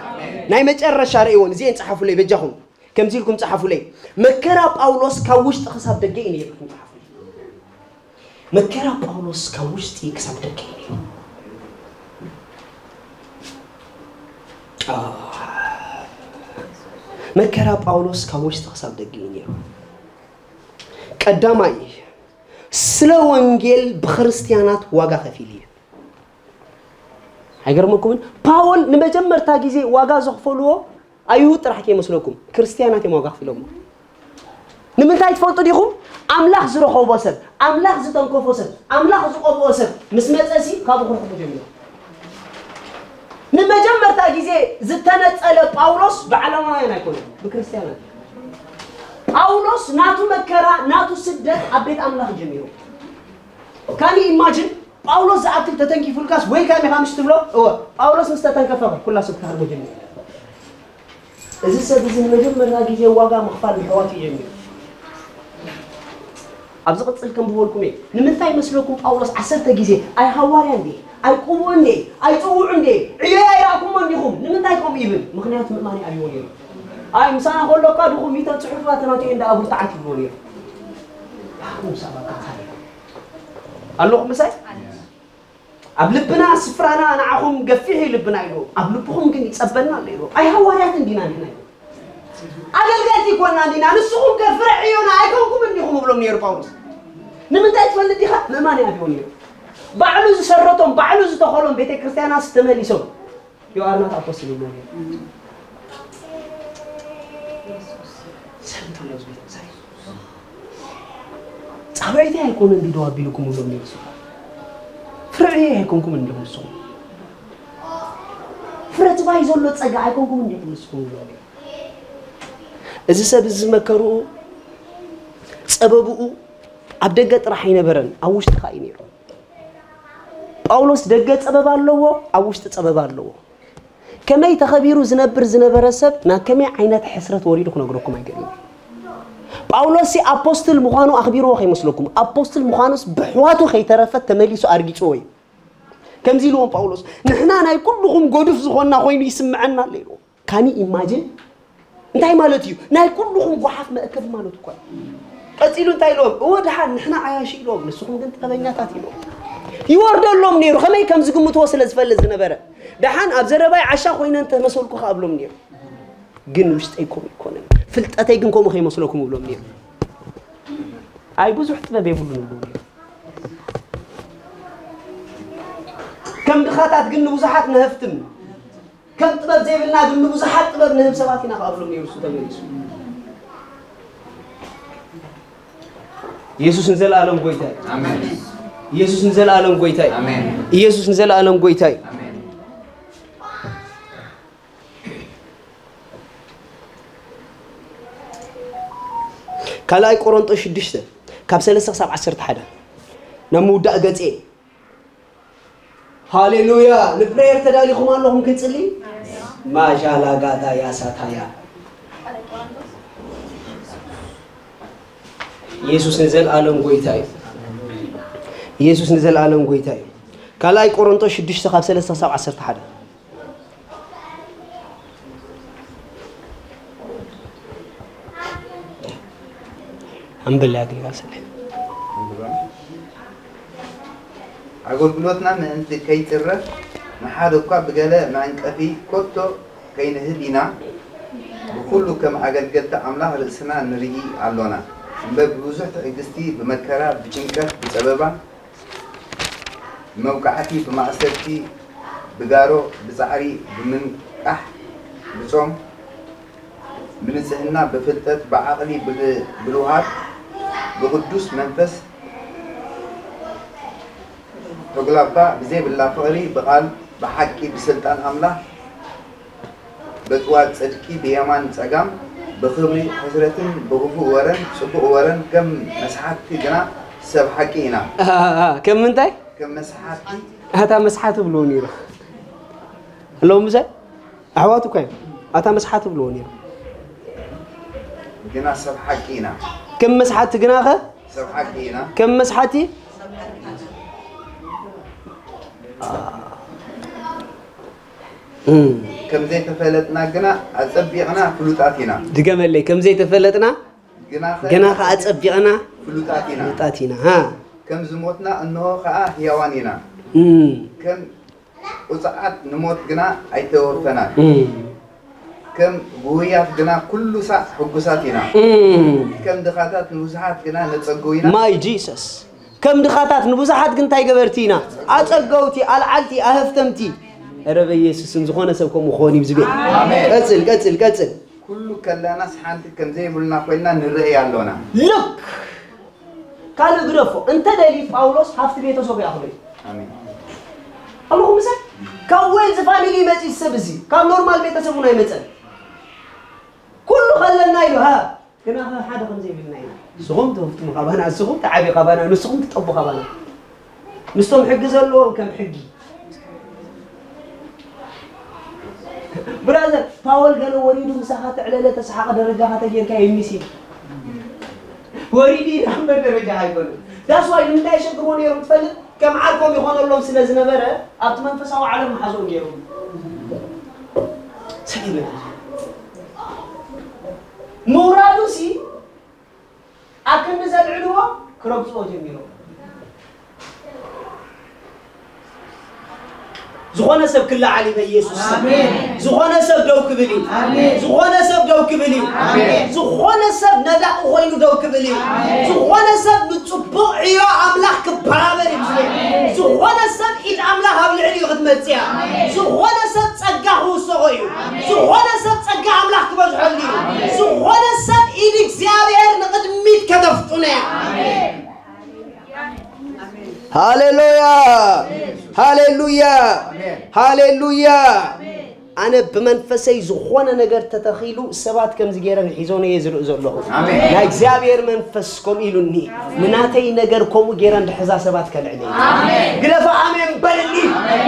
ናይ መጨረሻ ርእይዎን እዚኤን ጸሓፉለይ በጃኹም። ከምዚ ኢልኩም ጸሓፉለይ። መከራ ጳውሎስ ካብ ውሽጢ ክሳብ ደገ እዩ ነይሩ ኢልኩም ጸሓፉለይ። መከራ ጳውሎስ ካብ ውሽጢ ክሳብ ደገ እዩ ነይሩ። ኣዎ። መከራ ጳውሎስ ካብ ውሽጢ ክሳብ ደገ እዩ ነይሩ። ቀዳማይ፣ ስለ ወንጌል ብክርስትያናት ዋጋ ከፊሉ እዩ። ኣይገርመኩምን? ፓውል ንመጀመርታ ግዜ ዋጋ ዘኽፈልዎ ኣይሁድ ጥራሕ ከይመስለኩም፣ ክርስትያናት እዮም ዋጋ ከፊሎሞ። ንምንታይ ትፈልጡ ዲኹም? ኣምላኽ ዝረኸቦ ሰብ፣ ኣምላኽ ዝተንከፎ ሰብ፣ ኣምላኽ ዝቐብኦ ሰብ ምስ መጸሲ ካብኡ ክርሕቁ ጀሚሮም። ንመጀመርታ ግዜ ዝተነጸለ ጳውሎስ ብዓለማውያን ኣይኮነን፣ ብክርስትያናት። ጳውሎስ ናቱ መከራ፣ ናቱ ስደት ኣብ ቤት ኣምላኽ ጀሚሩ። ካን ኢማጅን ጳውሎስ ዝኣክል ተተንኪፉልካስ ዌልካም ኢኻ ምሽ ትብሎ? እወ። ጳውሎስ ምስ ተተንከፈ ኩላ ሰብ ክትሃርሞ ጀሚሩ። እዚ ሰብ እዚ ንመጀመርያ ግዜ ዋጋ ምኽፋል ምሕዋት እዩ ጀሚሩ። ኣብ ዝቕጽል ከም ዝበልኩም እየ። ንምንታይ መስለኩም ጳውሎስ ዓሰርተ ግዜ ኣይ ሃዋርያ እንዴ፣ ኣይ ቅቡእ እንዴ፣ ኣይ ጽውዕ እንዴ፣ ዕዮ ኣይረኣኩሞ እንዲኹም? ንምንታይ ከምኡ ይብል? ምኽንያቱ ምእማን ኣብይዎ ነይሩ። ኣይ ምሳና ከሎ እኳ ድኹም ሚተ ጽሑፍ ናተናቱ እየ እንዳ ኣጉር ተዓት ይብልዎ ነይሩ። ኣኹም ሳባ ካኻሪ ኣለኹም ምሳይ? ኣብ ልብና ስፍራና ንዓኹም ገፊሕ እዩ ልብና ኢሉ፣ ኣብ ልብኹም ግን ይጸበና ኣሎ ኢሉ። ኣይ ሃዋርያት እንዲና ንሕና ኢሉ። ኣገልገልቲ ይኮና እንዲና፣ ንስኹም ከ ፍረ ዕዮና ኣይኮንኩም እንዲኹም እብሎም ነይሩ ጳውሎስ። ንምንታይ ትፈልጥ ዲኻ? ምእማን እዩ ኣብዮ ነይሩ። ባዕሉ ዝሰረቶም፣ ባዕሉ ዝተኸሎም ቤተ ክርስቲያናት ተመሊሶም። You are not apostle ይብሎ ነይሩ። ሰብ እንተሎ ዝብል ምሳሌ። ጻውዒተይ ኣይኮነን ድዶ ኣቢልኩም እብሎም ነይሩ። ፍረ ዕዮይ ኣይኮንኩም እንዲኹም ንስኹም። ፍረ ጽባይ ዘሎ ጸጋ ኣይኮንኩም እንዲኹም ንስኹም እብሎም ነይሩ። እዚ ሰብ እዚ መከርኡ፣ ጸበብኡ ኣብ ደገ ጥራሕ ኣይነበረን፣ ኣብ ውሽጢ ከኣ እዩ ነይሩ። ጳውሎስ ደገ ጸበብ ኣለዎ፣ ኣብ ውሽጢ ጸበብ ኣለዎ። ከመይ ተኸቢሩ ዝነብር ዝነበረ ሰብ ናብ ከመይ ዓይነት ሕስረት ወሪዱ ክነግረኩም ኣይክእልን። ጳውሎስ ሲ ኣፖስትል ምዃኑ ኣኽቢርዎ ከይመስለኩም። ኣፖስትል ምዃኑስ ብሕዋቱ ከይተረፈ ተመሊሱ ኣርጊጽዎ እዩ። ከምዚ ኢልዎም ጳውሎስ፣ "ንሕና ናይ ኩልኹም ጎዱፍ ዝኾንና ኮይኑ ይስምዐና ኣሎ" ኢልዎም። ካን ኢማጂን እንታይ ማለት እዩ? ናይ ኩልኹም ጓሓፍ መእከቢ ማለት እኮ እዩ። ቀጺሉ እንታይ ኢልዎም? "እወ ደሓን ንሕና ዓያሹ" ኢልዎም፣ "ንስኹም ግን ጥበበኛታት" ኢልዎም። ይወርደሎም ነይሩ፣ ከመይ ከም ዝግምትዎ ስለ ዝፈልጥ ዝነበረ። ደሓን ኣብ ዘረባይ ዓሻ ኮይነ እንተመሰልኩ ከኣ እብሎም ነይሩ። ግን ውሽጠይ ከምኡ ኣይኮነን። ፍልጠተይ ግን ከምኡ ከይመስለኩም እብሎም ነይሩ። ኣይ ብዙሕ ጥበብ የብሉን እብሎም ነይሩ። ከም ድኻታት ግን ንብዙሓት ንሀፍትም። ከም ጥበብ ዘይብልና ግን ንብዙሓት ጥበብ ንህብ ሰባት ኢና ከኣ እብሎም ነይሩ እሱ ተመሊሱ። የሱስ ንዘለኣለም ጎይታ እዩ። ኣሜን። ኢየሱስ ንዘለኣለም ጎይታ እዩ። ኣሜን። ኢየሱስ ንዘለኣለም ጎይታ እዩ። ኣሜን። ካልኣይ ቆሮንጦስ ሽዱሽተ ካብ ሰለስተ ክሳብ ዓሰርተ ሓደ ናብ ምውዳእ ገጽ። ሃሌሉያ። ንፕሬየር ተዳሊኹም ኣለኹም ክንጽሊ? ማሻላጋታ ያሳታያ። ኢየሱስ ንዘለኣለም ጎይታ እዩ። ኢየሱስ ንዘለኣለም ጎይታ እዩ። ካልኣይ ቆሮንጦስ ሽዱሽተ ካብ ሰለስተ ክሳብ ዓሰርተ ሓደ። ኣንብል ኣግሪባ ስለ ኣገልግሎትና ምእንቲ ከይጽረፍ ንሓደ እኳ ብገለ መዕንቀፊ ኮቶ ከይንህብ ኢና። ብኹሉ ከም ኣገልገልቲ ኣምላኽ ርእስና ንርኢ ኣሎና። እምበር ብብዙሕ ትዕግስቲ፣ ብመከራ፣ ብጭንቀት፣ ብጸበባ፣ ብመውቃዕቲ፣ ብማእሰርቲ፣ ብጋሮ፣ ብጻዕሪ፣ ብምንቃሕ፣ ብጾም፣ ብንጽህና፣ ብፍልጠት፣ ብዓቕሊ፣ ብብልሃት፣ ብቕዱስ መንፈስ፣ ተጉላባ ብዘይብላ ፍቕሪ፣ ብቓል፣ ብሓቂ፣ ብስልጣን ኣምላኽ፣ በጥዋት ጽድቂ ብየማን ጸጋም፣ ብኽብሪ ሕስረትን ብኽፉእ ወረን ጽቡቕ ወረን ከም መስሓትቲ ግና ሰብ ሓቂ ኢና። ከም ምንታይ? ከም መስሓትቲ ኣታ መስሓት ብሎ ነይሩ። ኣለዉ ምሳይ ኣሕዋት እኳ እዮም። ኣታ መስሓት ብሎ ነይሩ። ግና ሰብ ሓቂ ኢና። ከም መስሓቲ ግናኸ ሰብ ሓቂ ኢና። ከም መስሓቲ ከም ዘይተፈለጥና ግና ኣጸቢቕና ፍሉጣት ኢና። ድገመለይ። ከም ዘይተፈለጥና ግና ግና ከኣ ኣጸቢቕና ፍሉጣት ኢና። ፍሉጣት ኢና። ሃ ከም ዝሞትና እንሆ ከኣ ህያዋን ኢና። እም፣ ከም ቁጽዓት ንሞት ግና ኣይተወፈናን። እም፣ ከም ጉህያት ግና ኩሉ ሳዕ ሕጉሳት ኢና። እም። ከም ድኻታት ንብዙሓት ግና ነጸግው ኢና። ማይ ጂሰስ። ከም ድኻታት ንብዙሓት ግን እንታይ ገበርቲ ኢና? ኣጸገውቲ፣ ኣልዓልቲ፣ ኣህፍተምቲ። ኧረ በኢየሱስም ዝኾነ ሰብ ከምኡ ክኾን እዩ ዝብል። ቀጽል፣ ቀጽል፣ ቀጽል። ኩሉ ከለናስ ሓንቲ ከም ዘይብልና ኮይንና ንረኣይ ኣሎና። ልክ ካልእ ግደፎ። እንተ ደልዩ ጳውሎስ ሃብቲ ቤተሰቡ ይኣኽሎ እዩ። ኣሜን። ኣለኹም ምሳይ? ካብ ዌልዝ ፋሚሊ ይመጽእ ሰብ እዚ። ካብ ኖርማል ቤተሰቡ ናይ መጸን። ኩሉ ከለና ኢሉ፣ ሃ? ግና ከ ሓደ ከም ዘይብልና ኢና። ንስኹም ትህፍትሙ ካባና፣ ንስኹም ትዓብዩ ካባና፣ ንስኹም ትጠቡ ካባና። ምስቶም ሕጊ ዘለዎም ከም ሕጊ። ብራዘር፣ ፓወል ገለ ወሪዱ ምሳኻ ተዕለለ ተሰሓቐ ደረጃኻ ተጌርካ የሚሲ። ወሪዱ ኢላ እምበር ደረጃ ኣይኮነን። That's why ንምንታይ የሸግርዎ ነይሮም ትፈልጥ? ከም ዓርኮም ይኾነሎም ስለ ዝነበረ ኣብቲ መንፈሳዊ ዓለም መሓዝኦም ገይሮም። ሰብ ይበል። ምውራዱ ሲ ኣብ ክንዲ ዘልዕልዎ ክረግጽዎ ጀሚሮም። ዝኾነ ሰብ ክለዓል እዩ በኢየሱስ ስም። ዝኾነ ሰብ ደው ክብል እዩ። ዝኾነ ሰብ ደው ክብል እዩ። ዝኾነ ሰብ ነዳቒ ኮይኑ ደው ክብል እዩ። ዝኾነ ሰብ ንጽቡቕ ዕዮ ኣምላኽ ክበራበር እዩ ዝብል። ዝኾነ ሰብ ኢድ ኣምላኽ ኣብ ልዕሊኡ ክትመጽእ እያ። ዝኾነ ሰብ ጸጋ ክውሰኾ እዩ። ዝኾነ ሰብ ጸጋ ኣምላኽ ክበዝሐሉ እዩ። ዝኾነ ሰብ ኢድ እግዚኣብሔር ንቕድሚት ከተፍጥኖ እያ። ሃሌሉያ፣ ሃሌሉያ፣ ሃሌሉያ። ኣነ ብመንፈሰይ ዝኾነ ነገር ተተኺሉ ሰባት ከምዚ ገይረን ሒዞን እየ ዝርኢ ዘለኹ። ኣሜን። ናይ እግዚኣብሔር መንፈስ ከምኡ ኢሉኒ፣ ንናተይ ነገር ከምኡ ገይረን ድሕዛ ሰባት ከልዕል እየ። ግደፋ ኣሜን በልኒ።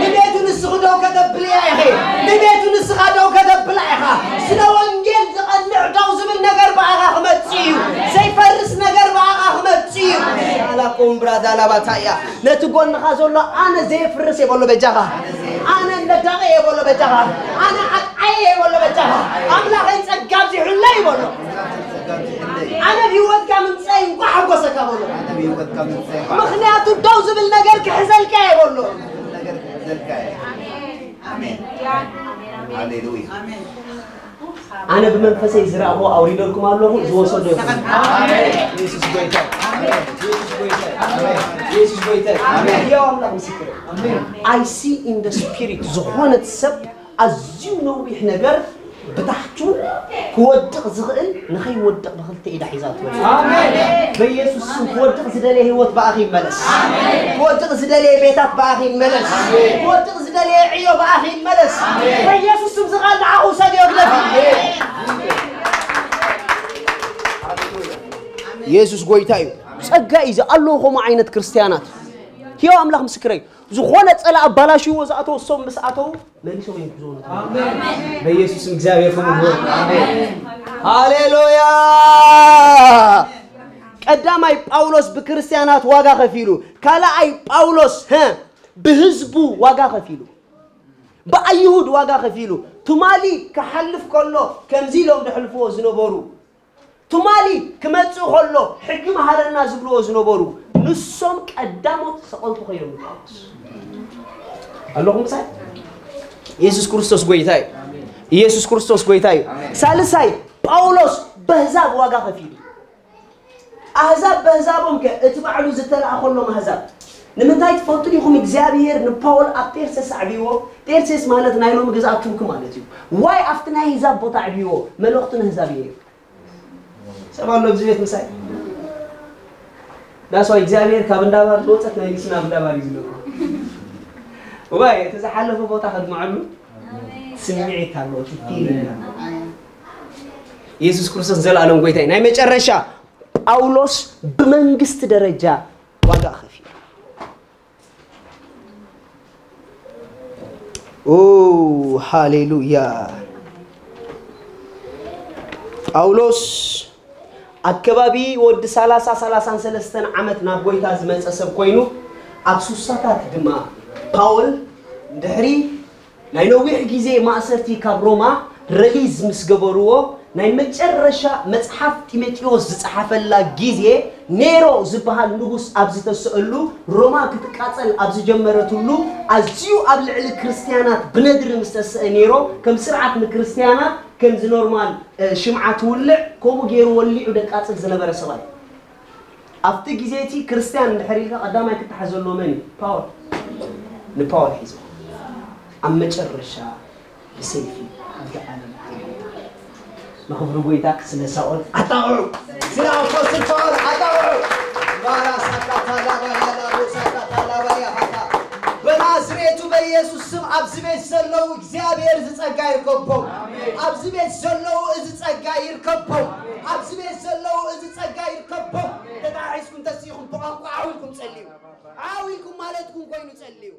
ንቤቱ ንስኺ ደው ከተብልያ ኢኺ። ንቤቱ ንስኻ ደው ከተብላ ኢኻ። ስለ ወንጌል ዝቐንዕ ደው ዝብል ነገር ብኣኻ ክመጽእ እዩ። ዘይፈርስ ነገር ብኣኻ ክመጽእ እዩ። ሻላኩም ብራዳ ላባታያ። ነቲ ጎንኻ ዘሎ ኣነ ዘየፍርስ እየ በሎ በጃኻ። ኣነ ነዳቒ እየ በሎ በጃኻ። ኣነ ዓጣየ እየ በሎ በጃኻ። ኣምላኸይ ጸጋ ኣብዚሑለይ እዩ በሎ። ኣነ ብህይወትካ ምምጸይ እንኳ ሓጎሰካ በሎ። ምኽንያቱ ደው ዝብል ነገር ክሕዘልካ እየ በሎ። ኣሜን። ሃሌሉያ። ኣነ ብመንፈሰይ ዝረኣኹ ኣውሪደልኩም ኣለኹ፣ ዝወሰዶ ይኹን። ኢየሱስ ጎይታ። ኢየሱስ ጎይታ። ኢየሱስ ጎይታ። ሕያው ኣምላኽ ምስክር። I see in the spirit ዝኾነት ሰብ ኣዝዩ ነዊሕ ነገር ብታሕቱ ክወድቕ ዝኽእል ንኸይወድቕ ብኽልተ ኢዳ ሒዛቶ። ኣሜን። በኢየሱስ ስም ክወድቕ ዝደለየ ህይወት ብኣኺ ይመለስ። ኣሜን። ክወድቕ ዝደለየ ቤታት ብኣኺ ይመለስ። ኣሜን። ክወድቕ ዝደለየ ዕዮ ብኣኺ ይመለስ። ኣሜን። በኢየሱስ ስም ዝቓል ንዓኹ ሰብዮ ግደፊ። ኣሜን። ኢየሱስ ጎይታ እዩ። ጸጋ እዩ ዝኣለዎ ከምኡ ዓይነት ክርስትያናት። ሕያው ኣምላኽ ምስክረይ። ዝኾነ ጸላ ኣባላሽዎ ዝኣተው እሶም ምስ ኣተው መሊሶም እዮም ክዞኑ። ኣሜን። በኢየሱስ ስም እግዚኣብሔር ክቡር ይሁን። ኣሜን። ሃሌሉያ። ቀዳማይ ጳውሎስ ብክርስቲያናት ዋጋ ከፊሉ፣ ካልኣይ ጳውሎስ፣ ሀ፣ ብህዝቡ ዋጋ ከፊሉ፣ ብኣይሁድ ዋጋ ከፊሉ። ትማሊ ክሓልፍ ከሎ ከምዚ ኢሎም ዘሕልፍዎ ዝነበሩ፣ ትማሊ ክመጽእ ከሎ ሕጊ መሃረና ዝብልዎ ዝነበሩ፣ ንሶም ቀዳሞት ሰቐልቱ ኮይኖም ንጳውሎስ። ኣለኹም ምሳይ? ኢየሱስ ክርስቶስ ጎይታ እዩ። ኢየሱስ ክርስቶስ ጎይታ እዩ። ኣሜን። ሳልሳይ፣ ጳውሎስ በህዛብ ዋጋ ከፊሉ። ኣህዛብ በህዛቦም ከ እቲ ባዕሉ ዝተለኣኸሎም ኣህዛብ ንምንታይ ትፈልጡ ዲኹም? እግዚኣብሔር ንፓውል ኣብ ጤርሴስ ኣዕብይዎ። ጤርሴስ ማለት ናይ ሎሚ ግዝኣት ቱርኪ ማለት እዩ። ዋይ ኣብቲ ናይ ህዛብ ቦታ ኣዕብይዎ? መልእኽቱ ንህዛብ እዩ ነይሩ። ሰብ ኣሎ ኣብዚ ቤት ምሳይ? ዳስዋይ እግዚኣብሔር ካብ እንዳባር ዝወፀት ናይ ንስና እንዳባር እዩ ዝለኩ። ዋይ እቲ ዝሓለፈ ቦታ ከድምዐሉ ስምዒት ኣለዎ። ትቲ ኢየሱስ ክርስቶስ ዘላለም ጎይታ እዩ። ናይ መጨረሻ ጳውሎስ ብመንግስቲ ደረጃ ዋጋ ከፊሉ። ኦ ሃሌሉያ። ጳውሎስ ኣብ ከባቢ ወዲ ሰላሳ ሰላሳን ሰለስተን ዓመት ናብ ጎይታ ዝመጸ ሰብ ኮይኑ ኣብ ሱሳታት ድማ ፓውል ድሕሪ ናይ ነዊሕ ግዜ ማእሰርቲ ካብ ሮማ ረሊዝ ምስ ገበርዎ ናይ መጨረሻ መጽሓፍ ጢሞቴዎስ ዝጸሓፈላ ግዜ ኔሮ ዝበሃል ንጉስ ኣብ ዝተሰአሉ ሮማ ክትቃጸል ኣብ ዝጀመረትሉ ኣዝዩ ኣብ ልዕሊ ክርስትያናት ብነድሪ ምስ ተሰአ ኔሮ ከም ስርዓት ንክርስትያናት ከምዚ ኖርማል ሽምዓ ትውልዕ ከምኡ ገይሩ ወሊዑ ደቃጽል ዝነበረ ሰብኣይ ኣብቲ ግዜ እቲ ክርስትያን እንድሕር ኢልካ ቀዳማይ ክተሓዝ ዘለዎ መን እዩ? ፓወል። ንፓወል ሒዝዎ ኣብ መጨረሻ ብሰይፊ ኣብቲ ዓለም ንኽብሪ ጎይታ ስለ ሳኦል ኣጣቕዑ፣ ስለ ኣፖስትል ፓወል ኣጣቕዑ። ባራ ሳካታ ላባያ ላቦ ሳካታ ላባያ ሃታ በናዝሬቱ በኢየሱስ ስም ኣብዚ ቤት ዘለዉ እግዚኣብሔር እዚ ጸጋ ይርከቦም። ኣብዚ ቤት ዘለዉ እዚ ጸጋ ይርከቦም። ኣብዚ ቤት ዘለዉ እዚ ጸጋ ይርከቦም። ተጣሒስኩም ተሲኹም ብቋንቋ ዓው ኢልኩም ጸልዩ። ዓው ኢልኩም ማለትኩም ኮይኑ ጸልዩ።